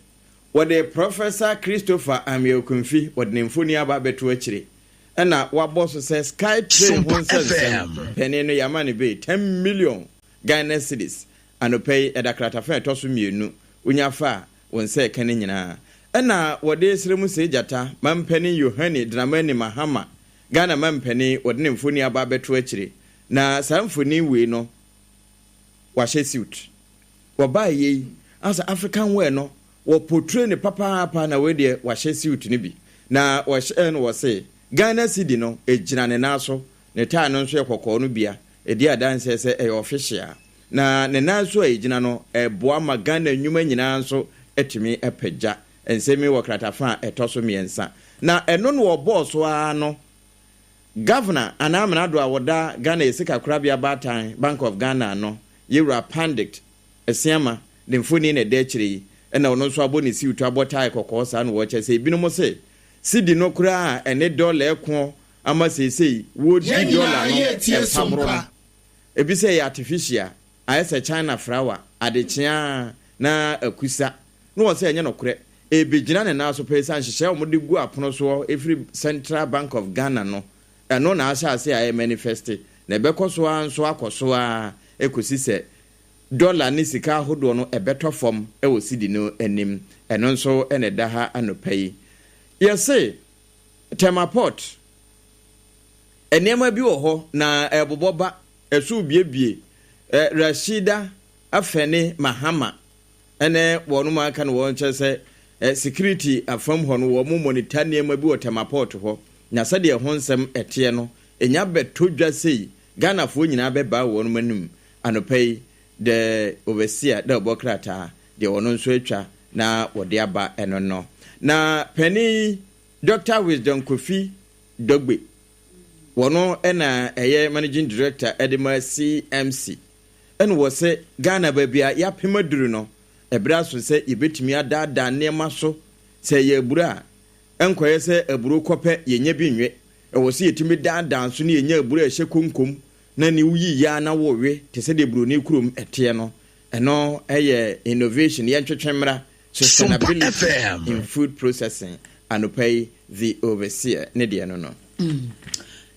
Wɔde Professor Christopher Ameyaw-Kumfi wɔde ne mfoni aba abɛto akyire ɛna wabɔ so sɛ Sky Train ho Sompa nsɛnsɛm FM. panin no yɛama no bei 10 million Ghana cedis anɔpa yi ɛda kratafa a ɛtɔ so mmienu wonya fa a wo nsa ɛka no nyinaa ɛna wɔde resrɛ mu see gyata mampanin Yohane Dramani Mahama. Ghana mampanin wɔde ne mfoni aba abɛto akyire. Na saa mfoni wei no, wahyɛ suit. Wɔbaeɛ yi, asɛ African wear no, wɔ portray no papaapa na wei deɛ wahyɛ suit no bi. Na wɔhyɛɛ no wɔse Ghana cedi no ɛgyina ne nan so, ne tie no nso yɛ kɔkɔɔ no bia, ɛdi adanseɛ sɛ ɛyɛ official. Na ne nan so a ɛgyina no, ɛboa ma Ghana nnwuma nyinaa nso tumi pagya. Nsɛm yi wɔ kratafa a ɛtɔ so mmiɛnsa. Na ɛno na wɔbɔɔ so ara no, Governor anaa Amrado a wɔda Ghana yɛ sikakorabea baatan, Bank of Ghana ano, Yewura Pandit Asiamah ne mfoni na ɛda akyire yi, ɛna ɔno nso abɔ ne siwtu abɔ tae kɔkɔɔ saa na wɔkyɛ sɛ ebinom se sidi no koraa a ɛne dɔla ɛko ama seesei wɔredi Yɛn dɔla nyinaa no yɛ tie mpaboro no sompa. ebi sɛ ɛyɛ artificial ayɛ sɛ China frawa adekyea na akusa na wɔn sɛ ɛnyɛ nokorɛ ɛrebɛgyina ne nan so pɛ ɛsiane nhyehyɛɛ a wɔde gu apono soɔ ɛfiri Central Bank of Ghana no ɛno na ahyɛ ase a ɛremanifɛste na ɛbɛkɔ so ara nso akɔ so ara kɔsi sɛ dɔla ne sika ahodoɔ no ɛbɛtɔ fam wɔ sidi no anim. Ɛno nso na ɛda ha anɔpa yi. Yɛse Tema Port nneɛma bi wɔ hɔ na ɛrebobɔ ba, ɛso rebuebue. Rashida Afeni Mahama ne wɔnom aka no wɔn kyerɛ sɛ security afam hɔ no wɔn monitor nneɛma bi wɔ Tema Port hɔ na sɛdeɛ ɛho nsɛm ɛteɛ no ɛnya bɛtɔ dwa sei Ghanafoɔ nyinaa bɛbaa wɔnom anim anɔpa yi The Overseer dɛ ɔbɔ krataa deɛ ɔno nso atwa na wɔde aba ɛno no na panin yi Doctor Wisdom Kofi Dogbe wɔno na ɛyɛ Managing Director de ma CMC Ɛna wɔ sɛ Ghana baabi a yɛapem aduru no, ɛberɛ aso sɛ yɛbɛtumi adaadaa nneɛma so. Sɛ ɛyɛ aburo a, ɛnkɔyɛ sɛ aburo kɔpɛ yɛnya bi nwe. Ɛwɔ sɛ yɛtumi daadaa so na yɛnya aburo a ɛhyɛ konkom na ne woyi yɛ ara na wowe te sɛ deɛ buroni kurom teɛ no. Ɛno yɛ innovation, yɛntwetwe mmra, Sompa sustainability FM. in food processing. Anɔpa yi, The Overseer ne deɛ no no.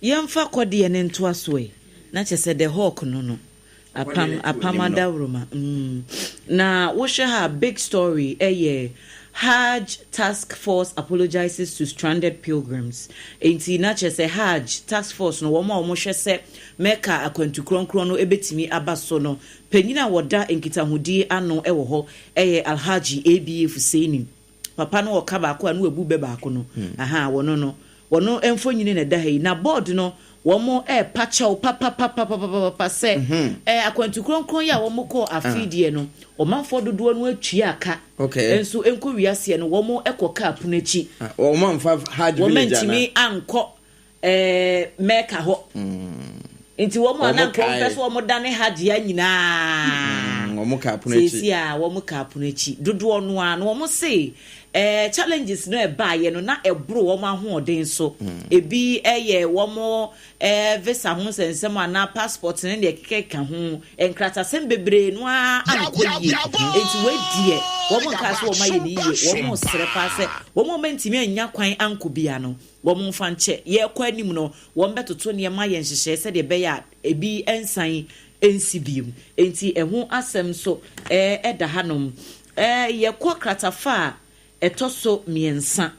Yɛmfa kɔdeɛ no ntoa so ɛ. Na kyerɛ sɛ the hawk no no. Apam apam adawuroma mm. Na wohwɛ ha a big story ɛyɛ Hajj task force apologizes to stranded pilgrims. Enti na kyerɛ sɛ Hajj task force no wɔn a wɔhwɛ sɛ Mecca akwantu kronkron no ɛbɛtumi aba so no panyin a wɔda nkitahodie ano wɔ hɔ ɛyɛ Alhaji ABA Fuseini. Papa no ɔka baako a na wabu bɛ baako no ahaa wɔno no wɔno mfonyini na ɛda ha yi na board no wɔn ɛɛpa kyɛw papapapapapapa sɛ ɛɛ akwantu kronkron yi a wɔn kɔɔ afe deɛ no ɔmanfoɔ dodoɔ no atua aka nso nkɔ wiaseɛ no wɔn ɛkɔ kaa pono akyi Wɔn amfa Hajj wɔn village anaa? antumi ankɔ ɛɛ Mecca hɔ. Nti wɔn a na nka wɔn pɛ sɛ wɔn dane Hajia nyinaa. Wɔn kaa pono akyi. Seesei a wɔn kaa pono akyi. Dodoɔ no ara no wɔn se ɛɛ challenges no ɛbaayɛ no na ɛboro wɔn ahoɔden so. Ebi ɛyɛ wɔn ɛɛ visa ho nsɛnsɛm anaa passport ne deɛ ɛkeka ho. Nkratasɛm bebree no ara ankɔ yie. Nti wei deɛ wɔn nkaa sɛ wɔn ayɛ no yie. Wɔn resrɛ paa sɛ wɔn a wɔantumi annya kwan ankɔ biara no Wɔmfa nkyɛ. Yɛrekɔ anim no, wɔbɛtoto nneɛma ayɛ nhyehyɛe sɛdeɛ ɛbɛyɛ a ebi nsan nsi bio. Enti ɛho asɛm nso da hanom. Yɛkɔ kratafa a ɛtɔ so mmiɛnsa.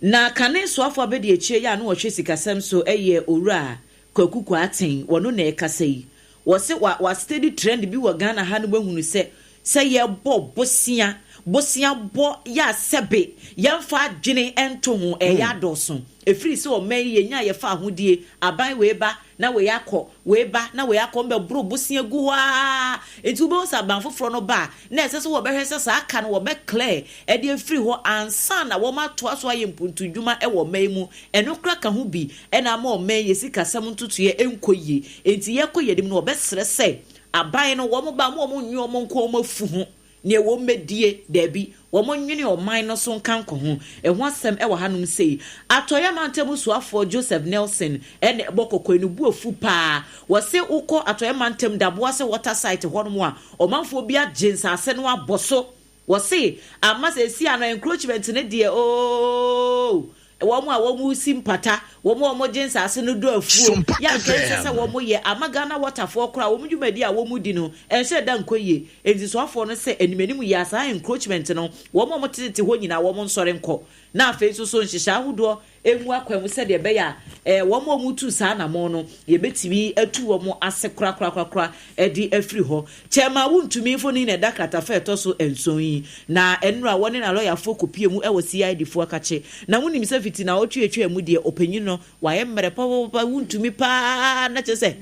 Na kane soafoɔ abadiakyire yi a na ɔhwɛ sikasɛm so yɛ Owura Kwaku Kwarteng, wɔno na ɛrekasa yi. Wɔse wa wa steady trend bi wɔ Ghana ha no wahunu sɛ sɛ yɛbɔ bosea bosea bɔ yɛ a sɛbe yɛmfa adwene nto ho ɛyɛ adɔɔso ɛfiri sɛ ɔman yi yɛnya a yɛfa ahodie aban wei ba na wei akɔ wei ba na wei akɔ wɔbɛboro bosea gu hɔ ara nti wobɛhu sɛ aban foforɔ no ba a na ɛsɛ sɛ wɔbɛhwɛ sɛ saa ka no wɔbɛ clear ɛde afiri hɔ ansa na wɔn atoa so ayɛ mpuntudwuma wɔ ɔman yi mu Ɛno koraa ka ho bi na ama ɔman yi sikasɛm ntotoeɛ nkɔ yie. Enti yɛrekɔ yɛn anim no, wɔbɛsrɛ sɛ aban no, wɔn ba, mma wɔn nnwene wɔn nko wɔn afu ho, deɛ wɔn bɛdie, daabi, wɔn nnwene ɔman no so nka nkɔ ho. Ɛho asɛm wɔ hanom sei. Atɔeɛ Mantam Soafoɔ Joseph Nelson na ɛbɔ kɔkɔ yi, ne bo afu pa ara. Wɔse wokɔ Atɔeɛ Mantam Daboase Water Site hɔnom a, ɔmanfoɔ bi agye nsase no abɔ so. Wɔse ama seesei ano encroachment no deɛ ooh, wɔn a wɔn si mpata, wɔn a wɔn gye nsaase no dɔ afuo, Sompa yɛ anka ɛnsɛ sɛ FM. wɔn yɛ, ama Ghana Water foɔ koraa wɔn dwumadi a wɔn di no ɛnhyɛ da nkɔ yie. Enti soafoɔ no sɛ anim anim yi ara saa encroachment no wɔn a wɔn tetete hɔ nyinaa wɔn nsɔre nkɔ. Na afei nso so nhyehyɛe ahodoɔ. Ngu akwan mu sɛdeɛ ɛbɛyɛ a eh, wɔn a wɔtu saa anamɔn no, yɛbɛtumi atu wɔn ase korakorakorakora de afiri hɔ. Kyɛrema Wontumi mfoni na ɛda kratafa a ɛtɔ so nson yi, na nnora wɔne n'alɔyafoɔ kɔpue mu wɔ CID foɔ akakye. Na wonim sɛ fiti naawɔtwe a ɛtwaa mu deɛ, ɔpanyin no, wayɛ mmerɛ papapapa, wontumi pa ara, na kyerɛ sɛ,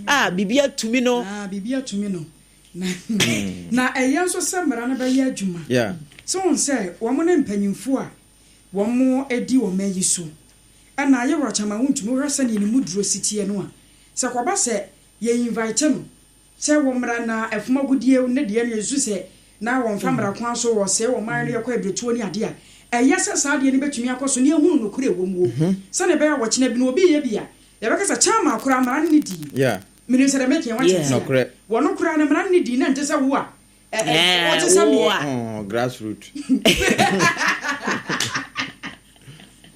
ah, biribi atumi no. Ah, biribi atumi no. Na, na ɛyɛ nso sɛ mmara no bɛyɛ adwuma. Yeah. So wohu sɛ wɔn ne mpanyimfoɔ a Wɔadi ɔman yi so. Ɛna ayɛ wrakyama wontumi wohwɛ sɛdeɛ ne mu duro si teɛ no a, sɛ kɔba sɛ yɛ invite no sɛ wɔmmra na ɛfom agodie ne deɛ no yɛsusu sɛ na wɔmfa mmara kwan so wɔsɛe ɔman no yɛkɔ abirituo ne adeɛ a, ɛyɛ sɛ saa adeɛ no bɛtumi akɔ so na yɛhunu nokorɛ ɛwɔ muo sɛdeɛ ɛbɛyɛ a wɔkyena bi no obi yɛ bi a yɛbɛka sɛ Chairman koraa mmara no ne dii. Menim sɛ deɛ meka yi woate aseɛ. Wɔno koraa no mmara no ne dii na nte sɛ wo a Ɛɛ, wo a. Oh, grassroot.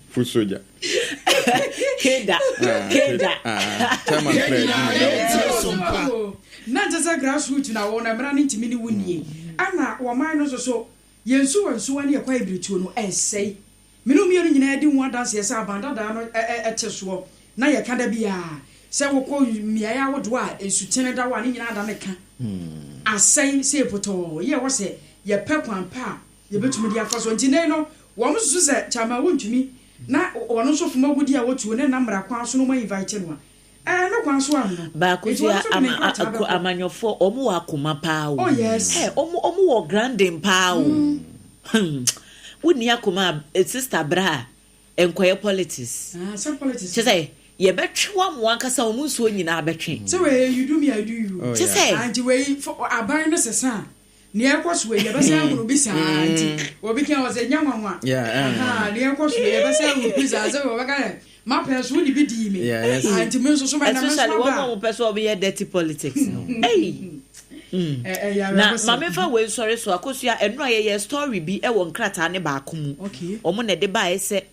Foot soldier. Keda. Ah, Keda. Ah, chairman prayer. Na nkyɛ sɛ grassroot na wɔn mmara no ntumi ne wo nie. Ɛna wɔn no nso so yɛn nsuwa nsuwa ne yɛkɔ abirituo no ɛsɛe. Me ne wo mmienu nyinaa di ho adanseɛ sɛ aban dadaa no te soɔ na yɛka da biara sɛ wokɔ mmeaeɛ ahodoɔ a nsutene da hɔ a ne nyinaa da ne ka asɛe sei potɔɔ yɛ ɛwɔ sɛ yɛpɛ kwan pa a yɛbɛtumi de afa so nti nnɛ yi no wɔn susu sɛ Chairman wontumi na wɔn nso fom agudeɛ a wɔtuo ne nam mmara kwan so no wɔn invite no a ɛɛ no kwan so ano Baako nti so wɔn ya nso de ne ama nkrataa a- bɛkɔ. amanyɔfoɔ wɔn wɔ akoma paa o. Oh yes. Ɛ wɔn wɔn wɔ grandin paa o. Hmm. Wonni akoma a eh, sister bra a nkɔyɛ politics. Ah, sɛ politics. Kyɛ sɛ yɛbɛtwe wo ama wankasa wɔn nsuo nyinaa bɛtwe. Sɛ wei you do me I do you. Oh, Kyɛ yeah. sɛ Ah, nti wei aban no sesa a nea ɛkɔ so wei yɛbɛsan ahunu bi saa nti obi kan wɔ sɛ nya nwanwa. Yeah, eh. Aha, nea ɛkɔ so wei yɛbɛsan ahunu bi saa sɛ wɔbɛka sɛ mapɛ so wode bi dii me. Yeah, yes. Ah, nti me nso so mɛnam nso especially wɔn aba. a wɔpɛ sɛ wɔbɛyɛ dirty politics no. Hey. Ɛ- ɛyɛ Na awerɛhosɛm. maame fa wei nsɔre so akosua ɛno a yɛyɛ story bi ɛwɔ nkrataa ne baako mu. Okay. Wɔn na ɛde baeɛ sɛ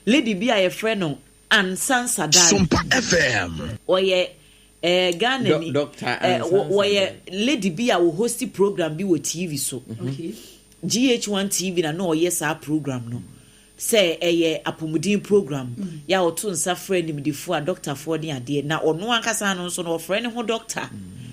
lady bi a yɛfrɛ no Ansa Nsadare. Sompa FM. Ɔyɛ eh, Ghana ni. Doctor Eh, Ansa wɔ- wɔyɛ Nsadare. lady bi a wɔhosti program bi wɔ TV so. Okay. GH1 TV na na ɔyɛ saa program no. Sɛ ɛyɛ apɔmuden program yɛ a ɔto nsa frɛ animdefoɔ a dɔktafoɔ ne adeɛ na ɔno ankasa no nso no ɔfrɛ ne ho dɔkta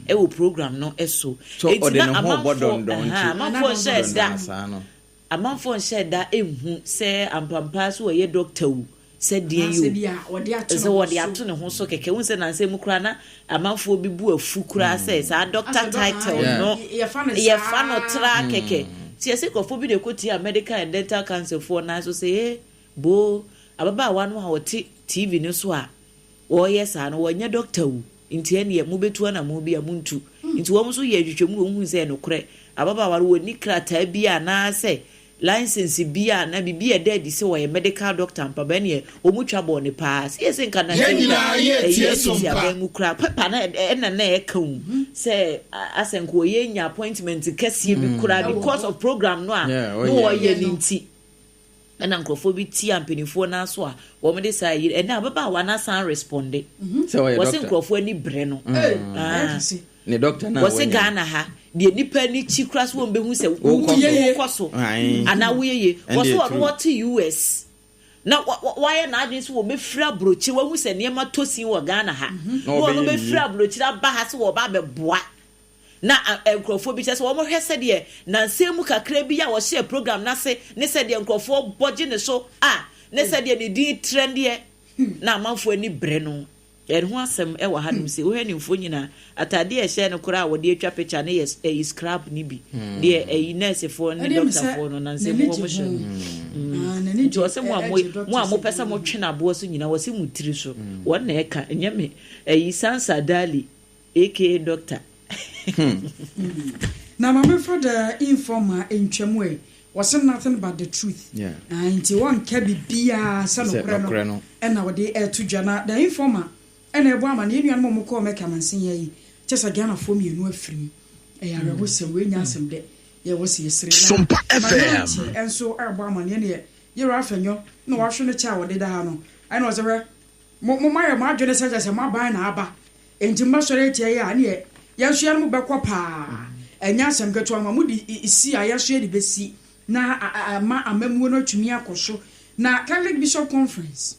ɛwɔ program no so. So Enti ɔde na ne ho bɔ amanfoɔ dɔndɔn ɛha nti amanfoɔ nhyɛ da dɔndɔn saa no. amanfoɔ nhyɛ da nhu sɛ ampampaa so ɔyɛ dɔkta o sɛ deɛn Anaasɛ yi bi o a wɔde ato sɛ ne ho wɔde so. ato ne ho so kɛkɛ. Wohu sɛ nansa mu koraa na amanfoɔ bi bu afu koraa sɛ saa dɔkta Asɛ dɔkta title Yeah. no yɛfa no yɛfa no saa. tra kɛkɛ. Nti yɛsɛ nkurɔfoɔ bi na ɛkɔtia Medical and Dental Council foɔ nan so sɛ ee boo ababaawa no a ɔte TV no so a wɔreyɛ saa no wɔnyɛ dɔkta o nti ɛneɛ mobɛtu anammɔn bi a montu. Nti wɔn nso yɛɛ nhwehwɛmu na wɔhuu sɛ nokorɛ ababaawa no wɔnni krataa bi anaasɛ license bi a na biribi a ɛda adi sɛ ɔyɛ medical doctor ampa ba ɛneɛ wɔn twa bɔɔ no paa sɛ yɛsɛ nka na Yɛn nsɛm nyinaa yɛ ɛyi tie NDC sompa. aban mu koraa paper na ɛna na ɛka o sɛ asɛ nka ɔyɛ nya appointment kɛseɛ bi koraa Ɛwɔ because hɔ. of program no a Yeah, na ɔyɛ. ɔyɛ no nti ɛna nkurɔfoɔ bi tia mpanimfoɔ no aso a wɔn de saa yiri ɛnna ababaawa no asan responde Sɛ ɔyɛ wɔsi doctor. nkurɔfoɔ ani brɛ no Ee, Ah. ɛyɛ kɛse. Ne doctor na wɔsi wanya. Ghana ha deɛ nipa ani kyi kora so wɔn bɛhu sɛ Wokɔ so. wokɔ so Ae. anaa woyɛ yie Ɛnde wɔsi yɛ wɔn true. wɔte US na wayɛ n'adwene sɛ wɔbɛfiri aburokyire wahu sɛ nneɛma tɔ sin wɔ Ghana ha Na na wɔn wɔbɛyɛ ne bɛfiri yie. aburokyire aba ha sɛ wɔba abɛboa na nkurɔfoɔ bi kyerɛ sɛ wɔhwɛ sɛdeɛ nansa mu kakra bi a wɔhyɛɛ program no ase ne sɛdeɛ nkurɔfoɔ bɔ gye ne so a ne sɛdeɛ ne din trɛndeɛ na amanfoɔ ani brɛ no. Yɛn ho asɛm wɔ hanom sei, wohwɛ ne mfonyin a, ataadeɛ a ɛhyɛ no koraa a wɔde atwa picture no yɛ ɛyi scrap no bi, deɛ ɛyi nursefoɔ ne Ɛdeɛ me sɛ doctorfoɔ no nansa n'ani mu gye wɔn hyɛ ho. no. Ah, n'ani Nti gye ɔsɛ mo a mo ɛgye mo a doctors mopɛ sɛ adwuma motwe ho. no aboɔ so nyinaa wɔse mo tiri so wɔn na ɛka ɛnyɛ me ɛyi Sansa Dali aka doctor. Na ma memfa the informer ntwam ɛ, wɔse nothing but the truth. Yeah. Ah, nti wɔnka biribiara sɛ Sɛ nokorɛ nokorɛ no no. ɛna wɔde ɛreto dwa. Na the informer ɛna ɛbɔ amaneɛ, yɛn nuanom a wɔkɔɔ Mecca mansa yi yi, kyɛ sɛ Ghanafoɔ mmienu afiri mu. Ɛyɛ awerɛhosɛm, wei nyɛ asɛm dɛ, yɛwɔ sɛ yɛsere. Na Sompa FM. Minority nso ɛrebɔ amaneɛ neɛ Yɛwura Afenyo na wahwe ne kyɛ a wɔde da ha no, ɛna ɔsɛ hwɛ, mo mo moayɛ mo adwene sɛ kyɛ sɛ mo aban na aba, Enti mobɛsɔre atia yɛn a, ɛnneɛ yɛn nso yɛne mo bɛkɔ paa. Ɛnyɛ asɛm ketewa ma mode si a, yɛn nso yɛde bɛsi, na ama amammuo no atumi akɔ so. Na Catholic Bishop Conference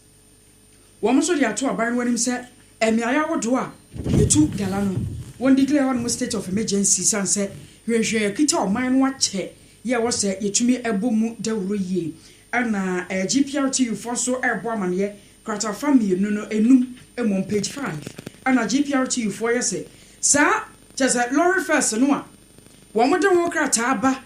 wɔn nso de ato aban no anim sɛ mmeaeɛ ahodoɔ a yɛtu gala no, wɔn declare hɔnom state of emergency sane sɛ hwehwɛ akita ɔman no akyɛ yɛ ɛwɔ sɛ yɛtumi bɔ mu dawuro yie. Ɛna GPRTU foɔ nso rebɔ amaneɛ kratafa mmienu no enum mmom page 5 ɛna GPRTU foɔ yɛ sɛ saa kyerɛ sɛ lorry fares no a wɔn de ho krataa ba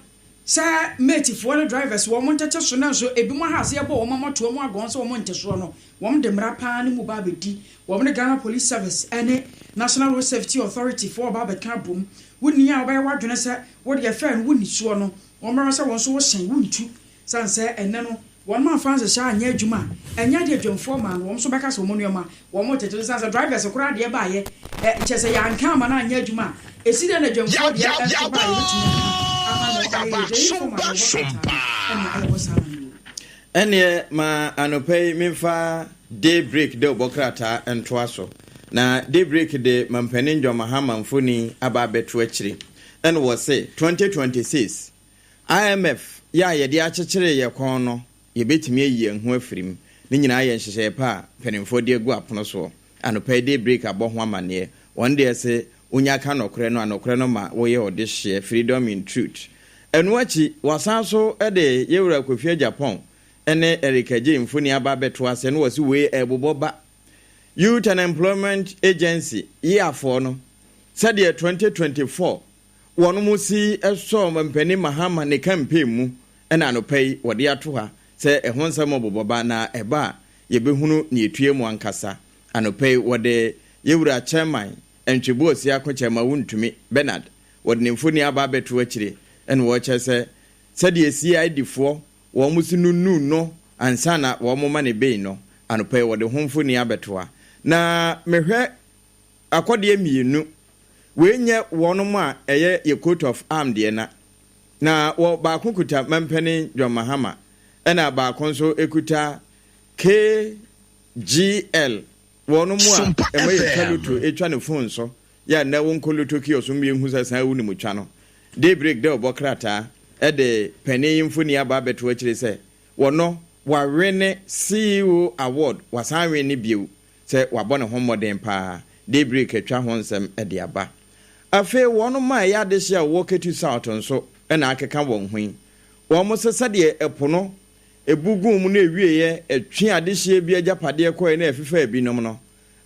sɛ matefoɔ ne drivers wɔn ntete so nanso ebinom aha aseɛ bɔ wɔn amatoa mu agɔn sɛ wɔn nte soɔ no wɔn de mmara paa no mu ba abɛdi wɔn ne Ghana Police Service ne National Road Safety Authority foɔ ba abɛka abom. Wo nni a wobɛyɛ w'adwene sɛ wo deɛ fare no wonni soɔ no wɔn mmara sɛ wɔn nso wohyɛn wontu Sane sɛ ɛnnɛ no wɔn amfa nhyehyɛe anyɛ adwuma a, ɛnyɛ ade a adwamfoɔ maa no, wɔn nso bɛka sɛ wɔn nneɛma wɔn tete so. Sane sɛ drivers koraa deɛ baeɛ ɛ, kyerɛ sɛ yɛanka amma no anyɛ adwuma a, ɛsi dɛn na adwamfoɔ deɛ nso baeɛ yɛbɛtumi aka ama no ayɛ yie? Deɛ ɛyi fam a na wɔbɔ krataa no ɛna ɛwɔ saa no yi. Ɛnneɛ ma anɔpa yi memfa Day Break dawubɔ krataa ntoa so. Na Day Break de Mampanin John Mahama mfoni aba abɛto akyire. Ɛna wɔse 2026 IMF yɛ a yɛde akyekyere yɛn kɔn no, yɛbɛtumi ayi yɛn ho afiri mu. Ne nyinaa yɛ nhyehyɛeɛ pa a mpanimfoɔ de agu apono soɔ. Anɔpa yi Daybreak abɔ ho amanneɛ. Wɔn deɛ se wonya ka nɔkorɛ no a, nɔkorɛ no ma woyɛ ɔdehyeɛ, freedom in truth. Ɛno akyi, wɔasan nso de Yɛwura Kofi Agyapong ne Eric Adjei mfoni aba abɛto aseɛ na wɔse wei ɛrebobɔ ba. Youth and Employment Agency, YEA, foɔ no, sɛdeɛ 2024 Wɔnom si sɔɔ Mampanin Mahama ne campaign mu na anɔpa yi wɔde ato ha sɛ ɛho nsɛm ɔbobɔ ba na ɛba a yɛbɛhunu nea ɛtua mu ankasa. Anɔpa yi wɔde Yɛwura Chairman Ntweboɔ Siako Kyɛrma Wontumi Bernard wɔde ne mfoni aba abɛto akyire na wɔrekyerɛ sɛ sɛdeɛ CID foɔ wɔn si nunu no ansa na wɔn ma ne bail no anɔpa yi wɔde ho mfoni abɛto ha. Na mehwɛ akɔdeɛ mmienu Wei nyɛ wɔnom a ɛyɛ yɛ coat of arm deɛ na. Na wɔ baako kuta Mampanin John Mahama ɛna baako nso kuta KGL wɔnom a Sompa ɛma yɛtwa FM. loto ɛtwa ne phone so yɛ a nnɛ wo nkɔ loto kiosk mu yɛnhu sɛ saa wonim twa no. Daybreak dɛ ɔbɔ krataa ɛde panin yi mfoni aba abɛto akyire sɛ wɔno wawene CEO award wasan wene bio sɛ wabɔ ne ho mmɔden paa de birikatwa ho nsɛm de aba. Afei wɔnom a ɛyɛ adehye a wɔwɔ Ketu South nso na akeka wɔn ho yi. Wɔn se sɛdeɛ ɛpo no bu guu mu na ɛwieɛ ɛtwe adehyeɛ bi agyapadeɛ kɔeɛ na ɛfefaa binom no,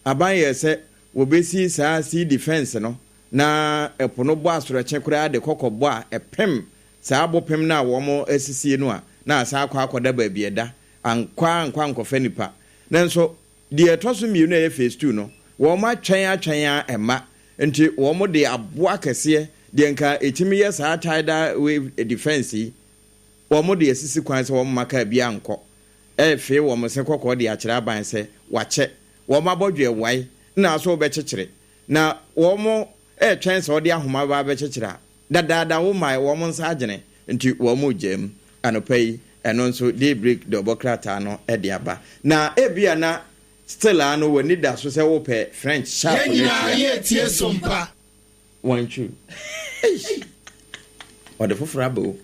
aban yɛɛ sɛ wɔbɛsi saa sea defence no na ɛpo no bɔ asorɔkye koraa de kɔ kɔbɔ a ɛpem saa abopem no a wɔn asisie no a na asan akɔ akɔda baabi ɛda, ankɔ ara ankɔ ankɔfa nnipa. Nanso deɛ ɛtɔ so mmienu a ɛyɛ phase 2 no, wɔn atwɛn atwɛn ara ɛmma. Nti wɔn de aboa kɛseɛ, deɛ nka ɛtumi yɛ saa tidal wave defence yi, wɔn de asisi kwan sɛ wɔn mma kaa biara nkɔ. Ɛrefee wɔn se kɔkɔɔ de akyerɛ aban sɛ wakyɛ. Wɔn abɔdweɛ wae na so wobɛkyekyere. Na wɔn retwɛn sɛ wɔde ahoma bɛba abɛkyekyere a, dadaada womae wɔn nsa agyene nti wɔn regyaa mu. Anɔpa yi, ɛno nso Daybreak de ɔbɔ krataa no de aba. Na ebia na still ara no w'ani da so sɛ wopɛ French sharp Yɛn no nyinaa atua. yɛretie Sompa. Wantwiw. Eish! Ɔde foforɔ aba o.